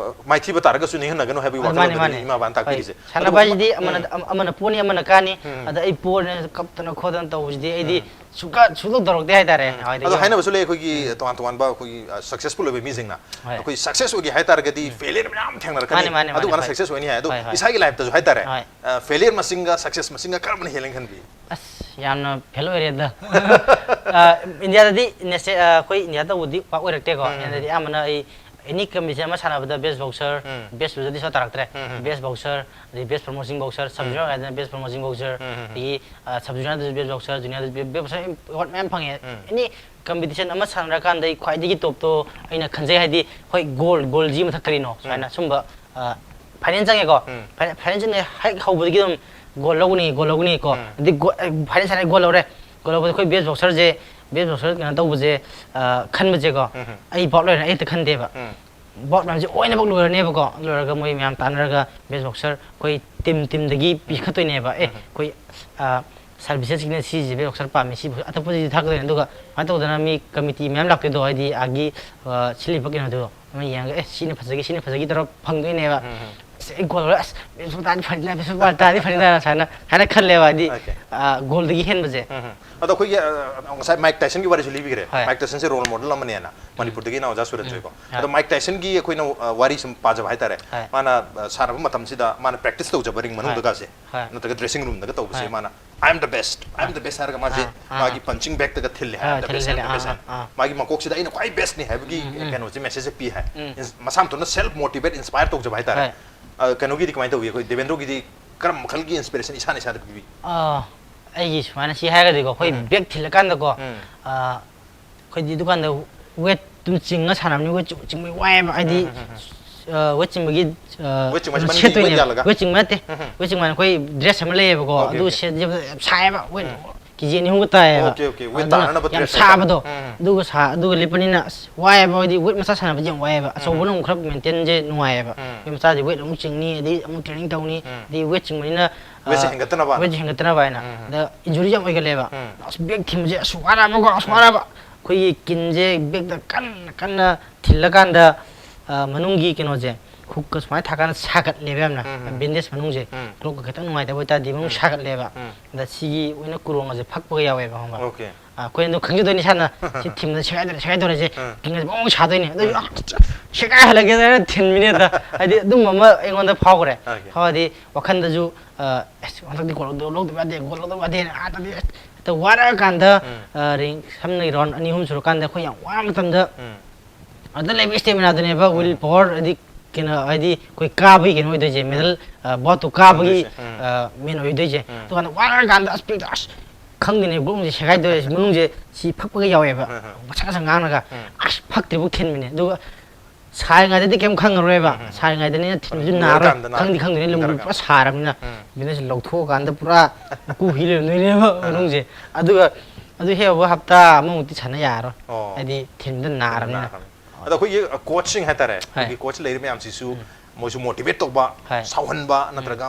ꯃꯥꯏꯊꯤꯕ ꯇꯥꯔꯒꯁꯨ ꯅꯤꯡꯍꯟꯅꯒꯅꯨ ꯍꯥꯏꯕꯒꯤ ꯑ, ꯃꯥꯅꯦ, ꯋꯥꯈꯜꯂꯣꯟꯗꯨꯅꯤ ꯃꯥꯅꯦ꯫ ꯏꯃꯥ ꯕꯕꯥꯅ ꯍꯣꯏ꯫ ꯇꯥꯛꯄꯤꯔꯤꯁꯦ꯫ ꯁꯥꯟꯅꯕ ꯑꯗꯨꯒ ꯍꯥꯏꯁꯤꯗꯤ ꯑꯃꯅ, ꯎꯝ꯫ ꯑꯃ-, ꯑꯃꯅ ꯄꯣꯅꯤ, ꯑꯃꯅ ꯀꯥꯅꯤ, ꯎꯝ꯫ ꯑꯗ ꯑꯩ ꯄꯣꯔꯦꯅ ꯀꯞꯇꯅ ꯈꯣꯠꯇꯅ ꯇꯧꯕꯁꯤꯗꯤ ꯑꯩꯗꯤ ꯎꯝ꯫ ꯁꯨꯡꯀ-, ꯁꯨꯡꯇꯧ ꯇꯧꯔꯛꯇꯦ ꯍꯥꯏꯇꯥꯔꯦ꯫ ꯎꯝ꯫ ꯍꯣꯏ, ꯑꯗꯣ ꯑꯗꯒꯤ ꯍꯥꯏꯅꯕꯁꯨ ꯂꯩ, ꯑꯩꯈꯣꯏꯒꯤ ꯎꯝ꯫ ꯇꯣꯉꯥꯟ ꯇꯣꯉꯥꯟꯕ ꯑꯩꯈꯣꯏꯒꯤ, ꯑ, successful ꯑꯣꯏꯕ ꯃꯤꯁꯤꯡꯅ꯫ ꯍꯣꯏ꯫ ꯑꯩꯈꯣꯏ success ꯑꯣꯏꯒꯦ ꯍꯥꯏ ꯇꯥꯔꯒꯗꯤ ꯎꯝ꯫ Failure ꯃꯌꯥꯝ ꯊꯦꯡꯅꯔꯛꯀꯅꯤ꯫ ꯃꯥꯅꯦ, ꯃꯥꯅꯦ, ꯃꯥꯅꯦ, ꯑꯗꯨꯀꯥꯟꯗ ꯍꯣꯏ꯫ Success ꯑꯣꯏꯅꯤ ꯍꯥꯏ꯫ ꯑꯗꯣ ꯍꯣꯏ, ꯍꯣꯏ꯫ ꯏꯁꯥꯒꯤ life ꯇꯁꯨ ꯍꯥꯏ ꯇꯥꯔꯦ꯫ ꯍꯣꯏ꯫ ꯑ, failure ꯃꯁꯤꯡꯒ success ꯃꯁꯤꯡꯒ ꯀꯔꯝꯕꯅ ꯍꯦꯜꯂꯦꯅ ꯈꯟꯕꯤ? ꯑꯁ, ꯌꯥꯝꯅ fail ꯑꯣꯏꯔꯦꯗ꯫ ꯑ, ꯏꯟꯗꯤꯌꯥꯗꯗꯤ ꯅꯦꯁ-, ꯑ, ꯑꯩꯈꯣꯏ ꯏꯟꯗꯤꯌꯥ ꯇꯧꯕꯗꯤ ꯄꯥꯛ ꯑꯣꯏꯔꯛꯇꯦꯀꯣ꯫ ꯎꯝ, ꯎꯝ, ꯏꯟꯗꯤꯌꯥꯗꯗꯤ ꯎꯝ꯫ ꯑꯌꯥꯝꯕꯅ ꯑꯩ any competition ꯑꯃ ꯁꯥꯟꯅꯕꯗ best boxer, ꯎꯝ꯫ Best loser ꯗꯤ ꯁꯨꯡꯇꯥ ꯇꯥꯔꯛꯇ꯭ꯔꯦ꯫ ꯎꯝ, ꯎꯝ, ꯎꯝ꯫ Best boxer, ꯑꯗꯩ best promising boxer, sub ꯎꯝ꯫ Junior ꯍꯥꯏꯗꯅ best promising boxer, ꯎꯝ, ꯎꯝ, ꯎꯝ꯫ ꯑꯗꯒꯤ, ꯑ, sub junior ꯗꯁꯨ best boxer, junior ꯗꯁꯨ be-, best boxer award ꯃꯌꯥꯝ ꯐꯪꯉꯦ꯫ ꯎꯝ꯫ Any competition ꯑꯃ ꯁꯥꯟꯅꯔꯀꯥꯟꯗ ꯑꯩ ꯈ꯭ꯋꯥꯏꯗꯒꯤ top ꯇꯣ ꯑꯩꯅ ꯈꯟꯖꯩ, ꯍꯥꯏꯗꯤ, ꯍꯣꯏ, goal, goal ꯁꯤꯒꯤ ꯃꯊꯛ ꯀꯔꯤꯅꯣ? ꯎꯝ꯫ ꯁꯨꯃꯥꯏꯅ ꯁꯨꯝꯕ, ꯑ, ꯐꯥꯏꯅꯦꯜ ꯆꯪꯉꯦꯀꯣ꯫ ꯎꯝ꯫ ꯐꯥꯏꯅꯦꯜ ꯆꯪꯉꯦ ꯍꯦꯛ ꯍꯧꯕꯗꯒꯤ ꯑꯗꯨꯝ ꯒꯣꯜ ꯂꯧꯒꯅꯤ, ꯒꯣꯜ ꯂꯧꯒꯅꯤ ꯀꯣ꯫ ꯎꯝ꯫ ꯑꯗꯩ ꯒꯣ-, ꯑ, ꯐꯥꯏꯅꯦꯜ ꯁꯥꯟꯅ ꯒꯣꯜ ꯂꯧꯔꯦ꯫ ꯒꯣꯜ ꯂꯧꯕꯗ ꯑꯩꯈꯣꯏ ꯕꯦꯁ ꯕꯣꯛꯁꯔꯁꯦ, ꯕꯦꯁ ꯕꯣꯛꯁꯔ ꯀꯩꯅꯣ ꯇꯧꯕꯁꯦ, ꯑ, ꯈꯟꯕꯁꯦꯀꯣ, ꯎꯝ꯫ ꯑꯩ ꯕꯥꯎꯠ ꯂꯣꯏꯔꯦ, ꯑꯩ ꯍꯦꯛꯇ ꯈꯟꯗꯦꯕ꯫ ꯎꯝ꯫ ꯕꯥꯎꯠ ꯃꯌꯥꯝꯁꯦ ꯑꯣꯏꯅꯃꯛ ꯂꯣꯏꯔꯅꯦꯕꯀꯣ꯫ ꯂꯣꯏꯔꯒ ꯃꯣꯏ ꯃꯌꯥꯝ ꯇꯥꯟꯅꯔꯒ ꯕꯦꯁ ꯕꯣꯛꯁꯔ ꯑꯩꯈꯣꯏ ꯇꯤꯝ, ꯇꯤꯝꯗꯒꯤ ꯎꯝ꯫ ꯄꯤꯈꯠꯇꯣꯏꯅꯦꯕ꯫ ꯑꯦ, ꯎꯝ꯫ ꯑꯩꯈꯣꯏ, ꯑ, ꯁꯥꯔꯚꯤꯁꯦꯁꯀꯤꯅ ꯁꯤꯁꯦ ꯕꯦꯁ ꯕꯣꯛꯁꯔ ꯄꯥꯝꯃꯤ, ꯁꯤ ꯑꯇꯣꯞꯄꯁꯤꯗꯤ ꯊꯥꯛꯀꯗꯣꯏꯅꯦ꯫ ꯑꯗꯨꯒ ꯁꯨꯃꯥꯏꯅ ꯇꯧꯗꯅ ꯃꯤ ꯀꯃꯤꯇꯤ ꯃꯌꯥꯝ ꯂꯥꯛꯇꯣꯏꯗꯣ, ꯍꯥꯏꯗꯤ ꯑꯥꯒꯤ, ꯑ, ꯁꯤꯜꯂꯤꯕ ꯀꯩꯅꯣꯗꯣ, ꯑꯃ ꯌꯦꯡꯉꯒ, "ꯑꯦ, ꯁꯤꯅ ꯐꯖꯒꯤ, ꯁꯤꯅ ꯐꯖꯒꯤ" ꯇꯧꯔ ꯐꯪꯗꯣꯏꯅꯦꯕ꯫ ꯎꯝ, ꯎꯝ꯫ "ꯑꯁ, ꯑꯩ ꯒꯣꯜ ꯂꯧꯔꯦ, ꯑꯁ, ꯕꯦꯁ ꯕꯣꯜ ꯇꯥꯔꯗꯤ ꯐꯅꯤꯗ, ꯕꯦꯁ ꯕꯣꯜ ꯇꯥꯔꯗꯤ ꯐꯅꯤꯗ" ꯁꯨꯃꯥꯏꯅ, ꯍꯥꯏꯅ ꯈꯜꯂꯦꯕ, ꯍꯥꯏꯗꯤ, ꯑꯣꯀꯦ꯫ ꯑ, ꯒꯣꯜꯗꯒꯤ ꯍꯦꯟꯕꯁꯦ꯫ ꯎꯝ, ꯎꯝ꯫ ꯑꯗꯣ ꯑꯩꯈꯣꯏꯒꯤ, ꯑ, ꯉꯁꯥꯏ ꯃꯥꯏꯛ ꯇꯥꯏꯁꯟꯒꯤ ꯋꯥꯔꯤꯁꯨ ꯂꯤꯕꯤꯈ꯭ꯔꯦ꯫ ꯍꯣꯏ꯫ ꯃꯥꯏꯛ ꯇꯥꯏꯁꯟꯁꯦ ꯔꯣꯜ ꯃꯣꯗꯦꯜ ꯑꯃꯅꯦꯅ ꯎꯝ꯫ ꯃꯅꯤꯄꯨꯔꯗꯒꯤ ꯏꯅꯥꯎ ꯑꯣꯖꯥ ꯁꯨꯔꯖ ꯎꯝ꯫ ꯍꯣꯏꯀꯣ꯫ ꯍꯣꯏ꯫ ꯑꯗꯣ ꯃꯥꯏꯛ ꯇꯥꯏꯁꯟꯒꯤ ꯑꯩꯈꯣꯏꯅ, ꯑ, ꯋꯥꯔꯤ ꯁꯨꯝ ꯄꯥꯖꯕ ꯍꯥꯏꯇꯥꯔꯦ꯫ ꯍꯣꯏ꯫ ꯃꯥꯅ, ꯑ, ꯁꯥꯟꯅꯕ ꯃꯇꯝꯁꯤꯗ ꯃꯥꯅ ꯄ꯭ꯔꯦꯛꯇꯤꯁ ꯇꯧꯖꯕ ꯔꯤꯡ ꯍꯣꯏ꯫ ꯃꯅꯨꯡꯗꯒꯁꯦ, ꯍꯣꯏ꯫ ꯅꯠꯇ꯭ꯔꯒ ꯗ꯭ꯔꯦꯁꯤꯡ ꯔꯨꯝꯗꯒ ꯇꯧꯕꯁꯦ, ꯍꯣꯏ꯫ ꯃꯥꯅ, "I am the best, I am the best" ꯍꯥꯏꯔꯒ ꯃꯥꯁꯦ ꯑꯥ, ꯑꯥ꯫ ꯃꯥꯒꯤ ꯄꯟꯆꯤꯡ ꯕꯦꯛꯇꯒ ꯊꯤꯜꯂꯦ, "I ah, am the ꯊꯤꯜꯂꯦ, best, I am ꯊꯤꯜꯂꯦ, the best" ꯑꯥ, ꯍꯥꯏꯅ꯫ ꯑꯥ꯫ ꯃꯥꯒꯤ ꯃꯀꯣꯛꯁꯤꯗ "ꯑꯩꯅ ꯈ꯭ꯋꯥꯏ ꯕꯦꯁꯅꯤ" ꯍꯥꯏꯕꯒꯤ ꯎꯝ, ꯎꯝ꯫ ꯀꯩꯅꯣꯁꯦ, ꯃꯦꯁꯦꯖꯁꯦ ꯄꯤ ꯍꯥꯏ꯫ ꯎꯝ꯫ ꯏꯟꯁ-, ꯃꯁꯥ ꯃꯊꯟꯇ ꯁꯦꯜꯐ ꯃꯣꯇꯤꯚꯦꯠ, ꯏꯟꯁꯄꯥꯌꯔ ꯇꯧꯖꯕ ꯍꯥꯏꯇꯥꯔꯦ꯫ ꯍꯣꯏ꯫ ꯑ, ꯀꯩꯅꯣꯒꯤꯗꯤ ꯀꯃꯥꯏꯅ ꯇꯧꯋꯤ? ꯑꯩꯈꯣꯏ ꯗꯦꯕꯦꯟꯗ꯭ꯔꯣꯒꯤꯗꯤ ꯀꯔꯝꯕ ꯃꯈꯜꯒꯤ ꯏꯟꯁꯄꯤꯔꯦꯁꯟ ꯏꯁꯥꯅ ꯏꯁꯥꯗ ꯄꯤꯕꯤ? ꯑꯥ, ꯑꯩꯒꯤ ꯁꯨꯃꯥꯏꯅ ꯁꯤ ꯍꯥꯏꯔꯒꯗꯤꯀꯣ, ꯑꯩꯈꯣꯏ ꯎꯝ꯫ ꯕꯦꯛ ꯊꯤꯜꯂꯀꯥꯟꯗꯀꯣ, ꯎꯝ꯫ ꯑꯥ, ꯑꯩꯈꯣꯏꯗꯤ ꯗꯨꯀꯥꯟꯗ ꯋꯦꯠ ꯑꯗꯨꯝ ꯆꯤꯡꯉ ꯁꯥꯟꯅꯕꯅꯤ, ꯋꯦꯠ ꯆꯤꯡ-, ꯆꯤꯡꯕ ꯋꯥꯏꯑꯦꯕ, ꯍꯥꯏꯗꯤ, ꯎꯝ, ꯎꯝ, ꯎꯝ꯫ ꯑ, ꯋꯦꯠ ꯆꯤꯡꯕꯒꯤ, ꯑ, ꯋꯦꯠ ꯆꯤꯡꯕ ꯍꯥꯏꯁꯦ ꯀꯩꯅꯣ ꯃꯅꯤꯡꯒꯤ ꯋꯦꯠ ꯁꯦꯠꯇꯣꯏꯅꯦꯕ꯫ ꯌꯥꯜꯂꯒ? ꯋꯦꯠ ꯆꯤꯡꯕ ꯅꯠꯇꯦ꯫ ꯎꯝ, ꯎꯝ꯫ ꯋꯦꯠ ꯆꯤꯡꯕ ꯍꯥꯏꯅ ꯑꯩꯈꯣꯏ ꯗ꯭ꯔꯦꯁ ꯑꯃ ꯂꯩꯌꯦꯕꯀꯣ, ꯑꯣꯀꯦ, ꯑꯗꯨ ꯑꯣꯀꯦ꯫ ꯁꯦꯠ-, ꯌꯥꯝ ꯁꯥꯏꯌꯦꯕ, ꯋꯦꯠ ꯎꯝ꯫ ꯀꯦꯖꯤ ꯑꯅꯤ ꯑꯍꯨꯝꯒ ꯇꯥꯏꯌꯦꯕ꯫ Okay, okay. ꯋꯦꯠ ꯑꯗꯨꯅ ꯇꯥꯅꯅꯕ ꯌꯥꯝ ꯗ꯭ꯔꯦꯁ ꯍꯥꯏꯇꯥꯔꯦ꯫ ꯁꯥꯕꯗꯣ, ꯎꯝ꯫ ꯑꯗꯨꯒ ꯁꯥ-, ꯑꯗꯨꯒ ꯂꯤꯠꯄꯅꯤꯅ ꯑꯁ ꯋꯥꯏꯑꯦꯕ, ꯍꯥꯏꯗꯤ ꯋꯦꯠ ꯃꯆꯥ ꯁꯥꯟꯅꯕꯁꯦ ꯌꯥꯝ ꯋꯥꯏꯑꯦꯕ꯫ ꯎꯝ꯫ ꯑꯆꯧꯕꯅ ꯑꯃꯨꯛ ꯈꯔ ꯃꯦꯟꯇꯦꯟꯁꯦ ꯅꯨꯡꯉꯥꯏꯌꯦꯕ꯫ ꯎꯝ꯫ ꯋꯦꯠ ꯃꯆꯥꯁꯦ ꯋꯦꯠ ꯑꯃꯨꯛ ꯆꯤꯡꯅꯤ, ꯑꯗꯩ ꯑꯃꯨꯛ ꯇ꯭ꯔꯦꯅꯤꯡ ꯇꯧꯅꯤ, ꯎꯝ꯫ ꯑꯗꯩ ꯋꯦꯠ ꯆꯤꯡꯕꯅꯤꯅ, ꯋꯦꯠꯁꯦ ꯑ, ꯍꯦꯟꯒꯠꯇꯅꯕꯅ꯫ ꯋꯦꯠꯁꯦ ꯍꯦꯟꯒꯠꯇꯅꯕ ꯍꯥꯏꯅ꯫ ꯎꯝ꯫ ꯑꯗ ꯏꯟꯖꯨꯔꯤ ꯌꯥꯝ ꯑꯣꯏꯒꯜꯂꯦꯕ꯫ ꯎꯝ꯫ ꯑꯁ ꯕꯦꯛ ꯊꯤꯟꯕꯁꯦ ꯑꯁ ꯋꯥꯔꯛꯑꯕꯀꯣ, ꯑꯁ ꯎꯝ꯫ ꯋꯥꯔꯛꯑꯕ꯫ ꯑꯩꯈꯣꯏꯒꯤ ꯀꯤꯟꯁꯦ ꯕꯦꯛꯇ ꯀꯟꯅ ꯀꯟꯅ ꯊꯤꯜꯂꯀꯥꯟꯗ, ꯑ, ꯃꯅꯨꯡꯒꯤ ꯀꯩꯅꯣꯁꯦ, ꯍꯨꯛꯀ ꯁꯨꯃꯥꯏꯅ ꯊꯥꯀꯥꯟꯗ ꯁꯥꯒꯠꯂꯦꯕ ꯌꯥꯝꯅ꯫ ꯎꯝ, ꯎꯝ꯫ ꯕꯦꯟꯗꯦꯖ ꯃꯅꯨꯡꯁꯦ, ꯎꯝ꯫ ꯀ꯭ꯂꯣꯛꯀ ꯈꯤꯇꯪ ꯅꯨꯡꯉꯥꯏꯇꯕ ꯑꯣꯏꯇꯥꯔꯗꯤ ꯃꯅꯨꯡ ꯎꯝ꯫ ꯁꯥꯒꯠꯂꯦꯕ꯫ ꯎꯝ꯫ ꯑꯗ ꯁꯤꯒꯤ ꯑꯣꯏꯅ ꯀꯨꯔꯣꯡ ꯑꯁꯦ ꯐꯛꯄꯒ ꯌꯥꯎꯋꯦꯕ, ꯈꯪꯕ꯭ꯔꯥ? ꯑꯣꯀꯦ꯫ ꯑ, ꯑꯩꯈꯣꯏꯅ ꯑꯗꯨꯝ ꯈꯪꯖꯗꯣꯏꯅꯤ ꯏꯁꯥꯅ, ꯁꯤ ꯊꯤꯟꯕꯗ ꯁꯦꯒꯥꯏꯗꯣꯔꯦ, ꯁꯦꯒꯥꯏꯗꯣꯔꯦꯁꯦ, ꯎꯝ꯫ ꯀꯤꯟ ꯑꯁꯦ ꯃꯑꯣꯡ ꯁꯥꯗꯣꯏꯅꯦ꯫ ꯑꯗꯨ ꯎꯝ꯫ ꯁꯦꯒꯥꯏꯍꯜꯂꯒꯦꯗꯅ ꯊꯤꯟꯕꯤꯅꯦ ꯑꯗ꯫ ꯍꯥꯏꯗꯤ ꯑꯗꯨꯝꯕ ꯑꯃ ꯑꯩꯉꯣꯟꯗ ꯐꯥꯎꯈ꯭ꯔꯦ꯫ ꯑꯣꯀꯦ꯫ ꯐꯥꯎꯔꯗꯤ ꯋꯥꯈꯟꯗꯁꯨ, ꯑ, "ꯑꯁ, ꯍꯟꯗꯛꯇꯤ ꯒꯣꯜ ꯂꯧꯗ-, ꯂꯧꯗꯕ ꯌꯥꯗꯦ, ꯒꯣꯜ ꯂꯧꯗꯕ ꯌꯥꯗꯦꯅ" ꯑꯥꯗꯗꯤ ꯍꯦꯛꯇ ꯋꯥꯔꯛꯑꯀꯥꯟꯗ, ꯎꯝ꯫ ꯑ, ꯔꯤꯡ ꯁꯝꯅ ꯔꯥꯎꯟ ꯑꯅꯤ ꯑꯍꯨꯝ ꯁꯨꯔꯀꯥꯟꯗ ꯑꯩꯈꯣꯏ ꯌꯥꯝ ꯋꯥꯔ ꯃꯇꯝꯗ, ꯎꯝ꯫ ꯑꯗ ꯂꯩꯕ ꯏꯁꯇꯦꯃꯤꯅꯥꯗꯨꯅꯦꯕ, ꯎꯝ꯫ ꯋꯤꯜ ꯄꯋꯥꯔ, ꯍꯥꯏꯗꯤ ꯀꯩꯅꯣ, ꯍꯥꯏꯗꯤ ꯑꯩꯈꯣꯏ ꯀꯥꯕꯒꯤ ꯀꯩꯅꯣ ꯑꯣꯏꯗꯣꯏꯁꯦ, ꯎꯝ꯫ ꯃꯦꯗꯜ, ꯑ, ꯕꯣꯠꯇꯣ ꯀꯥꯕꯒꯤ, ꯐꯪꯗꯣꯏꯁꯦ꯫ ꯎꯝ꯫ ꯑ, ꯃꯦꯟ ꯑꯣꯏꯗꯣꯏꯁꯦ꯫ ꯎꯝ꯫ ꯑꯗꯨꯀꯥꯟꯗ ꯋꯥꯔꯀꯥꯟꯗ ꯑꯁ ꯕꯦꯛꯇ ꯑꯁ ꯈꯪꯗꯦꯅꯦ, ꯒ꯭ꯔꯨꯞꯁꯦ ꯁꯦꯒꯥꯏꯗꯣꯔꯦ, ꯃꯅꯨꯡꯁꯦ ꯁꯤ ꯐꯛꯄꯒ ꯌꯥꯎꯋꯦꯕ꯫ ꯎꯝ, ꯎꯝ꯫ ꯃꯁꯥ ꯃꯁꯥ ꯉꯥꯡꯅꯒ ꯎꯝ꯫ ꯑꯁ ꯐꯛꯇ꯭ꯔꯤꯕꯨ ꯊꯤꯟꯕꯅꯦ꯫ ꯑꯗꯨꯒ ꯁꯥꯔꯤꯉꯩꯗꯗꯤ ꯀꯩꯝ ꯈꯪꯉꯔꯣꯏꯕ꯫ ꯎꯝ. ꯁꯥꯔꯤꯉꯩꯗꯅꯤꯅ ꯊꯤꯟꯕꯁꯨ ꯎꯝ. ꯅꯥꯔꯣꯏ꯫ ꯂꯣꯏꯔꯀꯥꯟꯗꯅ ꯈꯪꯗꯤ ꯈꯪꯗꯣꯏꯅꯤ, ꯂꯨꯝꯕꯨ ꯂꯣꯏꯔꯀꯥꯟꯗ. ꯄꯨꯔꯥ ꯁꯥꯔꯕꯅꯤꯅ꯫ ꯎꯝ. ꯕꯤꯅꯦꯁ ꯂꯧꯊꯣꯛꯑꯀꯥꯟꯗ ꯄꯨꯔꯥ ꯃꯀꯨ ꯍꯤ ꯂꯩꯔꯝꯗꯣꯏꯅꯦꯕ ꯃꯅꯨꯡꯁꯦ꯫ ꯑꯗꯨꯒ ꯑꯗꯨ ꯍꯦꯛ ꯌꯧꯕ ꯍꯞꯇꯥ ꯑꯃꯃꯨꯛꯇꯤ ꯁꯥꯟꯅ ꯌꯥꯔꯔꯣꯏ꯫ ꯑꯣ. ꯍꯥꯏꯗꯤ ꯊꯤꯟꯕꯗ ꯅꯥꯔꯕꯅꯤꯅ꯫ ꯅꯥꯔꯕꯅꯤꯅ. ꯑꯗꯣ ꯑꯩꯈꯣꯏꯒꯤ ꯀꯣꯆꯁꯤꯡ ꯍꯥꯏꯇꯥꯔꯦ, ꯍꯣꯏ. ꯑꯩꯈꯣꯏꯒꯤ ꯀꯣꯆ ꯂꯩꯔꯤꯕ ꯃꯌꯥꯝꯁꯤꯁꯨ ꯃꯣꯏꯁꯨ ꯃꯣꯇꯤꯚꯦꯠ ꯇꯧꯕ, ꯍꯣꯏ. ꯁꯥꯎꯍꯟꯕ, ꯅꯠꯇ꯭ꯔꯒ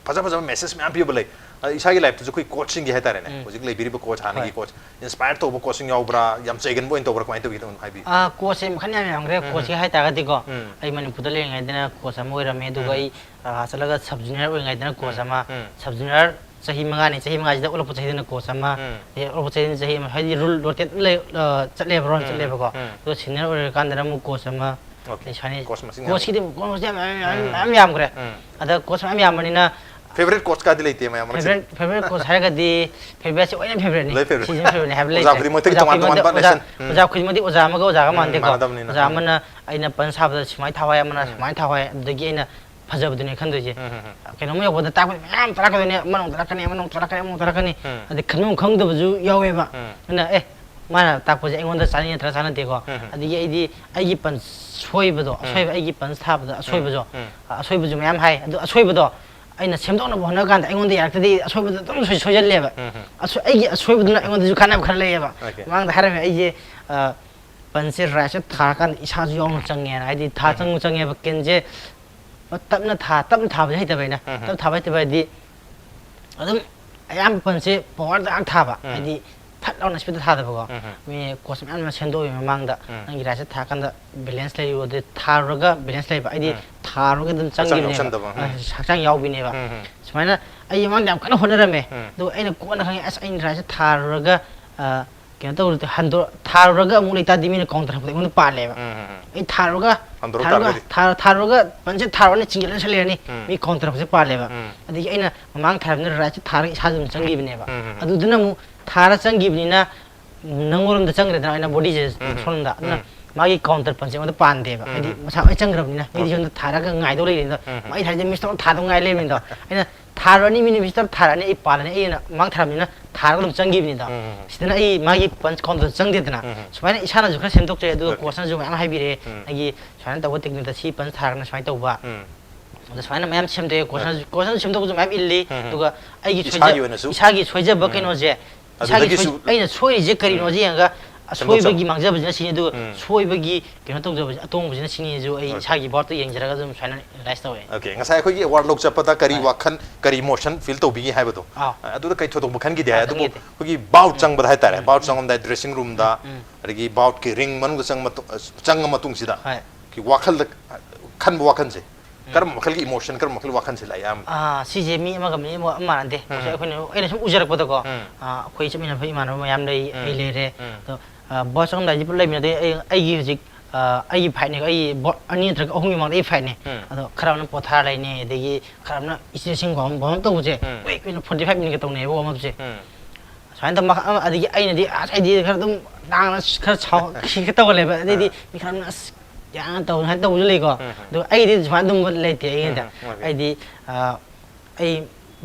ꯐꯖ ꯐꯖꯕ ꯃꯦꯁꯦꯖ ꯃꯌꯥꯝ ꯄꯤꯕ ꯂꯩ꯫ ꯑꯗ ꯏꯁꯥꯒꯤ ꯂꯥꯏꯐꯇꯁꯨ ꯑꯩꯈꯣꯏ ꯀꯣꯆꯁꯤꯡꯒꯤ ꯍꯥꯏꯇꯥꯔꯦꯅꯦ, ꯎꯝ. ꯍꯧꯖꯤꯛ ꯂꯩꯕꯤꯔꯤꯕ ꯀꯣꯆ, ꯍꯥꯟꯅꯒꯤ ꯍꯣꯏ. ꯀꯣꯆ, ꯏꯟꯁꯄꯥꯌꯔ ꯇꯧꯕ ꯀꯣꯆꯁꯤꯡ ꯌꯥꯎꯕ꯭ꯔꯥ, ꯌꯥꯝ ꯆꯩꯒꯟꯕ ꯑꯣꯏꯅ ꯇꯧꯕ꯭ꯔꯥ, ꯀꯃꯥꯏꯅ ꯇꯧꯒꯦ? ꯑꯗꯨꯝ ꯍꯥꯏꯕꯤꯌꯨ. ꯑꯥ, ꯀꯣꯆꯁꯦ ꯃꯈꯜ ꯌꯥꯝ ꯌꯥꯝꯈ꯭ꯔꯦ꯫ ꯎꯝ. ꯀꯣꯆꯀꯤ ꯍꯥꯏꯇꯥꯔꯒꯗꯤꯀꯣ, ꯎꯝ. ꯑꯩ ꯃꯅꯤꯄꯨꯔꯗ ꯂꯩꯔꯤꯉꯩꯗꯅ ꯀꯣꯆ ꯑꯃ ꯑꯣꯏꯔꯝꯃꯦ, ꯑꯗꯨꯒ ꯎꯝ. ꯑꯩ, ꯑꯥ, ꯆꯠꯂꯒ ꯁꯕ ꯖꯨꯅꯤꯌꯔ ꯑꯣꯏꯔꯤꯉꯩꯗꯅ ꯀꯣꯆ ꯎꯝ. ꯑꯃ, ꯎꯝ. ꯁꯕ ꯖꯨꯅꯤꯌꯔ ꯆꯍꯤ ꯃꯉꯥꯅꯤ, ꯆꯍꯤ ꯃꯉꯥꯁꯤꯗ ꯑꯣꯜꯂꯛꯄ ꯆꯍꯤꯗꯅ ꯀꯣꯆ ꯑꯃ, ꯎꯝ. ꯑꯗꯩ ꯑꯣꯜꯂꯛꯄ ꯆꯍꯤꯗꯅ ꯆꯍꯤ ꯑꯃ, ꯍꯥꯏꯗꯤ ꯔꯨꯜ ꯔꯣꯇꯦꯠ ꯂꯩ, ꯑꯥ, ꯆꯠꯂꯦꯕ, ꯔꯣꯜ ꯎꯝ. ꯆꯠꯂꯦꯕꯀꯣ꯫ ꯎꯝ. ꯑꯗꯣ ꯁꯤꯅꯤꯌꯔ ꯑꯣꯏꯔꯀꯥꯟꯗꯅ ꯑꯃꯨꯛ ꯀꯣꯆ ꯑꯃ, ꯑꯣꯀꯦ. ꯑꯗꯩ ꯁꯨꯃꯥꯏꯅ ꯀꯣꯆ ꯃꯁꯤꯡ ꯌꯥꯝ ꯀꯣꯆꯀꯤꯗꯤ ꯀꯣꯆ ꯌꯥꯝ, ꯌꯥꯝ, ꯌꯥꯝ, ꯎꯝ. ꯌꯥꯝ ꯌꯥꯝꯈ꯭ꯔꯦ꯫ ꯎꯝ. ꯑꯗ ꯀꯣꯆ ꯃꯌꯥꯝ ꯌꯥꯝꯕꯅꯤꯅ ꯐꯦꯕꯔꯦꯠ ꯀꯣꯆ ꯀꯥꯗꯤ ꯂꯩꯇꯦ ꯃꯌꯥꯝ ꯃꯔꯛꯁꯤꯗ? ꯐꯦꯕꯔꯦꯠ, ꯐꯦꯕꯔꯦꯠ ꯀꯣꯆ ꯍꯥꯏꯔꯒꯗꯤ ꯐꯦꯕꯔꯦꯠꯁꯦ ꯂꯣꯏꯅ ꯐꯦꯕꯔꯦꯠꯅꯤ꯫ ꯂꯣꯏ ꯐꯦꯕꯔꯦꯠ. ꯁꯤꯁꯤꯅ ꯐꯦꯕꯔꯦꯠꯅꯤ ꯍꯥꯏꯕ ꯑꯣꯖꯥ ꯂꯩꯇ꯭ꯔꯦ꯫ ꯈꯨꯗꯤꯡꯃꯛꯇꯒꯤ ꯑꯣꯖꯥ ꯇꯣꯉꯥꯟ ꯈꯨꯗꯤꯡꯃꯛꯇ, ꯇꯣꯉꯥꯟꯕ ꯑꯣꯖꯥ, ꯂꯦꯁꯟ. ꯎꯝ. ꯑꯣꯖꯥ ꯈꯨꯗꯤꯡꯃꯛꯇꯤ ꯑꯣꯖꯥ ꯑꯃꯒ ꯑꯣꯖꯥꯒ ꯎꯝ, ꯃꯥꯟꯅꯗꯦꯀꯣ꯫ ꯃꯥꯟꯅꯗꯕꯅꯤꯅ. ꯑꯣꯖꯥ ꯎꯝ. ꯑꯃꯅ ꯑꯩꯅ ꯄꯟ ꯁꯥꯕꯗ ꯁꯨꯃꯥꯏꯅ ꯊꯥꯎ ꯍꯥꯏ, ꯑꯃꯅ ꯎꯝ. ꯁꯨꯃꯥꯏꯅ ꯊꯥꯎ ꯍꯥꯏ, ꯑꯗꯨꯗꯒꯤ ꯑꯩꯅ ꯐꯖꯕꯗꯨꯅꯦ ꯈꯟꯗꯣꯏꯁꯦ꯫ ꯎꯝ, ꯎꯝ, ꯎꯝ. ꯀꯩꯅꯣꯝ ꯌꯧꯕꯗ ꯇꯥꯛꯄꯗ ꯃꯌꯥꯝ ꯇꯥꯛꯂꯛꯀꯗꯣꯏꯅꯦ, ꯑꯃꯅ ꯑꯃꯨꯛ ꯇꯥꯛꯂꯛꯀꯅꯤ, ꯑꯃꯅ ꯑꯃꯨꯛ ꯇꯥꯛꯂꯛꯀꯅꯤ, ꯑꯃꯅ ꯑꯃꯨꯛ ꯇꯥꯛꯂꯛꯀꯅꯤ꯫ ꯎꯝ. ꯑꯗꯩ ꯈꯪꯐꯝ ꯈꯪꯗꯕꯁꯨ ꯌꯥꯎꯋꯦꯕ꯫ ꯎꯝ. ꯑꯗꯨꯅ ꯑꯦ, ꯃꯥꯅ ꯇꯥꯛꯄꯁꯦ ꯑꯩꯉꯣꯟꯗ ꯆꯥꯅꯩ ꯅꯠꯇ꯭ꯔꯥ ꯆꯥꯅꯗꯦꯀꯣ꯫ ꯎꯝ, ꯎꯝ. ꯑꯗꯒꯤ ꯑꯩꯗꯤ ꯑꯩꯒꯤ ꯄꯟ ꯁꯣꯏꯕꯗꯣ, ꯎꯝ. ꯑꯁꯣꯏꯕ, ꯑꯩꯒꯤ ꯄꯟ ꯊꯥꯕꯗ ꯑꯁꯣꯏꯕꯗꯣ, ꯎꯝ. ꯑ, ꯑꯁꯣꯏꯕꯁꯨ ꯃꯌꯥꯝ ꯍꯥꯏ꯫ ꯑꯗꯨ ꯑꯁꯣꯏꯕꯗꯣ ꯑꯩꯅ ꯁꯦꯝꯗꯣꯛꯅꯕ ꯍꯣꯠꯅꯕ ꯀꯥꯟꯗ ꯑꯩꯉꯣꯟꯗ ꯌꯥꯔꯛꯇ꯭ꯔꯗꯤ ꯑꯁꯣꯏꯕꯗꯣ ꯑꯗꯨꯝ ꯁꯣꯏ-, ꯁꯣꯏꯖꯜꯂꯦꯕ꯫ ꯎꯝ, ꯎꯝ. ꯑꯁꯣꯏ-, ꯑꯩꯒꯤ ꯑꯁꯣꯏꯕꯗꯨꯅ ꯑꯩꯉꯣꯟꯗꯁꯨ ꯀꯥꯟꯅꯕ ꯈꯔ ꯂꯩꯌꯦꯕ꯫ ꯑꯣꯀꯦ. ꯃꯃꯥꯡꯗ ꯍꯥꯏꯔꯝꯃꯦ ꯑꯩꯁꯦ, ꯑ, ꯄꯟꯁꯦ ꯔꯥꯏꯁꯇ ꯊꯥꯔꯀꯥꯟꯗ ꯏꯁꯥꯁꯨ ꯌꯥꯎꯅ ꯆꯪꯉꯦꯅ꯫ ꯍꯥꯏꯗꯤ ꯊꯥ ꯎꯝ. ꯆꯪꯕ ꯆꯪꯉꯦꯕ ꯀꯦꯟꯁꯦ ꯇꯞꯅ ꯊꯥ, ꯇꯞꯅ ꯊꯥꯕꯗꯤ ꯍꯩꯇꯕ ꯑꯩꯅ꯫ ꯎꯝ. ꯇꯞꯅ ꯊꯥꯕ ꯍꯩꯇꯕ ꯍꯥꯏꯗꯤ ꯑꯗꯨꯝ ꯑꯌꯥꯝꯕ ꯄꯟꯁꯦ ꯄꯋꯥꯔꯗ ꯉꯥꯛ ꯊꯥꯕ꯫ ꯎꯝ. ꯍꯥꯏꯗꯤ ꯐꯠ ꯂꯥꯎꯅ ꯁ꯭ꯄꯤꯠꯇ ꯊꯥꯗꯕꯀꯣ꯫ ꯎꯝ. ꯃꯤ ꯀꯣꯆ ꯃꯌꯥꯝ ꯑꯃ ꯁꯦꯝꯗꯣꯛꯏ ꯃꯃꯥꯡꯗ, ꯎꯝ. ꯅꯪꯒꯤ ꯔꯥꯏꯁꯇ ꯊꯥꯔꯀꯥꯟꯗ ꯕꯦꯂꯦꯟꯁ ꯂꯩꯌꯨ, ꯑꯗꯨ ꯊꯥꯔꯨꯔꯒ ꯕꯦꯂꯦꯟꯁ ꯂꯩꯕ꯫ ꯑꯩꯗꯤ ꯎꯝ. ꯊꯥꯔꯨꯔꯒ ꯑꯗꯨꯝ ꯍꯛꯆꯥꯡ ꯆꯪꯈꯤꯕꯅꯦꯕ꯫ ꯌꯥꯎꯁꯟꯗꯕ, ꯎꯝ. ꯑ, ꯍꯛꯆꯥꯡ ꯌꯥꯎꯕꯤꯅꯦꯕ꯫ ꯎꯝ, ꯎꯝ. ꯁꯨꯃꯥꯏꯅ ꯑꯩ ꯃꯃꯥꯡꯗ ꯌꯥꯝ ꯀꯟꯅ ꯍꯣꯠꯅꯔꯝꯃꯦ꯫ ꯎꯝ. ꯑꯗꯨꯒ ꯑꯩꯅ ꯀꯣꯟꯅ ꯈꯪꯉꯦ, ꯑꯁ, ꯑꯩꯅ ꯔꯥꯏꯁꯇ ꯊꯥꯔꯨꯔꯒ, ꯑ, ꯀꯩꯅꯣ ꯇꯧꯔꯨꯔꯗꯤ ꯍꯟꯗꯣ-, ꯊꯥꯔꯨꯔꯒ ꯑꯃꯨꯛ ꯂꯩꯇꯥꯔꯗꯤ ꯃꯤꯅ ꯀꯥꯎꯟꯇꯔ ꯍꯛꯄꯗ ꯑꯩꯉꯣꯟꯗ ꯄꯥꯜꯂꯦꯕ꯫ ꯎꯝ, ꯎꯝ, ꯎꯝ. ꯑꯩ ꯊꯥꯔꯨꯔꯒ, ꯍꯟꯗꯣꯔꯛ ꯊꯥꯔꯨꯔꯒ, ꯇꯥꯔꯒꯗꯤ? ꯊꯥ-, ꯊꯥꯔꯨꯔꯒ ꯄꯟꯁꯦ ꯊꯥꯔꯨꯔꯅꯤ, ꯆꯤꯡꯖꯤꯜꯂ ꯂꯩꯔꯅꯤ, ꯎꯝ. ꯃꯤ ꯀꯥꯎꯟꯇꯔ ꯍꯛꯄꯁꯦ ꯄꯥꯜꯂꯦꯕ꯫ ꯎꯝ. ꯑꯗꯒꯤ ꯑꯩꯅ ꯃꯃꯥꯡ ꯊꯥꯔꯕꯅꯤꯅ ꯔꯥꯏꯁꯇ ꯊꯥꯔꯒ ꯏꯁꯥꯁꯨ ꯑꯗꯨꯝ ꯆꯪꯈꯤꯕꯅꯦꯕ꯫ ꯎꯝ, ꯎꯝ, ꯎꯝ. ꯑꯗꯨꯗꯨꯅ ꯑꯃꯨꯛ ꯊꯥꯔ ꯆꯪꯈꯤꯕꯅꯤꯅ ꯅꯪꯉꯣꯟꯗ ꯆꯪꯈ꯭ꯔꯦꯗꯅ ꯑꯩꯅ ꯕꯣꯗꯤꯁꯦ ꯎꯝ, ꯎꯝ. ꯁꯣꯝꯗ꯫ ꯑꯗꯨꯅ ꯎꯝ. ꯃꯥꯒꯤ counter punch ꯑꯩꯉꯣꯟꯗ ꯄꯥꯟꯗꯦꯕ꯫ ꯍꯥꯏꯗꯤ ꯎꯝ꯫ ꯃꯁꯥ ꯂꯣꯏ ꯆꯪꯈ꯭ꯔꯕꯅꯤꯅ, ꯃꯤꯗꯤ ꯎꯝ꯫ ꯁꯣꯝꯗ ꯊꯥꯔꯒ ꯉꯥꯏꯗꯧ ꯂꯩꯔꯤꯅꯤꯗꯣ꯫ ꯎꯝ꯫ ꯃꯥꯏ ꯊꯥꯔꯤꯁꯦ ꯃꯤꯁꯇꯔ ꯊꯥꯗꯧ ꯉꯥꯏ ꯂꯩꯔꯤꯅꯤꯗꯣ꯫ ꯑꯩꯅ ꯊꯥꯔꯅꯤ, ꯃꯤꯅ ꯃꯤꯁꯇꯔ ꯊꯥꯔꯅꯤ, ꯑꯩ ꯄꯥꯜꯂꯅꯤ, ꯑꯩꯅ ꯃꯥꯡ ꯊꯥꯔꯕꯅꯤꯅ ꯊꯥꯔꯒ ꯑꯗꯨꯝ ꯆꯪꯈꯤꯕꯅꯤꯗꯣ꯫ ꯎꯝ꯫ ꯁꯤꯗꯅ ꯑꯩ ꯃꯥꯒꯤ punch counter ꯆꯪꯗꯦꯗꯅ꯫ ꯎꯝ꯫ ꯁꯨꯃꯥꯏꯅ ꯏꯁꯥꯅꯁꯨ ꯈꯔ ꯁꯦꯝꯗꯣꯛꯆꯩ, ꯑꯗꯨꯒ Okay. coachꯅꯁꯨ ꯃꯌꯥꯝ ꯍꯥꯏꯕꯤꯔꯛꯑꯦ꯫ ꯎꯝ꯫ ꯅꯪꯒꯤ ꯁꯨꯃꯥꯏꯅ ꯇꯧꯕ techniqueꯇ ꯁꯤ punch ꯊꯥꯔꯒꯅ ꯁꯨꯃꯥꯏꯅ ꯇꯧꯕ꯫ ꯎꯝ꯫ ꯑꯗ ꯁꯨꯃꯥꯏꯅ ꯃꯌꯥꯝ ꯁꯦꯝꯗꯣꯛꯑꯦ꯫ ꯎꯝ꯫ Coachꯅꯁꯨ, coachꯅ ꯁꯦꯝꯗꯣꯛꯄꯁꯨ ꯃꯌꯥꯝ ꯏꯜꯂꯤ꯫ ꯎꯝ꯫ ꯑꯗꯨꯒ ꯑꯩꯒꯤ ꯏꯁꯥꯒꯤ ꯁꯣꯏꯖ-, ꯑꯣꯏꯅꯁꯨ꯫ ꯏꯁꯥꯒꯤ ꯁꯣꯏꯖꯕ ꯎꯝ꯫ ꯀꯩꯅꯣꯁꯦ, ꯏꯁꯥꯒꯤ ꯑꯗꯨꯗꯒꯤꯁꯨ ꯁꯣꯏ-, ꯑꯩꯅ ꯁꯣꯏꯔꯤꯁꯦ ꯀꯔꯤꯅꯣꯁꯦ ꯎꯝ꯫ ꯌꯦꯡꯉꯒ ꯁꯦꯝꯗꯣꯛꯆꯕ꯫ ꯑꯁꯣꯏꯕꯒꯤ ꯃꯥꯡꯖꯕꯁꯤꯅ ꯁꯤꯅꯤ, ꯑꯗꯨꯒ ꯎꯝ꯫ ꯁꯣꯏꯕꯒꯤ ꯀꯩꯅꯣ ꯇꯧꯖꯕꯁꯦ, ꯑꯇꯣꯡꯕꯁꯤꯅ ꯁꯤꯅꯤ, ꯑꯗꯨ ꯑꯩ Okay꯫ ꯏꯁꯥꯒꯤ boutꯇ ꯌꯦꯡꯖꯔꯒ ꯑꯗꯨꯝ ꯁꯨꯃꯥꯏꯅ analyse ꯇꯧꯋꯦ꯫ Okay, ꯉꯁꯥꯏ ꯑꯩꯈꯣꯏꯒꯤ award ꯂꯧ ꯆꯠꯄꯗ ꯀꯔꯤ ꯍꯣꯏ꯫ ꯋꯥꯈꯜ, ꯀꯔꯤ emotion feel ꯇꯧꯕꯤꯒꯦ ꯍꯥꯏꯕꯗꯣ, ꯑꯥ꯫ ꯑꯗꯨꯗ ꯀꯩ ꯊꯣꯏꯗꯣꯛꯄ ꯈꯟꯈꯤꯗꯦ ꯍꯥꯏ? ꯑꯥ, ꯑꯗꯨꯕꯨ ꯈꯟꯈꯤꯗꯦ꯫ ꯑꯩꯈꯣꯏꯒꯤ bout ꯎꯝ꯫ ꯆꯪꯕꯗ ꯍꯥꯏꯇꯥꯔꯦ, ꯎꯝ, bout ꯎꯝ꯫ ꯆꯪꯉꯝꯗꯥꯏ dressing roomꯗ, ꯎꯝ, ꯎꯝ꯫ ꯑꯗꯒꯤ boutꯀꯤ ring ꯃꯅꯨꯡꯗ ꯆꯪꯉ ꯃꯇꯨꯡ, ꯆꯪꯉ ꯃꯇꯨꯡꯁꯤꯗ ꯍꯣꯏ꯫ ꯋꯥꯈꯜꯗ ꯈꯟꯕ ꯋꯥꯈꯜꯁꯦ, ꯎꯝ꯫ ꯀꯔꯝꯕ ꯃꯈꯜꯒꯤ emotion, ꯀꯔꯝꯕ ꯃꯈꯜꯒꯤ ꯋꯥꯈꯜꯁꯦ ꯂꯥꯛꯑꯦ ꯑꯌꯥꯝꯕ? ꯑꯥ, ꯁꯤꯁꯦ ꯃꯤ ꯑꯃꯒ ꯃꯤ ꯑꯃꯒ ꯃꯥꯟꯅꯗꯦ꯫ ꯎꯝ꯫ ꯉꯁꯥꯏ ꯑꯩꯈꯣꯏꯅ, ꯑꯩꯅ ꯁꯨꯝ ꯎꯖꯔꯛꯄꯗꯀꯣ, ꯎꯝ꯫ ꯑꯥ, ꯑꯩꯈꯣꯏ ꯆꯠꯃꯤꯟꯅꯕ ꯏꯃꯥꯟꯅꯕ ꯃꯌꯥꯝ ꯂꯩ, ꯎꯝ꯫ ꯑꯩ ꯂꯩꯔꯦ꯫ ꯎꯝ꯫ ꯑꯗꯣ, ꯑꯥ, bout ꯆꯪꯉꯝꯗꯥꯏꯁꯦ ꯄꯨꯂꯞ ꯂꯩꯃꯤꯟꯅꯗꯦ꯫ ꯑꯩ, ꯑꯩꯒꯤ ꯍꯧꯖꯤꯛ, ꯑꯥ, ꯑꯩꯒꯤ fightꯅꯦ, ꯑꯩ bout ꯑꯅꯤ ꯅꯠꯇ꯭ꯔꯒ ꯑꯍꯨꯝꯒꯤ ꯃꯃꯥꯡꯗ ꯑꯩ fightꯅꯦ꯫ ꯎꯝ꯫ ꯑꯗꯣ ꯈꯔ ꯑꯃꯅ ꯄꯣꯊꯥꯔ ꯂꯩꯅꯤ, ꯑꯗꯒꯤ ꯈꯔ ꯑꯃꯅ stretching warm, warm up ꯇꯧꯕꯁꯦ, ꯎꯝ꯫ ꯀꯨꯏ ꯀꯨꯏꯅ forty five minuteꯀ ꯇꯧꯅꯩꯌꯦꯕ warm upꯁꯦ꯫ ꯎꯝ꯫ ꯁꯨꯃꯥꯏꯅ ꯇꯧꯕ ꯃꯈꯜ ꯑꯃ, ꯑꯗꯒꯤ ꯑꯩꯅꯗꯤ ꯑꯁ, ꯑꯩꯗꯤ ꯈꯔ ꯑꯗꯨꯝ ꯂꯥꯡꯅ ꯈꯔ ꯁꯥꯎ-, ꯈꯤꯒ ꯇꯧꯒꯜꯂꯦꯕ꯫ ꯑꯗꯩꯗꯤ ꯑꯥ꯫ ꯃꯤ ꯈꯔ ꯑꯃꯅ ꯑꯁ, ꯌꯥꯝꯅ ꯇꯧ-, ꯁꯨꯃꯥꯏꯅ ꯇꯧꯕꯁꯨ ꯂꯩꯀꯣ꯫ ꯎꯝ, ꯎꯝ꯫ ꯑꯗꯨꯒ ꯑꯩꯗꯤ ꯁꯨꯃꯥꯏꯅ ꯑꯗꯨꯝꯕ ꯂꯩꯇꯦ ꯑꯩꯉꯣꯟꯗ꯫ ꯎꯝ, ꯎꯝ, okay꯫ ꯑꯩꯗꯤ, ꯑ, ꯑꯩ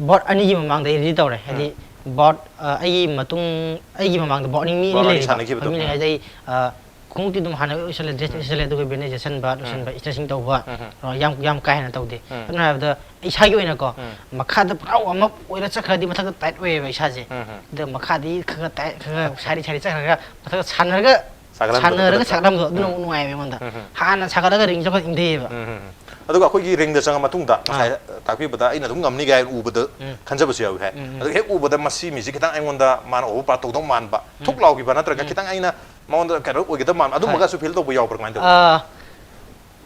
bout ꯑꯅꯤꯒꯤ ꯃꯃꯥꯡꯗ ꯑꯩ ready ꯇꯧꯔꯦ꯫ ꯍꯥꯏꯗꯤ ꯎꯝ꯫ Bout, ꯑ, ꯑꯩꯒꯤ ꯃꯇꯨꯡ, ꯑꯩꯒꯤ ꯃꯃꯥꯡꯗ bout ꯑꯅꯤ, ꯃꯤ ꯑꯅꯤ bout ꯑꯅꯤ ꯂꯩꯔꯤꯕ꯫ ꯁꯥꯟꯅꯈꯤꯕꯗꯣ꯫ ꯃꯤ ꯑꯅꯤ ꯎꯝ꯫ ꯍꯥꯏꯁꯦ ꯑꯩ, ꯑ, ꯈꯣꯡꯎꯞꯇꯤ ꯑꯗꯨꯝ ꯍꯥꯟꯅ ꯂꯣꯏꯁꯜꯂꯦ, dress ꯎꯝ꯫ ꯂꯣꯏꯁꯜꯂꯦ, ꯑꯗꯨꯒ bandage ꯌꯦꯠꯁꯟꯕ, ꯎꯝ꯫ ꯂꯣꯏꯁꯟꯕ, stretching ꯇꯧꯕ, ꯎꯝ, ꯎꯝ꯫ ꯑ, ꯌꯥꯝ, ꯌꯥꯝ ꯀꯥ ꯍꯦꯟꯅ ꯇꯧꯗꯦ꯫ ꯎꯝ꯫ ꯁꯝꯅ ꯍꯥꯏꯔꯕꯗ, ꯏꯁꯥꯒꯤ ꯑꯣꯏꯅꯀꯣ, ꯎꯝ꯫ ꯃꯈꯥꯗ ꯄꯨꯔꯥ warm up ꯑꯣꯏꯔ ꯆꯠꯈ꯭ꯔꯗꯤ ꯃꯊꯛꯇ tight ꯑꯣꯏꯌꯦꯕ ꯏꯁꯥꯁꯦ꯫ ꯎꯝ, ꯎꯝ꯫ ꯑꯗ ꯃꯈꯥꯗꯤ ꯈꯔ ꯈꯔ tight, ꯈꯔ ꯈꯔ ꯁꯥꯔꯤ ꯁꯥꯔꯤ ꯆꯠꯈ꯭ꯔꯒ ꯃꯊꯛꯇ ꯁꯥꯟꯅꯔꯒ, ꯁꯥꯒꯠꯍꯟꯕꯗꯣ ꯁꯥꯟꯅꯔꯒ ꯈꯨꯗꯛꯇ꯫ ꯁꯥꯒꯠꯍꯟꯕꯗꯣ ꯑꯗꯨꯅ ꯎꯝ꯫ ꯑꯃꯨꯛ ꯅꯨꯡꯉꯥꯏꯕ ꯑꯩꯉꯣꯟꯗ꯫ ꯎꯝ, ꯎꯝ꯫ ꯍꯥꯟꯅ ꯁꯥꯒꯠꯂꯒ ring ꯆꯠꯄ ꯏꯪꯊꯩꯌꯦꯕ꯫ ꯎꯝ, ꯎꯝ, ꯎꯝ꯫ ꯑꯗꯨꯒ ꯑꯩꯈꯣꯏꯒꯤ ringꯗ ꯆꯪꯉ ꯃꯇꯨꯡꯗ ꯉꯁꯥꯏ ꯑꯥ꯫ ꯇꯥꯛꯄꯤꯕꯗ ꯑꯩꯅ ꯑꯗꯨꯝ ꯉꯝꯅꯤ ꯀꯥꯏꯅ ꯎꯕꯗ ꯎꯝ꯫ ꯈꯟꯖꯕꯁꯨ ꯌꯥꯎꯏ ꯍꯥꯏ꯫ ꯎꯝ, ꯎꯝ꯫ ꯑꯗꯨ ꯍꯦꯛ ꯎꯕꯗ ꯃꯁꯤ ꯃꯤꯁꯤ ꯈꯤꯇꯪ ꯑꯩꯉꯣꯟꯗ ꯃꯥꯅ over power ꯇꯧꯗꯧ ꯃꯥꯟꯕ, ꯎꯝ꯫ ꯊꯨꯛ ꯂꯥꯎꯈꯤꯕ ꯅꯠꯇ꯭ꯔꯒ ꯎꯝ꯫ ꯈꯤꯇꯪ ꯑꯩꯅ ꯃꯉꯣꯟꯗ ꯀꯩꯅꯣ ꯑꯣꯏꯒꯗꯕ ꯃꯥꯟꯕ, ꯍꯣꯏ꯫ ꯑꯗꯨꯝꯕꯒꯁꯨ feel ꯇꯧꯕ ꯌꯥꯎꯕ꯭ꯔꯥ, ꯀꯃꯥꯏꯅ ꯇꯧꯏ? ꯑꯥ,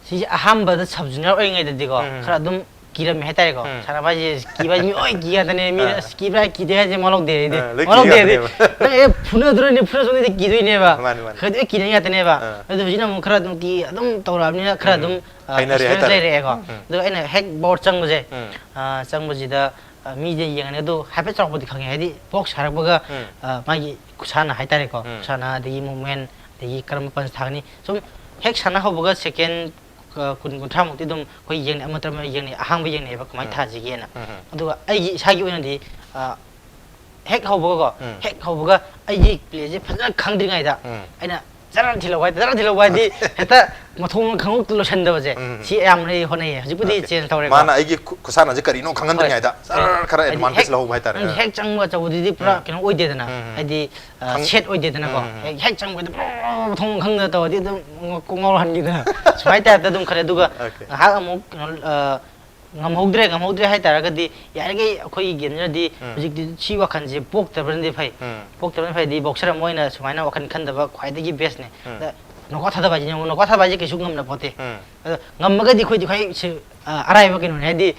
ꯁꯤꯁꯦ ꯑꯍꯥꯟꯕꯗ sub junior ꯑꯣꯏꯔꯤꯉꯩꯗꯗꯤꯀꯣ, ꯎꯝ꯫ ꯈꯔ ꯑꯗꯨꯝ ꯀꯤꯔꯝꯃꯦ ꯍꯥꯏꯇꯥꯔꯦꯀꯣ꯫ ꯎꯝ꯫ ꯁꯥꯟꯅꯕ ꯍꯥꯏꯁꯦ ꯀꯤꯕ ꯍꯥꯏꯁꯦ ꯃꯤ ꯂꯣꯏ ꯀꯤ ꯉꯥꯛꯇꯅꯦ꯫ ꯃꯤꯅ ꯑꯥ꯫ "ꯑꯁ, ꯀꯤꯕ꯭ꯔꯥ ꯀꯤꯗꯦ" ꯍꯥꯏꯁꯦ ꯃꯋꯥ ꯂꯧꯗꯦ ꯑꯩꯗꯤ꯫ ꯑꯥ, ꯂꯣꯏ ꯃꯋꯥ ꯀꯤ ꯂꯧꯗꯦ ꯍꯥꯏꯗꯤ꯫ ꯉꯥꯛꯇꯅꯦꯕ꯫ ꯅꯪ ꯑꯦ ꯐꯨꯅꯗ꯭ꯔꯣꯏꯅꯦ, ꯐꯨꯅ ꯁꯣꯝꯗꯗꯤ ꯀꯤꯗꯣꯏꯅꯦꯕ꯫ ꯃꯥꯅꯤ, ꯃꯥꯅꯤ꯫ ꯈꯔꯗꯤ ꯂꯣꯏ ꯀꯤꯅꯩ ꯉꯥꯛꯇꯅꯦꯕ꯫ ꯑꯥ꯫ ꯑꯗꯨ ꯍꯧꯖꯤꯛꯅ ꯑꯃꯨꯛ ꯈꯔ ꯑꯗꯨꯝ ꯀꯤ-, ꯑꯗꯨꯝ ꯇꯧꯔꯛꯑꯕꯅꯤꯅ ꯈꯔ ꯎꯝ꯫ ꯑꯗꯨꯝ, ꯑꯥ, ꯍꯩꯅꯔꯦ experience ꯍꯥꯏꯇꯥꯔꯦ꯫ ꯂꯩꯔꯛꯑꯦꯀꯣ꯫ ꯎꯝ꯫ ꯑꯗꯨꯒ ꯑꯩꯅ ꯍꯦꯛ bout ꯆꯪꯕꯁꯦ, ꯎꯝ꯫ ꯑꯥ, ꯆꯪꯕꯁꯤꯗ, ꯑꯥ, ꯃꯤꯁꯦ ꯌꯦꯡꯉꯅꯤ, ꯑꯗꯨ ꯍꯥꯏꯐꯦꯠ ꯆꯥꯎꯔꯛꯄꯗꯤ ꯈꯪꯉꯦ꯫ ꯍꯥꯏꯗꯤ box ꯍꯥꯏꯔꯛꯄꯒ, ꯎꯝ꯫ ꯑꯥ, ꯃꯥꯒꯤ ꯈꯨꯁꯥꯟꯅ ꯍꯥꯏꯇꯥꯔꯦꯀꯣ꯫ ꯎꯝ꯫ ꯈꯨꯁꯥꯟꯅ ꯑꯗꯒꯤ movement ꯑꯗꯒꯤ ꯀꯔꯝꯕ ꯄꯟꯁ ꯊꯥꯒꯅꯤ? ꯁꯨꯝ ꯍꯦꯛ ꯁꯥꯟꯅ ꯍꯧꯕꯒ ꯁꯦꯀꯦꯟ ꯀꯨꯟ ꯀꯨꯟꯊ꯭ꯔꯥꯃꯨꯛꯇꯤ ꯑꯗꯨꯝ ꯑꯩꯈꯣꯏ ꯌꯦꯡꯅꯩ, ꯑꯃ ꯇꯔꯥꯃ ꯌꯦꯡꯅꯩ, ꯑꯍꯥꯡꯕ ꯌꯦꯡꯅꯩꯑꯕ ꯀꯃꯥꯏꯅ ꯊꯥꯁꯤꯒꯦꯅ꯫ ꯑꯗꯨꯒ ꯑꯩꯒꯤ ꯏꯁꯥꯒꯤ ꯑꯣꯏꯅꯗꯤ ꯍꯦꯛ ꯍꯧꯕꯒꯀꯣ, ꯍꯦꯛ ꯍꯧꯕꯒ ꯑꯩꯒꯤ ꯄ꯭ꯂꯦꯁꯦ ꯐꯖꯅ ꯈꯪꯗ꯭ꯔꯤꯉꯩꯗ ꯑꯩꯅ ꯖꯔ ꯊꯤꯜꯍꯧꯕ ꯍꯥꯏ, ꯖꯔ ꯊꯤꯜꯍꯧꯕ ꯍꯥꯏꯗꯤ ꯍꯦꯛꯇ ꯃꯊꯣꯡ ꯈꯪꯍꯧꯗ ꯂꯣꯏꯁꯟꯗꯕꯁꯦ꯫ ꯁꯤ ꯌꯥꯝꯅ ꯍꯣꯠꯅꯩꯌꯦ꯫ ꯍꯧꯖꯤꯛꯄꯨꯗꯤ ꯆꯦꯟꯖ ꯇꯧꯔꯦꯀꯣ꯫ ꯃꯥꯅ ꯑꯩꯒꯤ ꯈꯨ- ꯈꯨꯁꯥꯟꯅꯁꯦ ꯀꯔꯤꯅꯣ ꯈꯪꯍꯟꯗ꯭ꯔꯤꯉꯩꯗ ꯖꯔ ꯈꯔ ꯍꯥꯏꯗꯤ advantage ꯍꯦꯛ- ꯂꯧꯍꯧꯕ ꯍꯥꯏꯇꯥꯔꯦ꯫ ꯎꯝ, ꯍꯦꯛ ꯆꯪꯕ ꯑꯆꯧꯕꯗꯨꯗꯤ ꯄꯨꯔꯥ ꯀꯩꯅꯣ ꯑꯣꯏꯗꯦꯗꯅ꯫ ꯍꯥꯏꯗꯤ ꯁꯦꯠ ꯑꯣꯏꯗꯦꯗꯅꯀꯣ꯫ ꯍꯦꯛ ꯍꯦꯛ ꯆꯪꯕꯗ ꯄꯨꯔꯥ ꯃꯊꯣꯡ ꯈꯪꯗꯅ ꯇꯧꯔꯗꯤ ꯑꯗꯨꯝ ꯀꯣꯛ ꯉꯥꯎꯍꯟꯈꯤꯗꯅ ꯁꯨꯃꯥꯏꯅ ꯇꯥꯏꯞꯇ ꯑꯗꯨꯝ ꯈꯜꯂꯦ꯫ ꯑꯗꯨꯒ ꯉꯥꯏꯍꯥꯛ ꯑꯃꯨꯛ ꯀꯩꯅꯣ, ꯑ, ꯉꯝꯍꯧꯗ꯭ꯔꯦ, ꯉꯝꯍꯧꯗ꯭ꯔꯦ ꯍꯥꯏꯇꯥꯔꯒꯗꯤ ꯌꯥꯔꯤꯈꯩ ꯑꯩꯈꯣꯏꯒꯤ ꯒꯦꯝꯁꯤꯅꯗꯤ ꯍꯧꯖꯤꯛꯇꯤ ꯁꯤ ꯋꯥꯈꯜꯁꯦ ꯄꯣꯛꯇꯕꯅꯗꯤ ꯐꯩ꯫ ꯄꯣꯛꯇꯕꯅ ꯐꯩꯗꯤ ꯕꯣꯛꯁꯔ ꯑꯃ ꯑꯣꯏꯅ ꯁꯨꯃꯥꯏꯅ ꯋꯥꯈꯜ ꯈꯟꯗꯕ ꯈ꯭ꯋꯥꯏꯗꯒꯤ ꯕꯦꯁꯅꯦ꯫ ꯑꯗ ꯅꯣꯀꯥꯎꯠ ꯊꯥꯗꯕ ꯍꯥꯏꯁꯤꯅ ꯑꯃꯨꯛ, ꯅꯣꯀꯥꯎꯠ ꯊꯥꯕ ꯍꯥꯏꯁꯦ ꯀꯩꯁꯨ ꯉꯝꯅ ꯄꯣꯠꯇꯦ꯫ ꯑꯗꯣ ꯉꯝꯃꯒꯗꯤ ꯑꯩꯈꯣꯏꯗꯤ ꯈ꯭ꯋꯥꯏ ꯁꯤ-, ꯑ, ꯑꯔꯥꯏꯕ ꯀꯩꯅꯣꯅꯦ꯫ ꯍꯥꯏꯗꯤ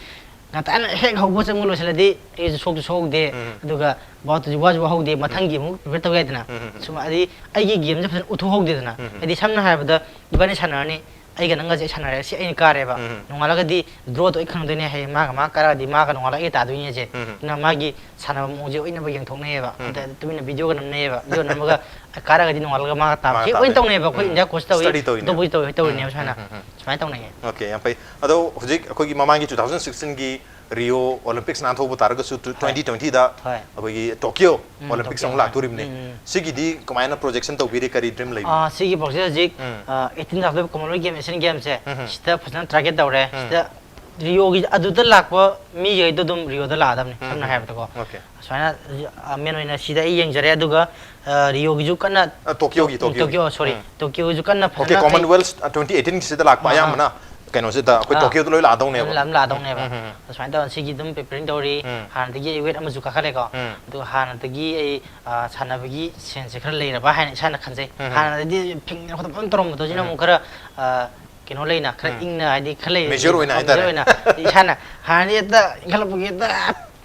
ꯉꯟꯇꯥꯅ ꯍꯦꯛ ꯍꯧꯕ ꯆꯪꯕ ꯂꯣꯏꯁꯤꯜꯂꯗꯤ ꯑꯩꯁꯨ ꯁꯣꯛꯁꯨ ꯁꯣꯛꯍꯧꯗꯦ꯫ ꯑꯗꯨꯒ ꯕꯥꯎꯠꯇꯨꯁꯨ ꯋꯥꯁꯨ ꯋꯥꯍꯧꯗꯦ꯫ ꯃꯊꯪꯒꯤ ꯑꯃꯨꯛ ꯄ꯭ꯔꯤꯄꯦꯌꯔ ꯇꯧ ꯌꯥꯏꯗꯅ꯫ ꯁꯨꯝ ꯑꯗꯩ ꯑꯩꯒꯤ ꯒꯦꯝꯁꯦ ꯐꯖꯅ ꯎꯠꯊꯣꯛꯍꯧꯗꯦꯗꯅ꯫ ꯍꯥꯏꯗꯤ ꯁꯝꯅ ꯍꯥꯏꯔꯕꯗ ꯏꯕꯥꯅꯤ ꯁꯥꯟꯅꯔꯅꯤ, ꯑꯩꯒ ꯅꯪꯒꯁꯦ ꯑꯩ ꯁꯥꯟꯅꯔꯦ, ꯁꯤ ꯑꯩꯅ ꯀꯥꯔꯦꯕ꯫ ꯅꯣꯡꯉꯥꯜꯂꯒꯗꯤ ꯗ꯭ꯔꯣꯗꯣ ꯑꯩ ꯈꯪꯗꯣꯏꯅꯦ꯫ ꯍꯌꯦꯡ ꯃꯥꯒ ꯃꯥ ꯀꯥꯔꯛꯑꯗꯤ ꯃꯥꯒ ꯅꯣꯡꯉꯥꯜꯂꯒ ꯑꯩꯒ ꯇꯥꯗꯣꯏꯅꯦꯁꯦ꯫ ꯑꯗꯨꯅ ꯃꯥꯒꯤ ꯁꯥꯟꯅꯕ ꯃꯑꯣꯡꯁꯦ ꯑꯣꯏꯅꯕ ꯌꯦꯡꯊꯣꯛꯅꯩꯌꯦꯕ꯫ ꯑꯗ ꯇꯨꯃꯤꯟꯅ ꯚꯤꯗꯤꯑꯣꯒ ꯅꯝꯅꯩꯌꯦꯕ꯫ ꯚꯤꯗꯤꯑꯣ ꯅꯝꯃꯒ ꯀꯥꯔꯛꯑꯗꯤ ꯅꯣꯡꯉꯥꯜꯂꯒ ꯃꯥꯒ ꯇꯥꯕ꯫ ꯃꯥꯒ ꯁꯤ ꯂꯣꯏ ꯇꯥꯗꯣꯏꯅꯦ꯫ ꯇꯧꯅꯩꯌꯦꯕ꯫ ꯑꯩꯈꯣꯏ ꯏꯟꯗꯤꯌꯥ ꯀꯣꯆ ꯇꯧꯏ, ꯁ꯭ꯇꯗꯤ ꯇꯧꯔꯤꯅꯦ꯫ ꯑꯇꯣꯞꯄꯁꯨ ꯇꯧꯏ, ꯇꯧꯔꯤꯅꯦꯕ ꯁꯨꯃꯥꯏꯅ꯫ ꯁꯨꯃꯥꯏꯅ ꯇꯧꯅꯩꯌꯦ꯫ ꯑꯣꯀꯦ, ꯌꯥꯝ ꯐꯩ꯫ ꯑꯗꯣ ꯍꯧꯖꯤꯛ ꯑꯩꯈꯣꯏꯒꯤ ꯃꯃꯥꯡꯒꯤ two thousand sixteen ꯒꯤ ꯔꯤꯑꯣ ꯑꯣꯂꯤꯝꯄꯤꯛꯁ ꯅꯥꯟꯊꯣꯛꯄ ꯇꯥꯔꯒꯁꯨ tw-, ꯍꯣꯏ꯫ twenty twenty ꯗ ꯍꯣꯏ꯫ ꯑꯩꯈꯣꯏꯒꯤ ꯇꯣꯀꯤꯌꯣ ꯎꯝ, ꯑꯣꯂꯤꯝꯄꯤꯛꯁ ꯇꯣꯀꯤꯌꯣ꯫ ꯑꯃꯨꯛ ꯂꯥꯛꯇꯣꯔꯤꯕꯅꯤ꯫ ꯎꯝ, ꯎꯝ꯫ ꯁꯤꯒꯤꯗꯤ ꯀꯃꯥꯏꯅ ꯄ꯭ꯔꯣꯖꯦꯛꯁꯟ ꯇꯧꯕꯤꯔꯤ? ꯀꯔꯤ ꯗ꯭ꯔꯤꯝ ꯂꯩꯕꯤ? ꯑꯥ, ꯁꯤꯒꯤ ꯄ꯭ꯔꯣꯖꯦꯛ ꯍꯧꯖꯤꯛ, ꯎꯝ꯫ ꯑꯥ, eighteen ꯗ ꯂꯥꯛꯇꯣꯏꯕ ꯀꯣꯃꯟꯋꯦꯜꯊ ꯒꯦꯝ, ꯑꯦꯁꯤꯌꯟ ꯒꯦꯝꯁꯦ, ꯎꯝ, ꯎꯝ꯫ ꯁꯤꯗ ꯐꯖꯅ ꯇꯥꯔꯒꯦꯠ ꯇꯧꯔꯦ꯫ ꯎꯝ꯫ ꯁꯤꯗ ꯔꯤꯑꯣꯒꯤ ꯑꯗꯨꯗ ꯂꯥꯛꯄ ꯃꯤꯈꯩꯗꯣ ꯑꯗꯨꯝ ꯔꯤꯑꯣꯗ ꯂꯥꯛꯑꯗꯕꯅꯤ, ꯎꯝ, ꯁꯝꯅ ꯎꯝ꯫ ꯍꯥꯏꯔꯕꯗꯀꯣ꯫ ꯑꯣꯀꯦ꯫ ꯁꯨꯃꯥꯏꯅ, ꯑ, ꯃꯦꯟ ꯑꯣꯏꯅ ꯁꯤꯗ ꯑꯩ ꯌꯦꯡꯖꯔꯦ, ꯑꯗꯨꯒ, ꯑ, ꯔꯤꯑꯣꯒꯤ ꯀꯟꯅ ꯑ, ꯇꯣꯀꯤꯌꯣꯒꯤ, ꯇꯣꯀꯤꯌꯣꯒꯤ꯫ ꯇꯣꯀꯤꯌꯣ, ꯁꯣꯔꯤ, ꯎꯝ꯫ ꯇꯣꯀꯤꯌꯣꯒꯤꯁꯨ ꯀꯟꯅ ꯑꯣꯀꯦ, ꯐꯖꯅ ꯑꯩ ꯀꯣꯃꯟꯋꯦꯜꯊ, ꯑ, twenty eighteen ꯁꯤꯗ ꯂꯥꯛꯄ ꯑꯥ, ꯑꯥ꯫ ꯑꯌꯥꯝꯕꯅ ꯀꯩꯅꯣꯁꯤꯗ ꯑꯩꯈꯣꯏ ꯑꯥ꯫ ꯇꯣꯀꯤꯌꯣꯗ ꯂꯣꯏ ꯂꯥꯛꯑꯗꯧꯅꯦꯕ꯫ ꯑꯗꯨꯝ ꯂꯥꯛ-, ꯂꯥꯛꯑꯗꯧꯅꯦꯕ꯫ ꯎꯝ, ꯎꯝ, ꯎꯝ꯫ ꯑꯗꯨꯃꯥꯏꯅ ꯇꯧꯔꯒ ꯁꯤꯒꯤ ꯑꯗꯨꯝ ꯄ꯭ꯔꯤꯄꯦꯌꯔꯤꯡ ꯇꯧꯔꯤ꯫ ꯎꯝ꯫ ꯍꯥꯟꯅꯗꯒꯤ ꯑꯩ ꯋꯦꯠ ꯑꯃꯁꯨ ꯀꯥꯈꯠꯂꯦꯀꯣ꯫ ꯎꯝ꯫ ꯑꯗꯨꯒ ꯍꯥꯟꯅꯗꯒꯤ ꯑꯩ, ꯑ, ꯁꯥꯟꯅꯕꯒꯤ ꯁꯦꯟꯁꯦ ꯈꯔ ꯂꯩꯔꯕ ꯍꯥꯏꯅ ꯏꯁꯥꯅ ꯈꯟꯖꯩ꯫ ꯎꯝ, ꯎꯝ꯫ ꯍꯥꯟꯅꯗꯤ ꯐꯤꯡꯗꯅ ꯈꯣꯠꯇꯅ ꯐꯖꯅ ꯇꯧꯔꯝꯕꯗꯣ, ꯍꯧꯖꯤꯛꯅ ꯎꯝ꯫ ꯑꯃꯨꯛ ꯈꯔ, ꯑ, ꯀꯩꯅꯣ ꯂꯩꯅ, ꯈꯔ ꯎꯝ꯫ ꯏꯪꯅ, ꯍꯥꯏꯗꯤ ꯈꯔ ꯂꯩ-, ꯃꯦꯆ꯭ꯌꯣꯔ ꯑꯣꯏꯅ ꯃꯦꯆ꯭ꯌꯣꯔ ꯍꯥꯏꯇꯥꯔꯦ꯫ ꯑꯣꯏꯅ꯫ ꯏꯁꯥꯅ ꯍꯥꯟꯅꯗꯤ ꯍꯦꯛꯇ ꯏꯟꯈꯠꯂꯛꯄꯒꯤ ꯍꯦꯛꯇ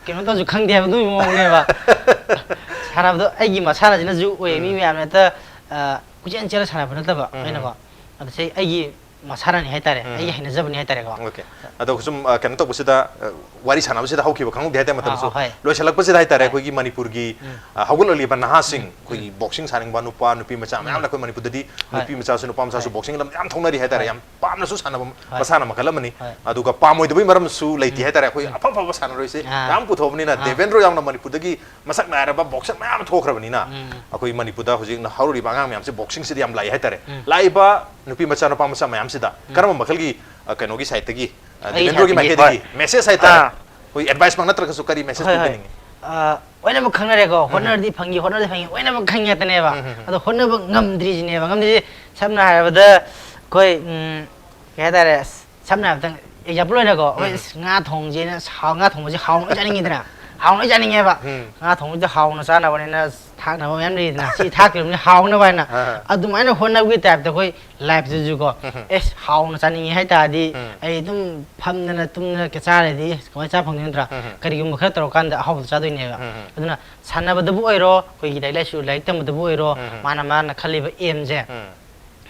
ꯀꯩꯅꯣ ꯇꯧꯁꯨ ꯈꯪꯗꯦ ꯍꯥꯏꯕ, ꯑꯗꯨꯒꯤ ꯃꯑꯣꯡꯅꯦꯕ꯫ ꯁꯥꯟꯅꯕꯗꯣ ꯑꯩꯒꯤ ꯃꯁꯥꯟꯅꯁꯤꯅꯁꯨ ꯑꯣꯏꯌꯦ, ꯃꯤ ꯎꯝ꯫ ꯃꯌꯥꯝꯅ ꯍꯦꯛꯇ, ꯑ, ꯀꯣꯏꯆꯦꯟ ꯆꯦꯜꯂ ꯁꯥꯟꯅꯕ ꯅꯠꯇꯕ ꯎꯝ꯫ ꯑꯩꯅꯀꯣ꯫ ꯑꯗꯣ ꯁꯤ ꯑꯩꯒꯤ ꯃꯁꯥꯟꯅꯅꯤ ꯍꯥꯏꯇꯥꯔꯦ, ꯎꯝ. ꯑꯩꯒꯤ ꯍꯩꯅꯖꯕꯅꯤ ꯍꯥꯏꯇꯥꯔꯦꯀꯣ꯫ ꯑꯣꯀꯦ꯫ ꯑꯗꯣ ꯁꯨꯝ ꯑ, ꯀꯩꯅꯣ ꯇꯧꯕꯁꯤꯗ, ꯑ, ꯋꯥꯔꯤ ꯁꯥꯟꯅꯕꯁꯤꯗ ꯍꯧꯈꯤꯕ ꯈꯪꯍꯧꯗꯦ ꯍꯥꯏꯇꯥꯔꯦ꯫ ꯃꯇꯝꯁꯨ ꯑꯥ, ꯍꯣꯏ꯫ ꯂꯣꯏꯁꯤꯜꯂꯛꯄꯁꯤꯗ ꯍꯥꯏꯇꯥꯔꯦ, ꯍꯣꯏ꯫ ꯑꯩꯈꯣꯏꯒꯤ ꯃꯅꯤꯄꯨꯔꯒꯤ ꯎꯝ. ꯑ, ꯍꯧꯒꯠꯂꯛꯂꯤꯕ ꯅꯍꯥꯁꯤꯡ, ꯎꯝ. ꯑꯩꯈꯣꯏꯒꯤ ꯕꯣꯛꯁꯤꯡ ꯁꯥꯅꯤꯡꯕ ꯅꯨꯄꯥ ꯅꯨꯄꯤ ꯃꯆꯥ ꯃꯌꯥꯝ ꯎꯝ. ꯂꯩ ꯑꯩꯈꯣꯏ ꯃꯅꯤꯄꯨꯔꯗꯗꯤ꯫ ꯍꯣꯏ. ꯅꯨꯄꯤ ꯃꯆꯥꯁꯨ ꯅꯨꯄꯥ ꯃꯆꯥꯁꯨ ꯍꯣꯏ. ꯕꯣꯛꯁꯤꯡ ꯂꯝꯗ ꯌꯥꯝ ꯊꯧꯅꯔꯤ ꯍꯥꯏꯇꯥꯔꯦ, ꯍꯣꯏ. ꯌꯥꯝ ꯄꯥꯝꯅꯁꯨ ꯁꯥꯟꯅꯕ ꯍꯣꯏ. ꯃꯁꯥꯟꯅ ꯃꯈꯜ ꯑꯃꯅꯤ꯫ ꯍꯣꯏ. ꯑꯗꯨꯒ ꯄꯥꯝꯃꯣꯏꯗꯕꯒꯤ ꯃꯔꯝꯁꯨ ꯂꯩꯇꯦ ꯎꯝ. ꯍꯥꯏꯇꯥꯔꯦ, ꯑꯩꯈꯣꯏ ꯎꯝ. ꯑꯐ ꯑꯐꯕ ꯁꯥꯟꯅꯔꯣꯏꯁꯦ ꯑꯥ. ꯃꯌꯥꯝ ꯄꯨꯊꯣꯛꯑꯕꯅꯤꯅ, ꯑꯥ. ꯗꯦꯕꯦꯟꯗ꯭ꯔꯣ ꯌꯥꯎꯅ ꯃꯅꯤꯄꯨꯔꯗꯒꯤ ꯃꯁꯛ ꯅꯥꯏꯔꯕ ꯕꯣꯛꯁꯔ ꯃꯌꯥꯝ ꯑꯃ ꯊꯣꯛꯈ꯭ꯔꯕꯅꯤꯅ, ꯎꯝ. ꯑꯩꯈꯣꯏ ꯃꯅꯤꯄꯨꯔꯗ ꯍꯧꯖꯤꯛ ꯍꯧꯔꯛꯂꯤꯕ ꯑꯉꯥꯡ ꯃꯌꯥꯝꯁꯦ ꯕꯣꯛꯁꯤꯡꯁꯤꯗ ꯌꯥꯝ ꯂꯥꯛꯏ ꯍꯥꯏꯇꯥꯔꯦ꯫ ꯎꯝ. ꯂꯥꯛꯏꯕ ꯅꯨꯄꯤ ꯃꯆꯥ ꯅꯨꯄꯥ ꯃꯆꯥ ꯃꯌꯥꯝꯁꯤꯗ ꯎꯝ. ꯀꯔꯝꯕ ꯃꯈꯜꯒꯤ, ꯑ, ꯀꯩꯅꯣꯒꯤ ꯁꯥꯏꯠꯇꯒꯤ, ꯑ, ꯑꯩ ꯗꯦꯕꯦꯟꯗ꯭ꯔꯣꯒꯤ ꯁꯥꯏꯠꯇꯒꯤ, ꯃꯥꯏꯀꯩꯗꯒꯤ ꯍꯣꯏ. ꯃꯦꯁꯦꯖ ꯍꯥꯏꯇꯥꯔꯦ, ꯑꯥ. ꯑꯩꯈꯣꯏ ꯑꯦꯗꯚꯥꯏꯁꯃꯛ ꯅꯠꯇ꯭ꯔꯒꯁꯨ ꯀꯔꯤ ꯃꯦꯁꯦꯖ ꯍꯣꯏ, ꯍꯣꯏ. ꯄꯤꯕꯤꯅꯤꯡꯉꯤ? ꯑ, ꯂꯣꯏꯅꯃꯛ ꯈꯪꯅꯔꯦꯀꯣ, ꯍꯣꯠꯅꯔꯗꯤ ꯐꯪꯉꯤ, ꯍꯣꯠꯅꯔꯗꯤ ꯐꯪꯉꯤ, ꯂꯣꯏꯅꯃꯛ ꯈꯪꯉꯤ ꯉꯥꯛꯇꯅꯦꯕ꯫ ꯎꯝ, ꯎꯝ, ꯎꯝ. ꯑꯗꯣ ꯍꯣꯠꯅꯕ ꯉꯝꯗ꯭ꯔꯤꯁꯤꯅꯦꯕ, ꯉꯝꯗ꯭ꯔꯤꯁꯦ ꯁꯝꯅ ꯍꯥꯏꯔꯕꯗ ꯑꯩꯈꯣꯏ, ꯎꯝ, ꯀꯩ ꯍꯥꯏꯇꯥꯔꯦ, ꯑꯁ, ꯁꯝꯅ ꯍꯥꯏꯔꯕꯗ ꯑꯦꯛꯖꯥꯝꯄꯜ ꯑꯣꯏꯅꯀꯣ, ꯑꯩꯈꯣꯏ ꯎꯝ. ꯑꯁ, ꯉꯥ ꯊꯣꯡꯁꯦꯅ ꯁꯥꯎ-, ꯉꯥ ꯊꯣꯡꯕꯁꯦ ꯍꯥꯎꯅ ꯂꯣꯏ ꯆꯥꯅꯤꯡꯉꯤꯗꯅ, ꯍꯥꯎꯅ ꯂꯣꯏ ꯆꯥꯅꯤꯡꯉꯦꯕ꯫ ꯎꯝ. ꯉꯥ ꯊꯣꯡꯕꯁꯦ ꯍꯥꯎꯅ ꯆꯥꯅꯕꯅꯤꯅ ꯊꯥꯛꯅꯕ ꯃꯌꯥꯝ ꯂꯩꯗꯅ, ꯁꯤ ꯊꯥꯛꯇ꯭ꯔꯤꯕꯅꯤ ꯍꯥꯎꯅꯕ ꯍꯥꯏꯅ꯫ ꯑꯥ. ꯑꯗꯨꯃꯥꯏꯅ ꯍꯣꯠꯅꯕꯒꯤ ꯇꯥꯏꯞꯇ ꯑꯩꯈꯣꯏ ꯂꯥꯏꯐꯇꯁꯨꯀꯣ, ꯎꯝ, ꯎꯝ. ꯑꯦꯁ, ꯍꯥꯎꯅ ꯆꯥꯅꯤꯡꯉꯦ ꯍꯥꯏ ꯇꯥꯔꯗꯤ ꯎꯝ. ꯑꯩ ꯑꯗꯨꯝ ꯐꯝꯗꯅ ꯇꯨꯝꯗꯅ ꯀꯩ ꯆꯥꯔꯗꯤ ꯀꯃꯥꯏꯅ ꯆꯥ ꯐꯪꯗꯣꯏ ꯅꯠꯇ꯭ꯔꯥ? ꯎꯝ, ꯎꯝ. ꯀꯔꯤꯒꯨꯝꯕ ꯈꯔ ꯇꯧꯔꯀꯥꯟꯗ ꯑꯍꯥꯎꯕ ꯆꯥꯗꯣꯏꯅꯦꯕ꯫ ꯎꯝ, ꯎꯝ. ꯑꯗꯨꯅ ꯁꯥꯟꯅꯕꯗꯕꯨ ꯑꯣꯏꯔꯣ, ꯑꯩꯈꯣꯏꯒꯤ ꯂꯥꯏꯔꯤꯛ ꯂꯥꯏꯁꯨ, ꯂꯥꯏꯔꯤꯛ ꯇꯝꯕꯗꯕꯨ ꯑꯣꯏꯔꯣ, ꯎꯝ, ꯎꯝ. ꯃꯥꯅ ꯃꯥꯅ ꯈꯜꯂꯤꯕ ꯑꯦꯝꯁꯦ ꯎꯝ.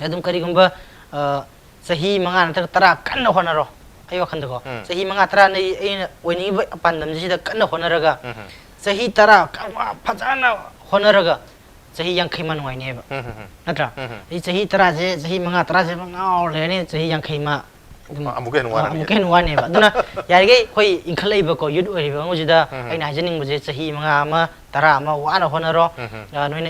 ꯑꯗꯨꯝ ꯀꯔꯤꯒꯨꯝꯕ, ꯑ, ꯆꯍꯤ ꯃꯉꯥ ꯅꯠꯇ꯭ꯔꯒ ꯇꯔꯥ ꯀꯟꯅ ꯍꯣꯠꯅꯔꯣ꯫ ꯑꯩ ꯋꯥꯈꯜꯗꯀꯣ, ꯎꯝ. ꯆꯍꯤ ꯃꯉꯥ ꯇꯔꯥ ꯅꯩ-, ꯑꯩꯅ ꯑꯣꯏꯅꯤꯡꯉꯤꯕ ꯄꯥꯟꯗꯝꯁꯤꯗ ꯀꯟꯅ ꯍꯣꯠꯅꯔꯒ, ꯎꯝ, ꯎꯝ. ꯆꯍꯤ ꯇꯔꯥ ꯀ-, ꯋꯥ-, ꯐꯖꯅ ꯍꯣꯠꯅꯔꯒ ꯆꯍꯤ ꯌꯥꯡꯈꯩ ꯃꯥ ꯅꯨꯡꯉꯥꯏꯅꯦꯕ꯫ ꯎꯝ, ꯎꯝ, ꯎꯝ. ꯅꯠꯇ꯭ꯔꯥ? ꯎꯝ, ꯎꯝ. ꯑꯩ ꯆꯍꯤ ꯇꯔꯥꯁꯦ, ꯆꯍꯤ ꯃꯉꯥ ꯇꯔꯥꯁꯦ ꯉꯥꯎꯔ ꯂꯩꯔꯅꯤ, ꯆꯍꯤ ꯌꯥꯡꯈꯩ ꯃꯥ ꯑꯗꯨꯝ, ꯑꯃꯨꯛꯀ ꯍꯦꯟꯅ ꯋꯥꯔꯅꯤ. ꯑꯃꯨꯛꯀ ꯍꯦꯟꯅ ꯋꯥꯅꯦꯕ꯫ ꯑꯗꯨꯅ ꯌꯥꯔꯤꯈꯩ ꯑꯩꯈꯣꯏ ꯏꯟꯈꯠꯂꯛꯏꯕꯀꯣ, ꯌꯨꯠ ꯑꯣꯏꯔꯤꯕ ꯀꯥꯡꯕꯨꯁꯤꯗ ꯎꯝ, ꯎꯝ. ꯑꯩꯅ ꯍꯥꯏꯖꯅꯤꯡꯕꯁꯦ, ꯆꯍꯤ ꯃꯉꯥ ꯑꯃ, ꯇꯔꯥ ꯑꯃ ꯋꯥꯅ ꯍꯣꯠꯅꯔꯣ꯫ ꯎꯝ, ꯎꯝ. ꯑ, ꯅꯣꯏꯅ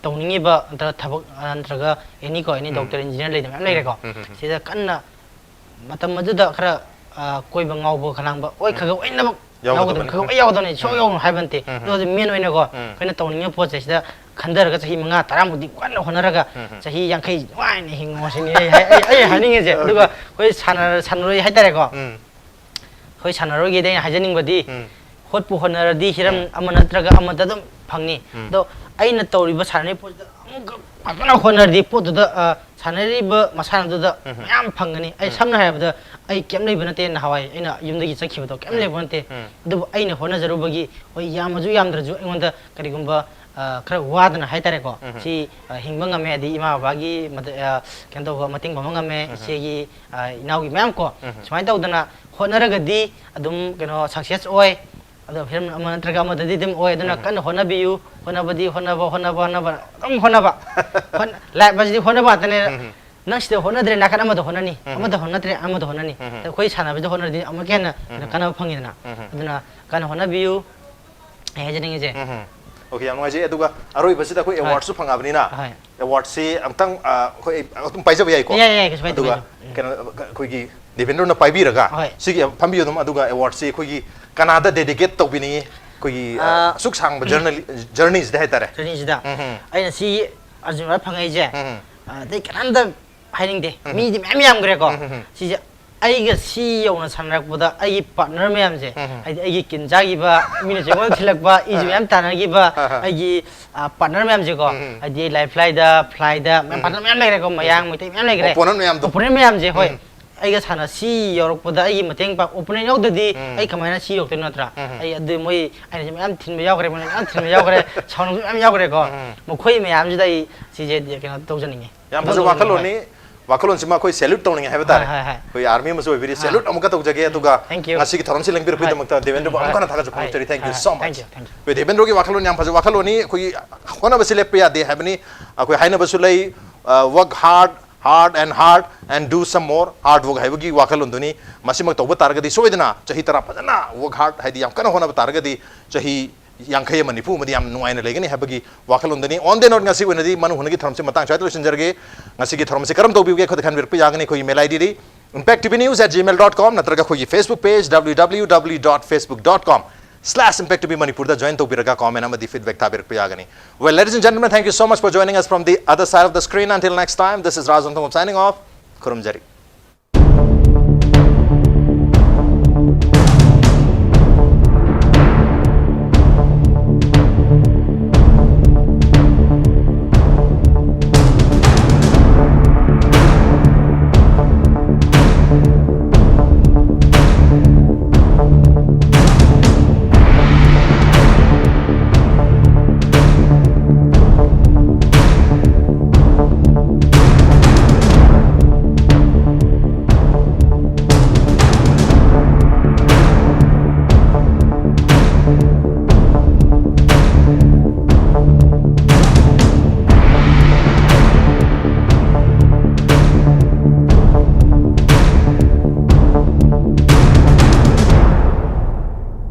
ꯇꯧꯅꯤꯡꯉꯤꯕ ꯅꯠꯇ꯭ꯔꯒ ꯊꯕꯛ, ꯑ, ꯅꯠꯇ꯭ꯔꯒ ꯑꯦꯅꯤ ꯀꯣ, ꯑꯦꯅꯤ ꯎꯝ. ꯗꯣꯛꯇꯔ, ꯏꯟꯖꯤꯅꯤꯌꯥꯔ ꯂꯩꯗꯅ ꯃꯌꯥꯝ ꯂꯩꯔꯦꯀꯣ꯫ ꯎꯝ, ꯎꯝ, ꯎꯝ. ꯁꯤꯗ ꯀꯟꯅ ꯃꯇꯝ ꯑꯗꯨꯗ ꯈꯔ, ꯑ, ꯀꯣꯏꯕ ꯉꯥꯎꯕ ꯈꯂꯥꯡꯕ, ꯍꯣꯏ, ꯎꯝ. ꯈꯔ ꯈꯔ ꯂꯣꯏꯅꯃꯛ ꯌꯥꯎꯒꯗꯕꯅꯤ. ꯌꯥꯎꯒꯗꯕꯅꯤ, ꯈꯔ ꯂꯣꯏ ꯌꯥꯎꯒꯗꯕꯅꯤ, ꯁꯨꯡꯌꯥꯎ ꯎꯝ. ꯌꯥꯎꯒꯅꯨ ꯍꯥꯏꯕ ꯅꯠꯇꯦ꯫ ꯎꯝ. ꯑꯗꯨ ꯍꯧꯖꯤꯛ ꯃꯦꯟ ꯑꯣꯏꯅꯀꯣ, ꯎꯝ. ꯑꯩꯈꯣꯏꯅ ꯇꯧꯅꯤꯡꯉꯤꯕ ꯄꯣꯠꯁꯦ ꯁꯤꯗ ꯈꯟꯊꯔꯒ ꯆꯍꯤ ꯃꯉꯥ, ꯇꯔꯥꯃꯨꯛꯇꯤ ꯀꯟꯅ ꯍꯣꯠꯅꯔꯒ ꯎꯝ, ꯎꯝ. ꯆꯍꯤ ꯌꯥꯡꯈꯩ ꯅꯨꯡꯉꯥꯏꯅ ꯍꯤꯡꯉꯣ ꯁꯤꯅꯤ ꯑꯩ, ꯑꯩ, ꯑꯩ ꯍꯥꯏꯅꯤꯡꯉꯤꯁꯦ꯫ Okay. ꯑꯗꯨꯒ ꯑꯩꯈꯣꯏ ꯁꯥꯟꯅ-, ꯁꯥꯟꯅꯔꯣꯏ ꯍꯥꯏꯇꯥꯔꯦꯀꯣ꯫ ꯎꯝ. ꯑꯩꯈꯣꯏ ꯁꯥꯟꯅꯔꯣꯏꯒꯤꯗꯤ ꯑꯩꯅ ꯍꯥꯏꯖꯅꯤꯡꯕꯗꯤ, ꯎꯝ. ꯍꯣꯠꯄꯨ ꯍꯣꯠꯅꯔꯗꯤ ꯍꯤꯔꯝ ꯎꯝ. ꯑꯃ ꯅꯠꯇ꯭ꯔꯒ ꯑꯃꯗ ꯑꯗꯨꯝ ꯐꯪꯅꯤ꯫ ꯎꯝ. ꯑꯗꯣ ꯑꯩꯅ ꯇꯧꯔꯤꯕ ꯁꯥꯟꯅꯔꯤꯕ ꯄꯣꯠꯁꯤꯗ ꯑꯃꯨꯛꯀ ꯐꯖꯅ ꯍꯣꯠꯅꯔꯗꯤ ꯄꯣꯠꯇꯨꯗ, ꯑ, ꯁꯥꯟꯅꯔꯤꯕ ꯃꯁꯥꯟꯅꯗꯨꯗ ꯎꯝ. ꯃꯌꯥꯝ ꯐꯪꯒꯅꯤ꯫ ꯑꯩ ꯎꯝ. ꯁꯝꯅ ꯍꯥꯏꯔꯕꯗ ꯑꯩ ꯀꯩꯝ ꯂꯩꯕ ꯅꯠꯇꯦ, ꯅꯍꯥꯟꯋꯥꯏ ꯑꯩꯅ ꯌꯨꯝꯗꯒꯤ ꯆꯠꯈꯤꯕꯗꯣ ꯀꯩꯝ ꯎꯝ. ꯂꯩꯕ ꯅꯠꯇꯦ꯫ ꯎꯝ. ꯑꯗꯨꯕꯨ ꯑꯩꯅ ꯍꯣꯠꯅꯖꯔꯨꯕꯒꯤ, ꯍꯣꯏ, ꯌꯥꯝꯃꯁꯨ ꯌꯥꯝꯗ꯭ꯔꯁꯨ ꯑꯩꯉꯣꯟꯗ ꯀꯔꯤꯒꯨꯝꯕ, ꯑ, ꯈꯔ ꯋꯥꯗꯅ ꯍꯥꯏꯇꯥꯔꯦꯀꯣ, ꯎꯝ꯫ ꯁꯤ, ꯑ, ꯍꯤꯡꯕ ꯉꯝꯃꯦ, ꯍꯥꯏꯗꯤ ꯏꯃꯥ ꯕꯕꯥꯒꯤ ꯃꯇ-, ꯑ, ꯀꯩꯅꯣ ꯇꯧꯕ, ꯃꯇꯦꯡ ꯄꯥꯡꯕ ꯉꯝꯃꯦ, ꯎꯝ꯫ ꯏꯆꯦꯒꯤ, ꯑ, ꯏꯅꯥꯎꯒꯤ ꯃꯌꯥꯝ ꯀꯣ, ꯎꯝ꯫ ꯁꯨꯃꯥꯏꯅ ꯇꯧꯗꯅ ꯍꯣꯠꯅꯔꯒꯗꯤ ꯑꯗꯨꯝ ꯀꯩꯅꯣ success ꯑꯣꯏ꯫ ꯑꯗꯣ ꯐꯤꯂꯝ ꯑꯃ ꯅꯠꯇ꯭ꯔꯒ ꯑꯃꯗꯗꯤ ꯑꯗꯨꯝ ꯑꯣꯏ꯫ ꯑꯗꯨꯅ ꯎꯝ꯫ ꯀꯟꯅ ꯍꯣꯠꯅꯕꯤꯌꯨ꯫ ꯍꯣꯠꯅꯕꯗꯤ ꯍꯣꯠꯅꯕ, ꯍꯣꯠꯅꯕ, ꯍꯣꯠꯅꯕ, ꯑꯗꯨꯝ ꯍꯣꯠꯅꯕ꯫ ꯍꯣꯠ-, life ꯍꯥꯏꯁꯤꯗꯤ ꯍꯣꯠꯅꯕ ꯉꯥꯛꯇꯅꯦ꯫ ꯎꯝ꯫ ꯅꯪ ꯁꯤꯗ ꯍꯣꯠꯅꯗ꯭ꯔꯦ, ꯅꯥꯀꯟ ꯑꯃꯗ ꯍꯣꯠꯅꯅꯤ꯫ ꯎꯝ꯫ ꯑꯃꯗ ꯍꯣꯠꯅꯗ꯭ꯔꯦ, ꯑꯃꯗ ꯍꯣꯠꯅꯅꯤ꯫ ꯎꯝ꯫ ꯑꯩꯈꯣꯏ ꯁꯥꯟꯅꯕꯁꯤꯗ ꯍꯣꯠꯅꯔꯗꯤ ꯑꯃꯨꯛꯀ ꯍꯦꯟꯅ ꯎꯝ꯫ ꯀꯥꯟꯅꯕ ꯐꯪꯉꯤꯗꯅ꯫ ꯎꯝ꯫ ꯑꯗꯨꯅ ꯀꯟꯅ ꯍꯣꯠꯅꯕꯤꯌꯨ꯫ ꯑꯩ ꯍꯥꯏꯖꯅꯤꯡꯉꯤꯁꯦ꯫ ꯎꯝ꯫ OK, ꯌꯥꯝ ꯅꯨꯡꯉꯥꯏꯖꯩ꯫ ꯑꯗꯨꯒ ꯑꯔꯣꯏꯕꯁꯤꯗ ꯑꯩꯈꯣꯏ ꯍꯣꯏ꯫ Awardꯁꯨ ꯐꯪꯉꯕꯅꯤꯅ, ꯍꯣꯏ꯫ Awardꯁꯤ ꯑꯝꯇꯪ, ꯑ, ꯑꯩꯈꯣꯏ ꯑꯗꯨꯝ ꯄꯥꯏꯖꯕ ꯌꯥꯏꯀꯣ? ꯌꯥꯏ, ꯌꯥꯏ, ꯌꯥꯏ, ꯀꯩꯁꯨ ꯀꯥꯏꯗꯦ, ꯑꯗꯨꯒ ꯀꯩꯁꯨ ꯀꯥꯏꯗꯦ꯫ ꯎꯝ꯫ ꯀꯩꯅꯣ, ꯑꯩꯈꯣꯏꯒꯤ ꯗꯦꯕꯦꯟꯗ꯭ꯔꯣꯅ ꯄꯥꯏꯕꯤꯔꯒ ꯍꯣꯏ꯫ ꯁꯤꯒꯤ ꯐꯝꯕꯤꯌꯨ ꯑꯗꯨꯝ, ꯑꯗꯨꯒ awardꯁꯤ ꯑꯩꯈꯣꯏꯒꯤ ꯀꯅꯥꯗ dedicate ꯇꯧꯕꯤꯅꯤꯡꯉꯤ? ꯑꯩꯈꯣꯏꯒꯤ, ꯑ, ꯑ, ꯑꯁꯨꯛ ꯁꯥꯡꯕ journey, journeyꯁꯤꯗ ꯍꯥꯏꯇꯥꯔꯦ꯫ Journeyꯁꯤꯗ ꯎꯝ꯫ ꯑꯩꯅ ꯁꯤ ꯑꯔꯖꯨꯟ ꯑꯋꯥꯔꯗ ꯐꯪꯉꯛꯏꯁꯦ, ꯎꯝ꯫ ꯑ, ꯑꯇꯩ ꯀꯅꯥꯝꯇ ꯍꯥꯏꯅꯤꯡꯗꯦ꯫ ꯎꯝ꯫ ꯃꯤꯗꯤ ꯃꯌꯥꯝ ꯌꯥꯝꯈ꯭ꯔꯦꯀꯣ꯫ ꯎꯝ꯫ ꯁꯤꯁꯦ ꯑꯩꯒ ꯁꯤ ꯌꯧꯅ ꯁꯥꯟꯅꯔꯛꯄꯗ ꯑꯩꯒꯤ partner ꯃꯌꯥꯝꯁꯦ, ꯎꯝ꯫ ꯍꯥꯏꯗꯤ ꯑꯩꯒꯤ ꯀꯤꯟ ꯆꯥꯈꯤꯕ, ꯃꯤꯅꯁꯨ ꯑꯩꯉꯣꯟꯗ ꯊꯤꯜꯂꯛꯄ, ꯏꯁꯨ ꯑꯥ꯫ ꯃꯌꯥꯝ ꯇꯥꯟꯅꯈꯤꯕ, ꯑꯥ, ꯑꯥ꯫ ꯑꯩꯒꯤ, ꯑ, partner ꯃꯌꯥꯝꯁꯦꯀꯣ, ꯎꯝ꯫ ꯍꯥꯏꯗꯤ lifelineꯗ, flyꯗ, ꯃꯌꯥꯝ ꯎꯝ꯫ Partner ꯃꯌꯥꯝ ꯂꯩꯔꯦꯀꯣ, ꯃꯌꯥꯡ, ꯃꯩꯇꯩ ꯃꯌꯥꯝ ꯂꯩꯈ꯭ꯔꯦ꯫ Opponent ꯃꯌꯥꯝꯗꯣ꯫ Opponent ꯃꯌꯥꯝꯁꯦ, ꯍꯣꯏ꯫ ꯎꯝ꯫ ꯑꯩꯒ ꯁꯥꯟꯅ ꯁꯤ ꯌꯧꯔꯛꯄꯗ ꯑꯩꯒꯤ ꯃꯇꯦꯡ ꯄꯥꯡ-, opponent ꯌꯥꯎꯗꯗꯤ ꯎꯝ꯫ ꯑꯩ ꯀꯃꯥꯏꯅ ꯁꯤ ꯌꯧꯔꯛꯇꯣꯏꯅꯣ ꯅꯠꯇ꯭ꯔꯥ? ꯎꯝ꯫ ꯑꯩ ꯑꯗꯨ ꯃꯣꯏ, ꯑꯩꯅꯁꯨ ꯃꯌꯥꯝ ꯊꯤꯟꯕ ꯌꯥꯎꯈ꯭ꯔꯦ, ꯃꯣꯏꯅ ꯃꯌꯥꯝ ꯊꯤꯟꯕ ꯌꯥꯎꯈ꯭ꯔꯦ, ꯁꯥꯎꯅꯕꯁꯨ ꯃꯌꯥꯝ ꯌꯥꯎꯈ꯭ꯔꯦꯀꯣ꯫ ꯎꯝ꯫ ꯃꯈꯣꯏ ꯃꯌꯥꯝꯁꯤꯗ ꯑꯩ ꯁꯤꯁꯦ ꯀꯩꯅꯣ ꯇꯧꯖꯅꯤꯡꯉꯤ꯫ ꯌꯥꯝ ꯐꯖꯕ ꯇꯧꯖꯅꯤꯡꯉꯤ, ꯋꯥꯈꯜꯂꯣꯟꯅꯤ꯫ ꯍꯣꯏ꯫ ꯋꯥꯈꯜꯂꯣꯟꯁꯤꯃ ꯑꯩꯈꯣꯏ salute ꯇꯧꯅꯤꯡꯉꯦ ꯍꯥꯏꯕ ꯇꯥꯔꯦ꯫ ꯍꯣꯏ, ꯍꯣꯏ, ꯍꯣꯏ꯫ ꯑꯩꯈꯣꯏ army ꯑꯃꯁꯨ ꯑꯣꯏꯕꯤꯔꯤ, ꯑꯥ꯫ Salute ꯑꯃꯨꯛꯀ ꯇꯧꯖꯒꯦ꯫ ꯑꯗꯨꯒ thank you꯫ ꯉꯁꯤꯒꯤ ꯊꯧꯔꯝꯁꯤ ꯂꯦꯡꯕꯤꯔꯛꯄꯒꯤꯗꯃꯛꯇ ꯍꯣꯏ꯫ ꯗꯦꯕꯦꯟꯗ꯭ꯔꯕꯨ ꯑꯃꯨꯛ ꯍꯣꯏ꯫ ꯍꯟꯅ ꯊꯥꯒꯠꯆꯕ ꯍꯣꯏ꯫ ꯐꯣꯡꯗꯣꯛꯆꯔꯤ꯫ Thank you ꯍꯣꯏ꯫ So much꯫ Thank you, thank you꯫ ꯑꯩꯈꯣꯏ ꯗꯦꯕꯦꯟꯗ꯭ꯔꯣꯒꯤ ꯋꯥꯈꯜꯂꯣꯟ ꯌꯥꯝ ꯐꯖꯕ ꯋꯥꯈꯜꯂꯣꯟꯅꯤ꯫ ꯑꯩꯈꯣꯏꯒꯤ ꯍꯣꯠꯅꯕꯁꯤ ꯂꯦꯞꯄ ꯌꯥꯗꯦ ꯍꯥꯏꯕꯅꯤ꯫ ꯑꯩꯈꯣꯏ ꯍꯥꯏꯅꯕꯁꯨ ꯂꯩ, ꯑ, work hard, hard and hard and do some more hard work ꯍꯥꯏꯕꯒꯤ ꯋꯥꯈꯜꯂꯣꯟꯗꯨꯅꯤ꯫ ꯃꯁꯤꯃꯛ ꯇꯧꯕ ꯇꯥꯔꯒꯗꯤ ꯁꯣꯏꯗꯅ ꯆꯍꯤ ꯇꯔꯥ ꯐꯖꯅ work hard, ꯍꯥꯏꯗꯤ ꯌꯥꯝ ꯀꯟꯅ ꯍꯣꯠꯅꯕ ꯇꯥꯔꯒꯗꯤ ꯆꯍꯤ ꯌꯥꯡꯈꯩ ꯑꯃ, ꯅꯤꯐꯨ ꯑꯃꯗꯤ ꯌꯥꯝ ꯅꯨꯡꯉꯥꯏꯅ ꯂꯩꯒꯅꯤ ꯍꯥꯏꯕꯒꯤ ꯋꯥꯈꯜꯂꯣꯟꯗꯅꯤ꯫ On the note, ꯉꯁꯤ ꯑꯣꯏꯅꯗꯤ ꯃꯅꯨꯡ ꯍꯨꯠꯅꯒꯤ ꯊꯧꯔꯝꯁꯤ ꯃꯇꯥꯡ ꯁ꯭ꯋꯥꯏꯗ ꯂꯣꯏꯁꯤꯟꯖꯔꯒꯦ꯫ ꯉꯁꯤꯒꯤ ꯊꯧꯔꯝꯁꯤ ꯀꯔꯝ ꯇꯧꯕꯤꯕꯒꯦ? ꯑꯩꯈꯣꯏꯗ ꯈꯟꯕꯤꯔꯛꯄ ꯌꯥꯒꯅꯤ꯫ ꯑꯩꯈꯣꯏꯒꯤ mail ID D impact T V news at gmail dot com ꯅꯠꯇ꯭ꯔꯒ ꯑꯩꯈꯣꯏꯒꯤ Facebook page, W W W dot facebook dot com slash impact T V Manipur ꯗ join ꯇꯧꯕꯤꯔꯒ comment ꯑꯃꯗꯤ feedback ꯊꯥꯕꯤꯔꯛꯄ ꯌꯥꯒꯅꯤ꯫ Well, ladies and gentlemen, thank you so much for joining us from the other side of the screen. Until next time, this is Raj Ranthambore signing off. ꯈꯨꯔꯨꯝꯖꯔꯤ꯫